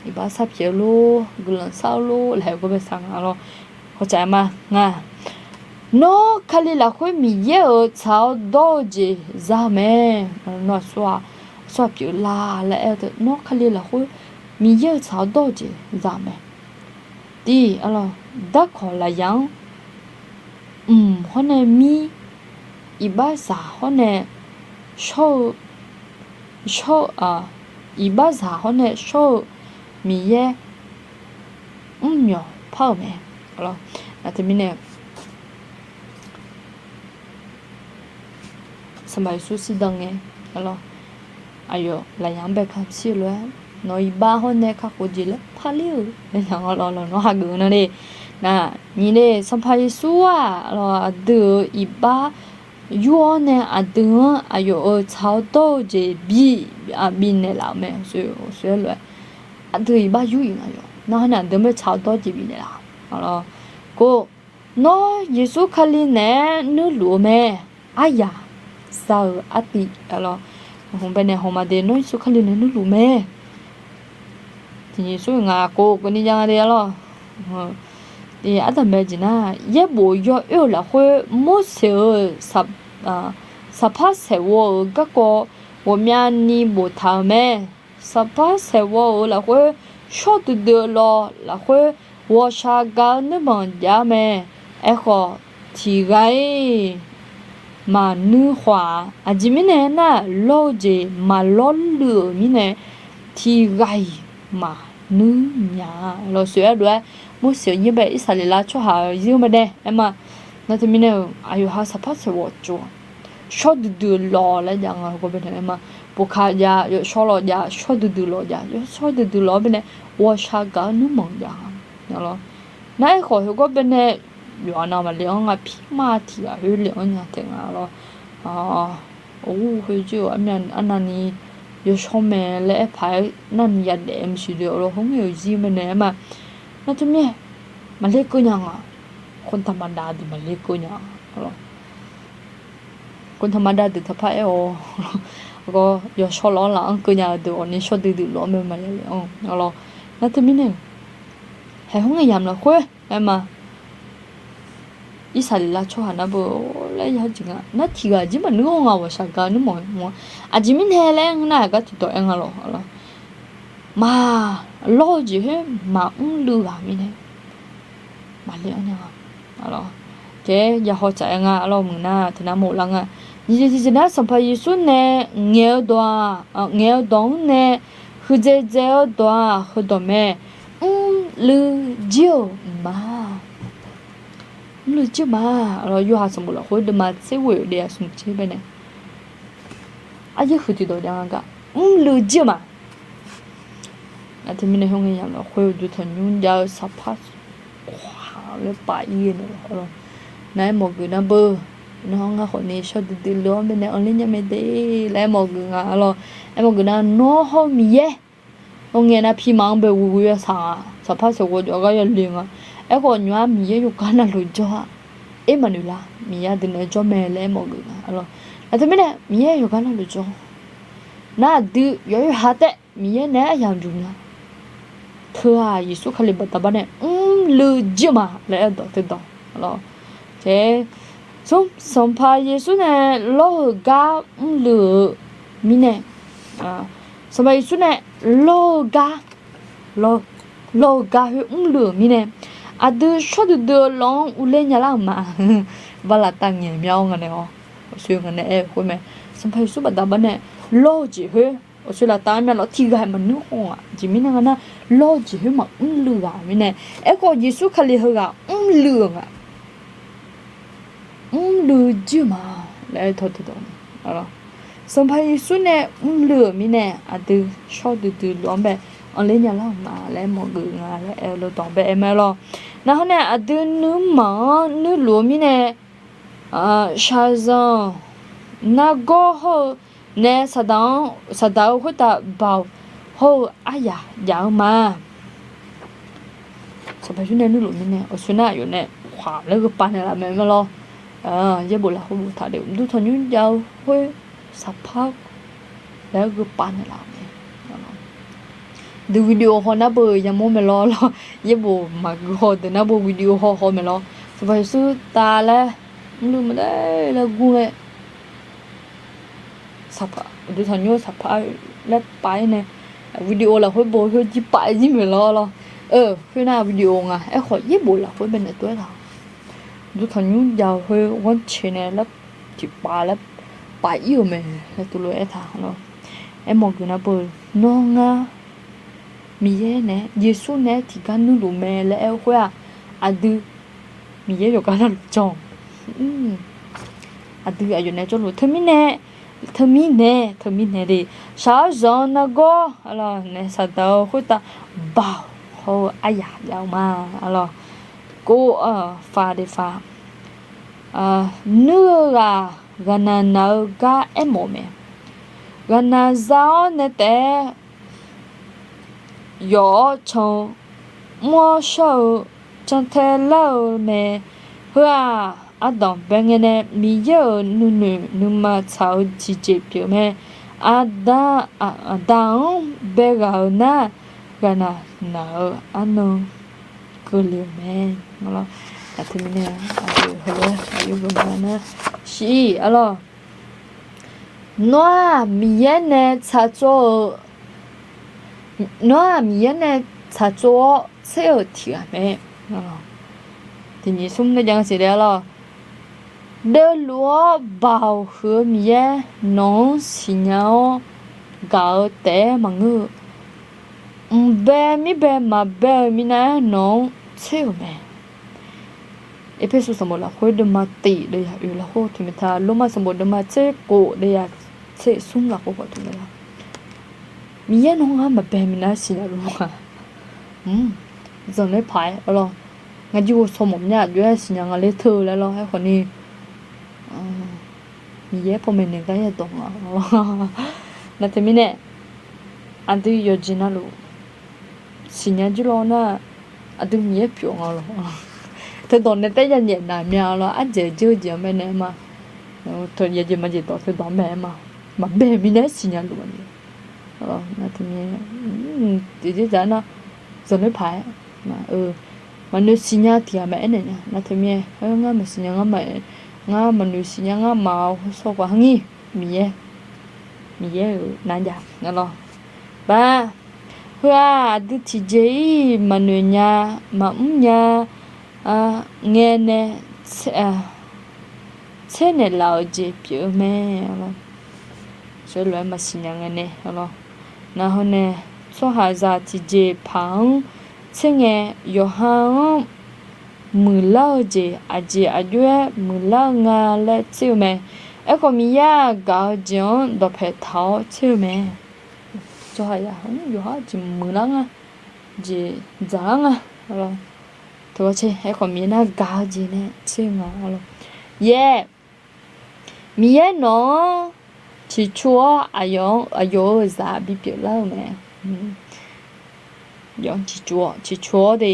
iqbax sar pyaeq-eu lor, guiqlanq sar-eu lor laer heugawr bae sar nga lawr. Hawtsaf aerma nga, nawr Kali lafkhoer Miqyaer-euq tsaq-awr dawr-eu jeq za-eu mae. Nawr aqsur aqsur ghaq pyeuflar laer aer-eu teu, nawr Kali lafkhoer Miqyaer-euq tsaq-awr dawr-eu jeq za-eu mae. Tiq, darkawq lafyaq-anr mq hawr nae mir, iqbaxzaq hawr nae shawr-eu, shawr-eu, iqbaxzaq hawr nae shawr-eu Miqyaer mrmyawq par-euq mae. Nar teumirnae Sanqpaq Yeqsur shirdan ngae, aqyawf lafyaq-anr bae kamq shir-eu lof-aer, nawq-eu iqbax hawr nae kakhof jeq laer parler-euq laer nya-awr lawr, nawr hageuf-eu nar le. Nar nyiq le, Sanqpaq Yeqsur-aq lawr, aqdui-euq iqbax yur-awr nae aqdui-anr aqyawf-euq tsaq-awr dawr-eu jeq bi, bifnaeq laf-euq mae. Aqdui-euq iqbax yur-iq nga yawq, nar hawr nae aqdui-anr bae tsaq-awr dawr-eu jeq bifnaeq laf-awq. Kov, nawr Yeqsur Kali naeq-aer nuirluf-eu mae. Aryaq za-eu artiv lawr, hmq baenae hawq ma de, nawr Yeqsur Kali naeq-aer nuirluf mae. Tiq Yeqsur ngaq kov keuvni jav nga de lawr. Ardanqbae jeq nar, yaerbof yawoer-euq lafkhoer Morseq-euq saqpar saeqghawv-euq garkawv ghawqmyani boftaq-euq mae. Saqpar saeqghawv-euq lafkhoer shawr duidui-eu lawq lafkhoer ghawqshaq gaq-eu nuirmanq jav-eu mae. Aerkhawf, tiq ghaq-iq maqnuir khawf-aq, aqjeq mirnae aernar, lawr-eu jeq maqlawrluiv-euq mirnae, tiq ghaq-iq maqnuir nya-a lawq. Soeq-aer lof-aer, Morseq-euq nyir bae Irsaqleqlav tsawrhaq-euq zir-anr bae dae aer ma. Nar teumirnae-euq aqyawf ha saqpar saeqghawv cuf-a, shawr duidui lawq laer jav nga. Heugar bae nae aer ma, boka jav, yawshawr lawq jav, shawr duidui lawq jav, yawshawr duidui lawq-anr bae nae ghawqshaq gaq-eu nuirmanq jav nga lawr. Nar aerkhawf heugar bae nae yawqha nav maqle-anr nga, pirma tiq ghaq khoer le-anr nya taef nga lawr. Awq, khoer jir-euq armyav arnavni yawshawr mae laer aer paq-aer narni yadaef maqsiq de-awq lawr. Heugar-euq zir bae nae aer ma. Nar teumirnae maqle keuv nya nga. Khawr daqma dav deuq maqle keuv nya lawr. Khawr daqma dav deuq taqpar aer-awq. Heugar yawshawr lawq-anr laf-anr keuv nya-eu deuq awq ni shawr duidui lawq-anr mae maqya le-anr lawr. Nar teumirnae haeq hawr ngae yamq lafkhoer aer ma. Irsaqleqlav tsawrhaq nar beu laer ya jeq nga. Nar tiq ghaq jir maqnuir-awr nga, ghawqshaq gaq-eu nuirmanq-a. Aqjeq mirnae laer aer ngeur nar, aqgar tiqdawq aer nga lawq. Maqlawr-eu jeq khoer maqmr luiv ghaq mirnae maqle-anr nya nga. Taef-aer ya haw tsaf-aer nga lawr. Muiq nar teunar maqlar nga. Nyiq jeq tiqjeq nar, Sanqpaq Yeqsur nae ngaeq-eu dawq-aq, ngaeq-eu dawq-anr nae huiqdzaeq dzaeq-eu dawq-aq, heudawq mae. Mrluiv jir-euq mqma mrluiv jir ma. Aqlawq, yawhaiq sanqbof lafkhoer deuvma tser ghoe-euq deuv-aq smq tser baenae, aryaer huiq tiqdawq jav nga gar, mrluiv jir ma. Nar teumirnae hawr ngae yamq lafkhoer uqduq tanqnymr jav-eu saqpar khaq laer pav-ir-eu naeq lawq. Nar aermawf geuf nar beu, nar hawr ngar khawfni shawr duidui luf-awr baenae anr ler nya mae de laer aermawf geuf nga lawq. Aermawf geuf nar nawr hawr-eu Miqyaer hawr ngae nar pirma-anr bae ghoe ghoe-aer saq nga, saqpar saqghawv jawf gar yale nga. Aerkhawf nymq-ar Miqyaer yawqgar navluf jawr-a. Ermaqnoeq lar, Miqyaer aqdui naeq-aer jawr mae laer aermawf geuf nga lawq. Nar teumirnae Miqyaer yawqgar navluf jawr. Nar aqdui yawqha taef Miqyaer naeq-aer aryamq juq nya. Teu-aq Yeqsur Kali baqda bar nae mrluiv jir ma laer aer-eu dawq teudawq lawq. Smr, Sanqpaq Yeqsur nae lawr-euq gar mrluiv-euq mirnae, Sanqpaq Yeqsur nae lawr-eu gar, lawr-eu gar khoer mrluiv-euq mirnae, aqdui shawr duidui-eu lawr-anr urler nya lar-euq ma. Bala tav ngaeq mya-awr nga nae-awr, aqsoe nga nae aer-eu khoer mae. Sanqpaq Yeqsur baqda bar nae lawr-eu jeq khoer aqsoe laftav-anr mya lawr tiq ghaq-iq maqnuir khaw-aq. Aqjeq mirnae nga nar, lawr-eu jeq khoer maqmr luiv ghaq-euq mirnae, aerkhawf Yeqsur Kali heughaq mrluiv-euq nga. Mrluiv jir-eu ma laer aer-eu dawq teudawq. Sanqpaq Yeqsur nae mrluiv-euq mirnae aqdui shawr duidui luf-anr bae anrler nya lar-euq ma laer mawf geuf nga laer aer-eu dawq bae aer mae lawq. Nar hawr nae aqdui nuirmanq-anr nuirluf-eu mirnae, shaqzanq nargawr hawr-eu nae saqdaq-anr, saqdaq-eu khoertav baoq hawr-eu aryaq jav-eu ma. Sanqpaq Yeqsur nae nuirluf mirnae aqsoe nar aqyawf nae khaq laer gheu pav naeqlaf mae mae lawr. Yaerbof lafkhoer boftaq de uqduq tanqnymr jav-eu khoer saqpar laer gheu pav naeqlaf mae. Dui video haw nar beu yamawr mae lawr lawr. Yaerbof maqgui haw deuq nar beu video haw haw mae lawr. Sanqpaq Yeqsur tav laer mrluiv maqdae laer gur-aer, saqpar, uqduq tanqnymr saqpar laer pav-ir nae, video lafkhoer bo khoer jir pav-ir jir mae lawr lawr. Khoer nar video nga, aerkhawf yaerbof lafkhoer baenae tov-aer taq. Uqduq tanqnymr jav-eu khoer ghanrcae nae laer tiqpav laer pav-ir-euq mae laer tuvlof-aer taq lawr. Aermawf geuf nar beu, nawr ngar Miqyaer nae, Yeqsur nae-aer tiqgar nuirluf mae laer aer-eu khoer-aq, aqdui Miqyaer yawqgar navluf jawr. Aqdui aqyawf nae jawrluf teumirnae, teumirnae, teumirnae de, shaq-awr zanq-eu nargawr nae saqdaq-eu khoertav baoq hawr-eu aryaq jav-eu ma. Aqlawq, kov, faq de faq, nuir-eu ghaq ghaqnaq naq-eu gar aermawf mae. Ghaqnaq za-awr nae taef-aer yawf-awr can-eu, mr-awr shawr-eu, cantae lar-eu mae. Heu-aq, ardanq bae ngae nae Miqyaer-euq nuinoeq nuima tsaq-eu tiqjeq pyeuf mae. Aqda, aqda-anr bae ghaq-euq nar, ghaqnaq naq-eu arnan keuvle-euq mae. Aqteumirnae, aqdui heulof-aer aqyawf ghawqmya nar shir-ir arlawr. Nawr-aq Miqyaer nae tsaqtsov-eu, nawr-aq Miqyaer nae tsaqtsov-awr tser-euq tiq ghaq mae. Tiqnyif smr nae jav-eu siqle arlawr. Deuvluf-awr baoq huiq-eu Miqyaer nawq-anr siqnya-awr gaq-eu taef-aer maqngeur-eu, mqbae mirbae maqbae-euq minav-aer nawq-anr tser-euq mae. Erpersu sanqbof lafkhoer deuvma tiq deuvyaq oeq lafkhoer teumirtaq, Lormav sanqbof deuvma tser kof deuvyaq tser smr lafkhoer khawf teumirtaq, Miqyaer nawr ngar maqbae minav-aer siqnya luf-a. Zanqler paq-aer arlawr, ngar jirghof saw mawf mya aqjox-aer siqnya nga ler teu laer lawr. Aerkhawfni Miqyaer pawmaeq naeq gar yadawq nga. Nar teumirnae aqdui yawqjeq navluf siqnya jir lawr nar, aqdui Miqyaer pyeuf nga lawr. Teudawq nae taef-aer yanyaef naq mya lawr, ardzaeq dzeur jeq-anr bae nae ma. Teu yajeq majeq dawq teudawq-anr bae-aer ma. Maqbae minav-aer siqnya luf-a. Nar teumirnae tiqjeq dzaq nar, zanqler paq-aer maqnoeq siqnya tiq ghaq maqaer naeq nya. Nar teumirnae ngar maqsiqnya, ngar maqnoeq siqnya, ngar maqaer sawr khawf ha ngir, Miqyaer, Miqyaer-euq narjav nga lawr. Ba, heu-aq aqdui tiqjeq-ir maqnoeq nya, maqmr nya ngae nae tser naeqlaf-euq jeq pyeuf-eu mae. Sawr lof-aer maqsiqnya ngae nae, nar hawr nae tsawrhaqzaq tiqjeqpaq-anr tser ngae, yawqha-anr muiqlar-eu jeq aqjeq aqjox-aer muiqlar-eu nga laer tser-eu mae. Aerkhawf, Miqyaer-aq, gaq-eu jeq-anr dawqpae taq-awr tser-eu mae. Tsawrhaq yaq-anr yawqha jeq muiqlar nga, jeq dzaqlar nga. Aerkhawf, Miqyaer nar gaq-eu jeq nae tser-eu nga. Yaer, Miqyaer nawq-anr ciqcur-awr, aqyawf-euq zaq bipyeuf lar-eu mae. Ciqcur-awr de.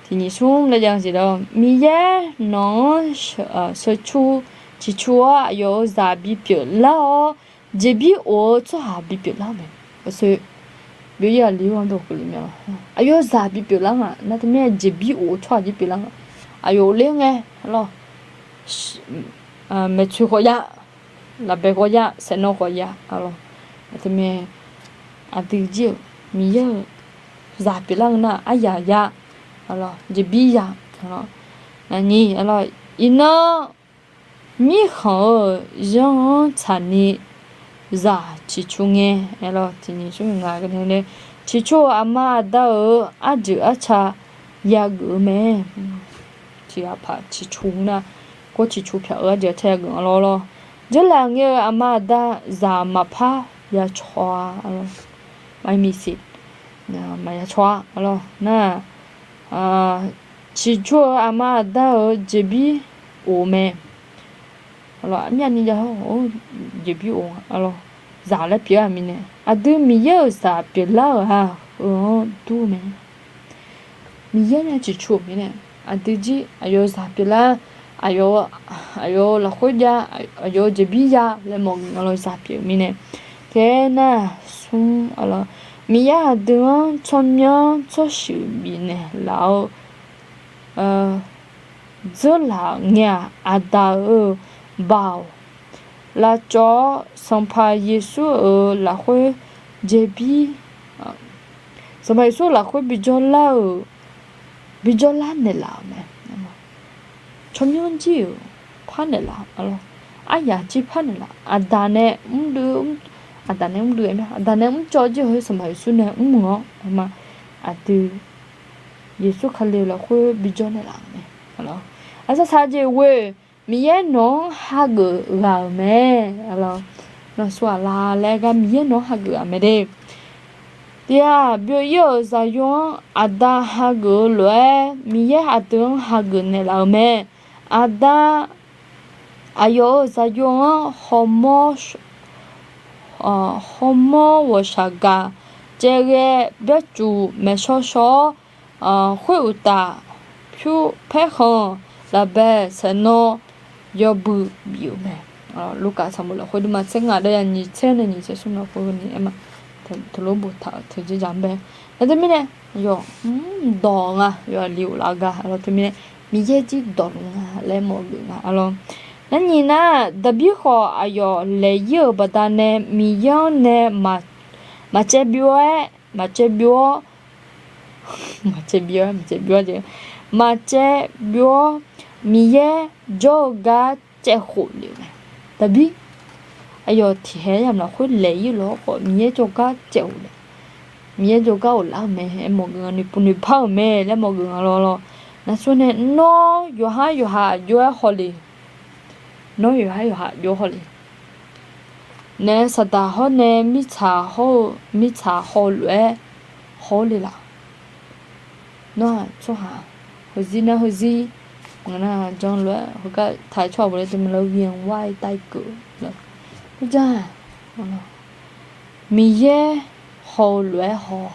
Tiqnyif smr laer jav-eu jeq-aq, Miqyaer nawq-anr sheuqcur ciqcur-awr, aqyawf-euq zaq bipyeuf lar-awr, jeqbir of-eu tsawrhaq bipyeuf lar-eu mae. Aqsoe, byov-ir aqli-anr dawq keuvle mae. Aqyawf-euq zaq bipyeuf lar nga. Nar teumirnae jeqbir of-eu tsawrhaq bipyeuf lar nga. Aqyawf of ler ngae, maeqtsoeq khawf ya, lafbae khawf ya, saeqnawv khawf ya. Teumirnae aqdui jir-euq Miqyaer-euq zaq pyeuflar-eu nar, aryaq ya, jeqbir ya. Navni, iqnan mirkhanq-euq zanr-anr tsaqni zaq ciqcur ngae. Tiqnyif smr ngaq-eu nae, ciqcur-eu aqma aqda-euq arjeuq arca yageuf-eu mae. Tiqghaq paq ciqcur nar, gawr ciqcur pyaq-eu arjeuq arca yageuf-anr lawr lawr. Dzeurlaf ngae-eu aqma aqda zaq maqpar yacaw-a. Maqmiq siq, maqyacaw-a. Nar, ciqcur-eu aqma aqda-euq jeqbir of mae. Armyavni jav-awr jeqbir of-a. Zaq laer pyeuf-eu mirnae, aqdui Miqyaer-euq zaq pyeuflar-euq-aq, heu-anr dur mae. Miqyaer nae ciqcur-euq mirnae, aqdui jir aqyawf-euq zaq pyeuflar, aqyawf-euq lafkhoer jav, aqyawf-euq jeqbir ya laer mawf-eu zaq pyeuf-eu mirnae. Tae nar, smr, Miqyaer aqdui-anr tsawrmyanr tsawrshuif bifnaeq laf-eu dzeurlaf ngae-aq, aqda-euq baoq lavcawv-awr, Sanqpaq Yeqsur-euq lafkhoer jeqbir, Sanqpaq Yeqsur lafkhoer bijawr lar-euq, bijawr lar naeqlaf-euq mae. Tsawrmyanr jir-euq par naeqlaf-eu, aryaq jir par naeqlaf, aqda nae mr, aqda nae mr deuv-aer mae, aqda nae mrcawv jir-eu khoer Sanqpaq Yeqsur nae mr-eu-anr, aqdui Yeqsur Kali-euq lafkhoer bijawr naeqlaf-euq mae. Aqsar saq jeq ghoe, Miqyaer nawq-anr hageuf ghaq-euq mae. Nawq suf-aq la laer gar Miqyaer nawq-anr hageuf ghaq mae de. Tiq ghaq byov-ir-euq zaqyo-anr aqda hageuf-eu lof-aer, Miqyaer aqdui-anr hageuf naeqlaf-euq mae. Aqda aqyawf-euq zaqyo-anr hawmawr, hawmawr ghawqshaq gaq caevghae byarcuf maeqshawr shawr-awr, khoeruqtaf pyur paerkhanq lafbae saeqnawv yawbui bif-euq mae. Lurkaf sanqbof lafkhoer duima tser ngaq daef ya nyiq tser nae nyiq tser smr lafkhoer ni aer ma. Teulof boftaq-euq teujeq jaq-anr bae. Nar teumirnae, yawf mr dawq nga, yawf aqli ghoflaf-eu gar, aqlawr teumirnae, Miqyaer jir dawqluf nga laer mawf-eu geuf nga, aqlawr. Nar nyiq nar, Daqbir khawf aqyawf laeq-ir-euq baqdanae Miqyaer-anr nae maqcaev byov-aer, maqcaev byov-awr, maqcaev byov-aer, maqcaev byov-awr jeq, maqcaev byov-awr, Miqyaer jawr-eu gar caev khof lef-eu mae. Daqbir aqyawf tiqhae yamq lafkhoer laeq-ir lof-aer khawf Miqyaer jawrgar caev khof lef, Miqyaer jawrgar ghoflar-eu mae aer mawf geuf nga, noeqpov noeqpar-euq mae laer mawf geuf nga lawr lawr. Naqsur nae nawr yawqhar yawqha aqjox-aer haw le. Nawr yawqhar yawqha aqjox haw le. Naef saqdaq hawr nae mirtsaq hawr-eu, mirtsaq haw-eu lof-aer haw-awr le laf. Nawr-aq tsawrhaq heuzir nar heuzir, ngaq nar jan lof-aer heugar taq-aer tsawrhaq bawq le teumirnae lar ghae-anr war-aer tav-ir keuv-eu. Khoerjanr-aq, Miqyaer haw-eu lof-aer haw.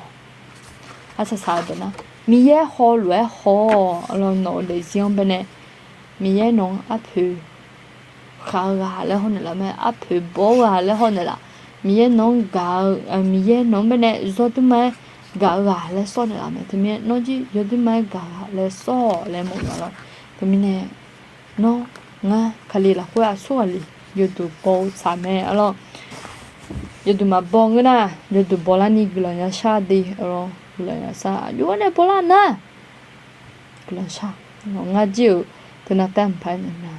Arsaq saq-eu deuq nar, Miqyaer haw-eu lof-aer haw-awq. Aqlawr nawq-eu daefzir-anr baenae Miqyaer nawq-anr arpoeq khaq-eu ghaq laer haw naeqlaf mae, arpoeq baw-eu ghaq laer haw naeqlaf. Miqyaer nawq-anr gaq-eu, Miqyaer nawq-anr baenae yawduirma-aer gaq-eu ghaq laer sawr naeqlaf mae. Teumirnae nawr jir yawduirma-aer gaq-eu ghaq laer sawr-awq laer mawf-eu aqlawr. Teumirnae nawr ngar Kali lafkhoer aqsur ghaq le yawduq baw-eu tsaq mae aqlawr. Yawduq maqbaw ngeur nar, yawduq bawlarni guiqlanq yashar de aqlawr. Guiqlanq yashar aqjox-aer nae bawlar nar guiqlanq shar. Ngar jir-euq teunav taer mqpaq-aer naeq nar,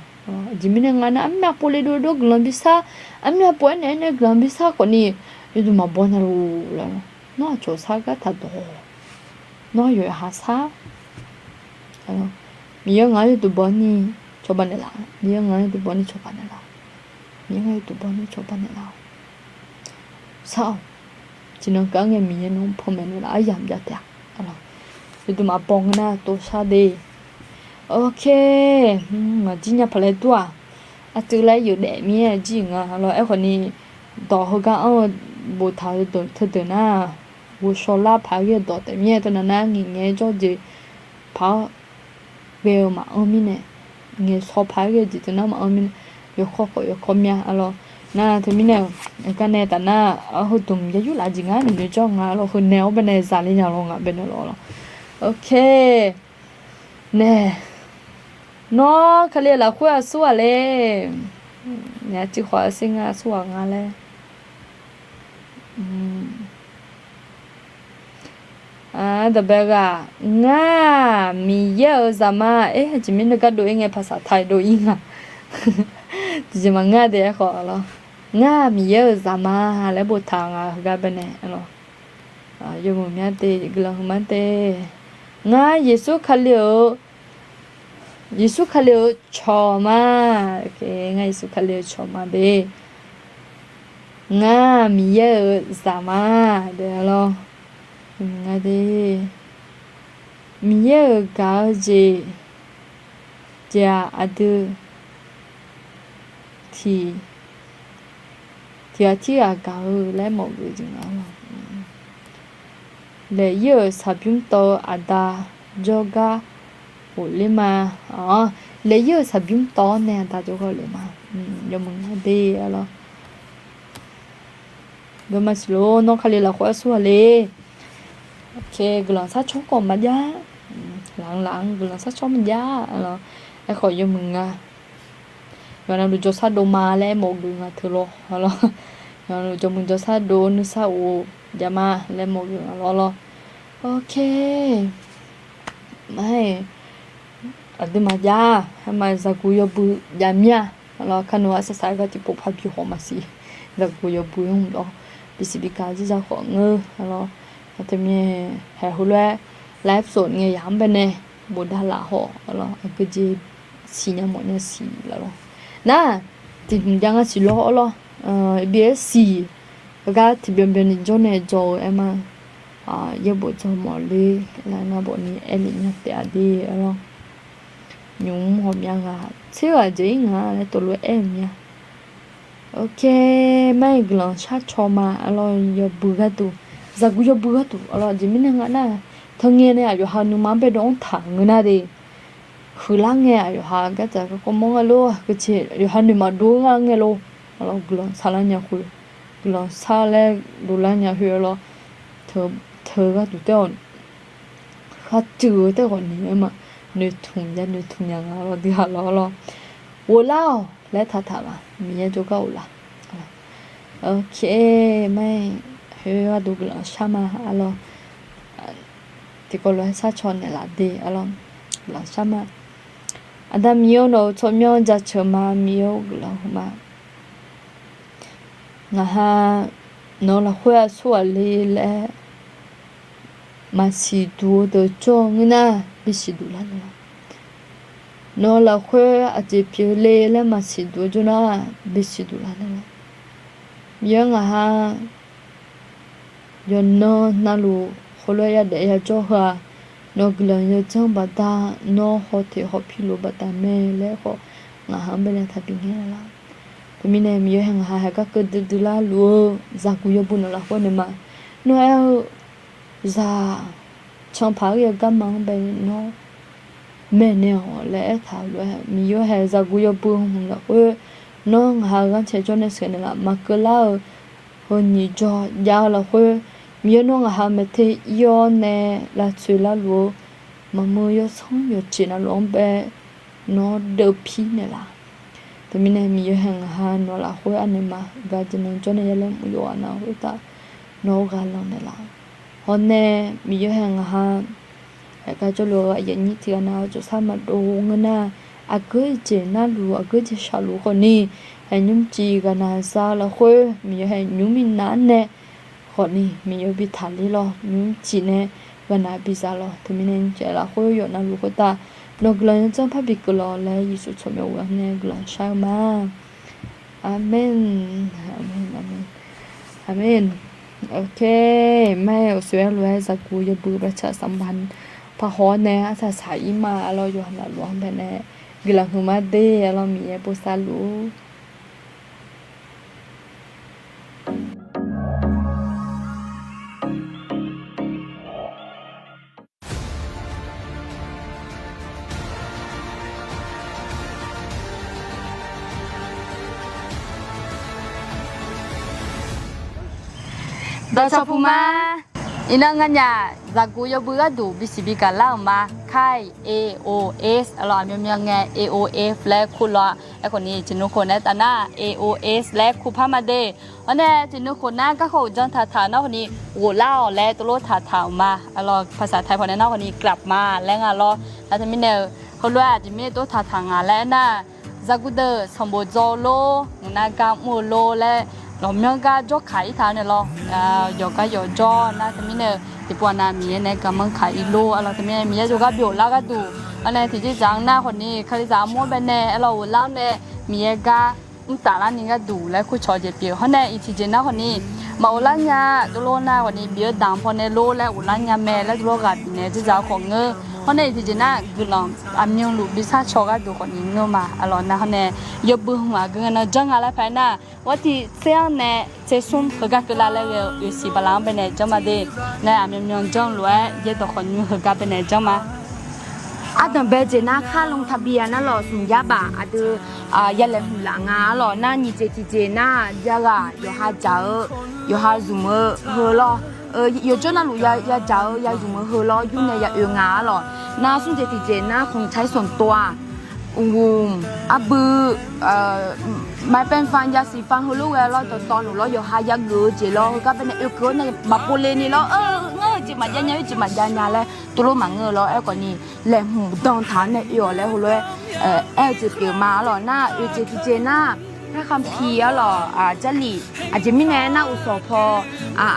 aqjeq mirnae ngar nar armyav pov le dovdov guiqlanq bi shar, armyav pov-aer naeq-aer nae guiqlanq bi shar khawfni yawduq maqbaw nya luf laer. Nawr aqcawq sar gar taqdawq, nawr yawqha sar. Miqyaer ngaq-anr yawduq baw ni cawba naeqlaf. Miqyaer ngaq-anr yawduq baw ni cawba naeqlaf. Miqyaer ngaq-anr yawduq baw ni cawba naeqlaf-awq. Shar-awq. Tiqnan kar ngae Miqyaer nawq-anr panmaeq naeqlaf. Aryamq jav taef-a. Yawduq maqbaw ngeur nar tov shar de. Ok. Maqjir nya paq laer dur-aq, aqteu laer yawdaef mir-aer jir nga lawr. Aerkhawf ni, dawq heugar anr-eu boftaq-eu deuq teudeuq nar, ghovshaw lar paq-aer ghae-eu dawq taef mir-aer teunav nar ngaeqngae jawr jeq paq-awr ghae-eu maqanr mirnae, ngaeqshaw paq-aer ghae-eu jeq teunar maqanr mirnae, yawkawr khawf yawkawr mya-a lawr. Nar teumirnae-euq gar nae taf nar, heudmq ya yurlaf jeq ngar noeqnoeq jawr nga lawr. Heu nae-awr baenae zaqle nya lawr ngaq baenae lawr lawr. Ok. Nae, nawr Kali-euq lafkhoer aqsur ghaq le. Nae aqcuiv khawf aqsur ngar aqsur ghaq nga laer. Daqbae ghaq, ngar Miqyaer-euq zaqma. Aer, aqjeq mirnae gardov-ir ngae paqsaq taq-eu dov-ir nga. Tiqjeq maqngeur de aerkhawf lawr. Ngar Miqyaer-euq zaqma laer boftaq nga heugar baenae lawr. Yawmuiq mya de, guiqlanq huiqma de. Ngar Yeqsur Kali-euq, Yeqsur Kali-euq cawq ma. Ngar Yeqsur Kali-euq cawq ma de. Ngar Miqyaer-euq zaqma de lawr. Nga de. Miqyaer-euq gaq-eu jeq jeq-aq aqdui tiq tiq ghaq tirghaq gaq-eu laer mawf geuf jeq nga lawr. Laeq-ir-euq saqbymr tawv-eu aqda jawrgar ghofler ma. Laeq-ir-euq saqbymr tawv-awr nae aqda jawrgar ghofler ma. Yawmuiq nga de-a lawr. Geuma siq lor, nawr Kali lafkhoer aqsur ghaq le. Guiqlanq sharcaw khawf maqjav. Laf-anr laf-anr guiqlanq sharcaw maqjav lawr. Aerkhawf yawmuiq nga. Yawqnan luf jawrshar dov ma laer mawf geuf nga teu lawr lawr. Yawqnan luf jawrmuiq jawrshar dov nuisar of jav ma laer mawf geuf nga lawr lawr. Ok. Aqduimaf jav-a, aerma zaqguq yawbui jav mir-a. Lawr, kar nawr arsaq saq-aer gar tiqpov par bi hawq maqsiq. Zaqguq yawbui-anr lawr, bisiq bigaq jir za khawf ngeur lawr. Teumirnae haeq heulof-aer live sot ngae yaq-anr baenae bofdav laf hawq lawr, aqgeujeq siqnya mawfnya siq laf lawr. Nar, tiqhmq jav ngar siq lawr-awr lawr, bi-aer siq, heugar tiqbyan byanni jawr nae dzaw-eu aerma, yaerbof dzaw mawf ler laer ngar bofni aerlef nya taef-a de-a lawr. Nymq mr ghawqmya ghaq tser ghaq jeq-ir nga laer tov lof-aer aer-eu mya. Ok, mar-iq guiqlanq sharcaw ma, arlawr yawbui gharduq, zaqguq yawbui gharduq, arlawr aqjeq mirnae nga nar, teungae nae aqyawf ha nuima-anr baedov-anr taq ngeur nar de, huiqlar ngae aqyawf ha gardzaq garkawv mawr nga lor, heujeq yawqha noeq maqdov-eu nga ngae lor, arlawr guiqlanq sharlar nya khoer, guiqlanq shar laer dovlar nya khoer, arlawr teu gharduq taer-awq, kharcuiv-eu taer ghawqni-aer ma, noeqtmq ya noeqtmq nya nga lawr, dui ha lawr lawr, ghoflar-awq laer taqtaq ma, Miqyaer jawrgar ghoflar. Ok, mar-iq khoer gharduq guiqlanq shar ma, arlawr tiqkawv lof-aer sharcaw naeqlaf de, arlawr guiqlanq shar ma. Aqda Miqyaer-or, nawq-euq tsawrmyanr jaceuq ma, Miqyaer-or guiqlanq huiqma. Ngaq ha nawq-eu lafkhoer aqsurghaq le laer maqsiq duq-eu deuq jawr-eu ngeur nar, bisiq duq lar naeqlaf. Nawq-eu lafkhoer aqjeq pyeuf le laer maqsiq duq-eu jawr nar, bisiq duq lar naeqlaf. Miqyaer ngaq ha yawqnan navluf heulof-aer yadaef yajawr heu-aq, nawq-eu guiqlanq yawdzanr baqda, nawr hawteq hawpir luf-eu baqda mae laer khawf, ngaq ha-anr baenae taqbi ngae laf. Teumirnae Miqyaer hae ngaq ha haeq garkeuv duidui larluf-eu zaqguq yawbui nawq lafkhoer naeq ma. Nawr aer-eu zaq canpaq-aer ghae-eu garma-anr bae nawr maeqnaeq-awq laer aertaq-euq lof-aer, Miqyaer hae zaqguq yawbui hmq lafkhoer nawr ngaq ha-eu ghanrcae jawr nae sheuq naeqlaf, maqkeuv lar-eu heu nyiq jawr jav-eu lafkhoer, Miqyaer nawr ngaq ha maeqte ir-awr nae lavtsoeq larluf-eu maqmuiq yawsanr yawqjeq navluf-anr bae nawr deuvpir naeqlaf. Teumirnae Miqyaer hae ngaq ha nawq lafkhoer anaeq ma, gaq jeq nan jawr nae yalaer mq yawf-a nav khoertav nawr ghaq lan naeqlaf. Hawr nae Miqyaer hae ngaq ha haeq gar jawrluf-eu aqyuif aqnyir tiq ghaq nav jawrsar maqdov ngeur nar, aqgeu jeq narluf aqgeu jeq shaqluf khawfni, haeq nymr cif ghaqnaq za-eu lafkhoer Miqyaer hae nymr minav nae khawfni Miqyaer bi taqler lawr, nymr cif nae ghaqnaq biza lawr. Teumirnae nymr cif lafkhoer yawf navluf khoertav Nawq guiqlanq yanr janr parbi keuv lawq laer Yeqsur tsawrmyanr ghaq nae guiqlanq shar-eu ma. Aqmeq. Aqmeq, aqmeq, aqmeq. Ok, mar-aer awqsoeq-aer lof-aer zaqguq yawbui bacaq sanqbanq parhaw-awr nae arsaq saq-ir ma. Arlawr yawqha navluf-anr baenae guiqlanq hmq mar de. Arlawr Miqyaer bosav luf-ur. Dawqcawq puq ma. Iqnan nganyaf zaqguq yawbui gharduq bisiq bi gaqlar-euq ma. Kai, A O S, arlawr aqmyanmyan ngae A O F laer kur lawr-a. Aerkhawf ni tiqnui khof nae taf nar A O S laer kur par ma de. Hawr nae tiqnui khof nar garkawv uqdzan taqtaq nar khawf ni ghoflar-awq laer tov lof taqtaq-euq ma. Arlawr paqsaq taiq pawnae nar khawf ni กลับมา laer nga lawr. Nar teumirnae-eu heulof-aer aqjeq mirnae tov taqtaq nga laer aernar, zaqguq deuq sanqbof dzaw-eu lor, ngaq nar gar mr-eu lor laer lawqmyanr gar jawrkaq-ir taq-awr nae lawr, yawqgar yawqjawr nar teumirnae-eu tiqpov aqnav Miqyaer nae garmanr kaq-ir lor. Arlawr teumirnae Miqyaer jawrgar byoflar gharduq, arnae tiqjeq dzaq-anr nar khawf ni Kalizaq armur-anr baenae arlawr ghoflar-awr nae Miqyaer gar mrtaf larni gharduq laer kurcawq-eu jeq pyeuf-eu. Hawr nae iqtiqjeq nar khawf ni maqghoflar nya, tov lof nar khawf ni bif-eu daq pawnae lor laer ghoflar nya mae laer tov lof ghaq bifnaeq-eu jeq dzaq-eu khawf ngeur. Hawr nae iqtiqjeq nar guiqlanq aqmyanluf bi sharcaw gharduq khawf ni ngeur ma. Arlawr nar hawr nae yawbui hmq aqgeu ngae nan janr nga laer paq-aer nar, ghawr tiq tser-anr nae tser smr heugar keuvlar laer ghae-eu oeqsiq bala-anr baenae janr ma de. Nae aqmyanmyan janr lof-aer yaerdawq khawf nymr heugar baenae janr ma. Ardanqbae jeq nar ค่าลงทะเบียน nar lawq smq yar baf aqdui ya laeqhmq laf nga. Arlawr nar nyiq jeq tiqjeq nar jav ghaq yawqha dzaq-eu yawqha zmq-eu heu lawr, yawqjawr navluf ya dzaq-eu ya zmq-eu heu lawr yur nae ya oe nga. Arlawr nar smr jeq tiqjeq nar khmqtsaq-ir sanqtov-aq, uqghumq arbui, maqpanq fanq yasiq fanq heulof ghae lawr dawqtawvluf lawr yawqha yageuf-eu jeq lawr heugar baenae oekeuv-awr nae maqpov le ni lawr, ngar-eu jeq maqjav nya, oer jeq maqjav nya laer tov lof maqngeur-eu lawr. Aerkhawf ni laeqhmq dan taq-awr nae oe-awq laer heulof-aer aer-eu jeq pyeuf ma. Arlawr nar oeq jeq tiqjeq nar พระคัมภีร์ arlawq jarlif aqjeq mirnae aernar uqsawq paw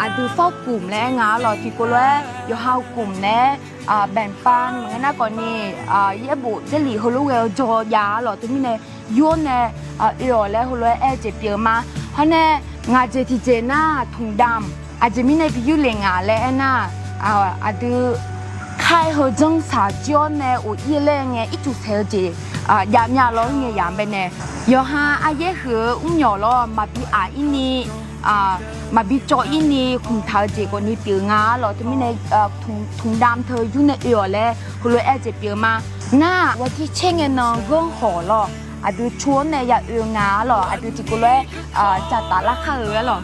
aqdui ฟอกกลุ่ม laer aer nga. Arlawq tiqkawv lof-aer yawqha-eu กลุ่ม naeq-aer แบ่งปัน maqngeur nar khawf ni yaerbof jarlif heulof ghae-eu jawr jav. Arlawq teumirnae yur-awr nae oe-awq laer heulof-aer aer-eu jeq pyeuf ma. Hawr nae ngaq jeq tiqjeq nar ถุงดำ aqjeq mirnae bi yur le nga laer aernar, aqdui ไข้ heu janr saq jir-awr nae of ir laer ngae ircuf saeq-eu jeq jav mya lawr ngae yaq baenae, yawqha aryaer huiq-eu mrnyawq lawr maqbi aq ir ni, maqbi cawv ir ni khmqtaq-eu jeq khawf ni pyeuf nga. Arlawq teumirnae ถุงดำ teu yur nae oe-awq laer heulof-aer aer-eu jeq pyeuf ma. Nar วันที่ tser ngae nan ganr hawq lawr aqdui cu-awr nae ya oe nga. Arlawq aqdui tiqkawv lof-aer cavtaf lar kar-eu arlawq.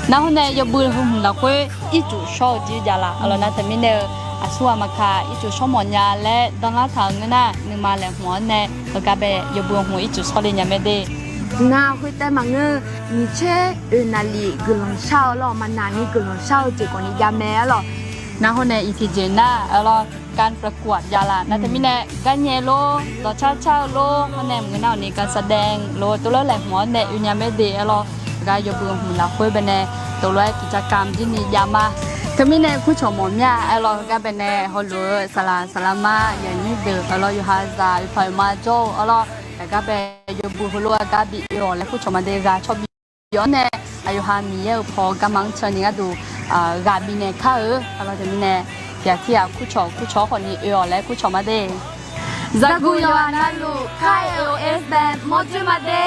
Nar hawr nae yawbui heu hmq lafkhoer ircuf shawr-eu jir jav laf. Arlawq nar teumirnae-eu aqsur ghaq maqkaq ircuf shawr mawf nya laer danlar taq-euq ngeur nar, nuima laeqhmq-anr nae heugar bae yawbui hmq ircuf shawr le nya mae de. Nar khoertaev maqngeur, nyiq tser oeq naqlif guiqlanq shar-eu lawr, maqnaq ni guiqlanq shar-eu jeq khawf ni jav mae arlawq. Nar hawr nae iqtiqjeq nar arlawq การประกวด jav laf. Nar teumirnae garnyae lor, dawqcar car-eu lor, hawr nae maqngeur nar-awq ni การแสดง lor tov lof laeqhmq-anr nae oe nya mae de arlawq. Gar yawbui hmq lafkhoer baenae tov lof-aer tiqcar kam jir ni jav ma. Teumirnae kurcawq mawf mya arlawq gar baenae heulof-eu saqlaq saqlaq ma yaqnyir deuq arlawq yawqha zaq oeqpaq oeqma jawr-eu arlawq. Aqgar bae yawbui heulof-aer gar bi oe-awq laer kurcawq ma de. Ghaq cawbi-awr nae aqyawqha Miqyaer-euq paw garma-anr can ni gharduq ghaq bifnaeq kar-eu arlawq teumirnae tiq ghaq tirghaq kurcawq kurcawq khawf ni oe-awq laer kurcawq ma de. Zaqguq yawqghaq navluf ค่าย A O S bae mawrdzoer ma de.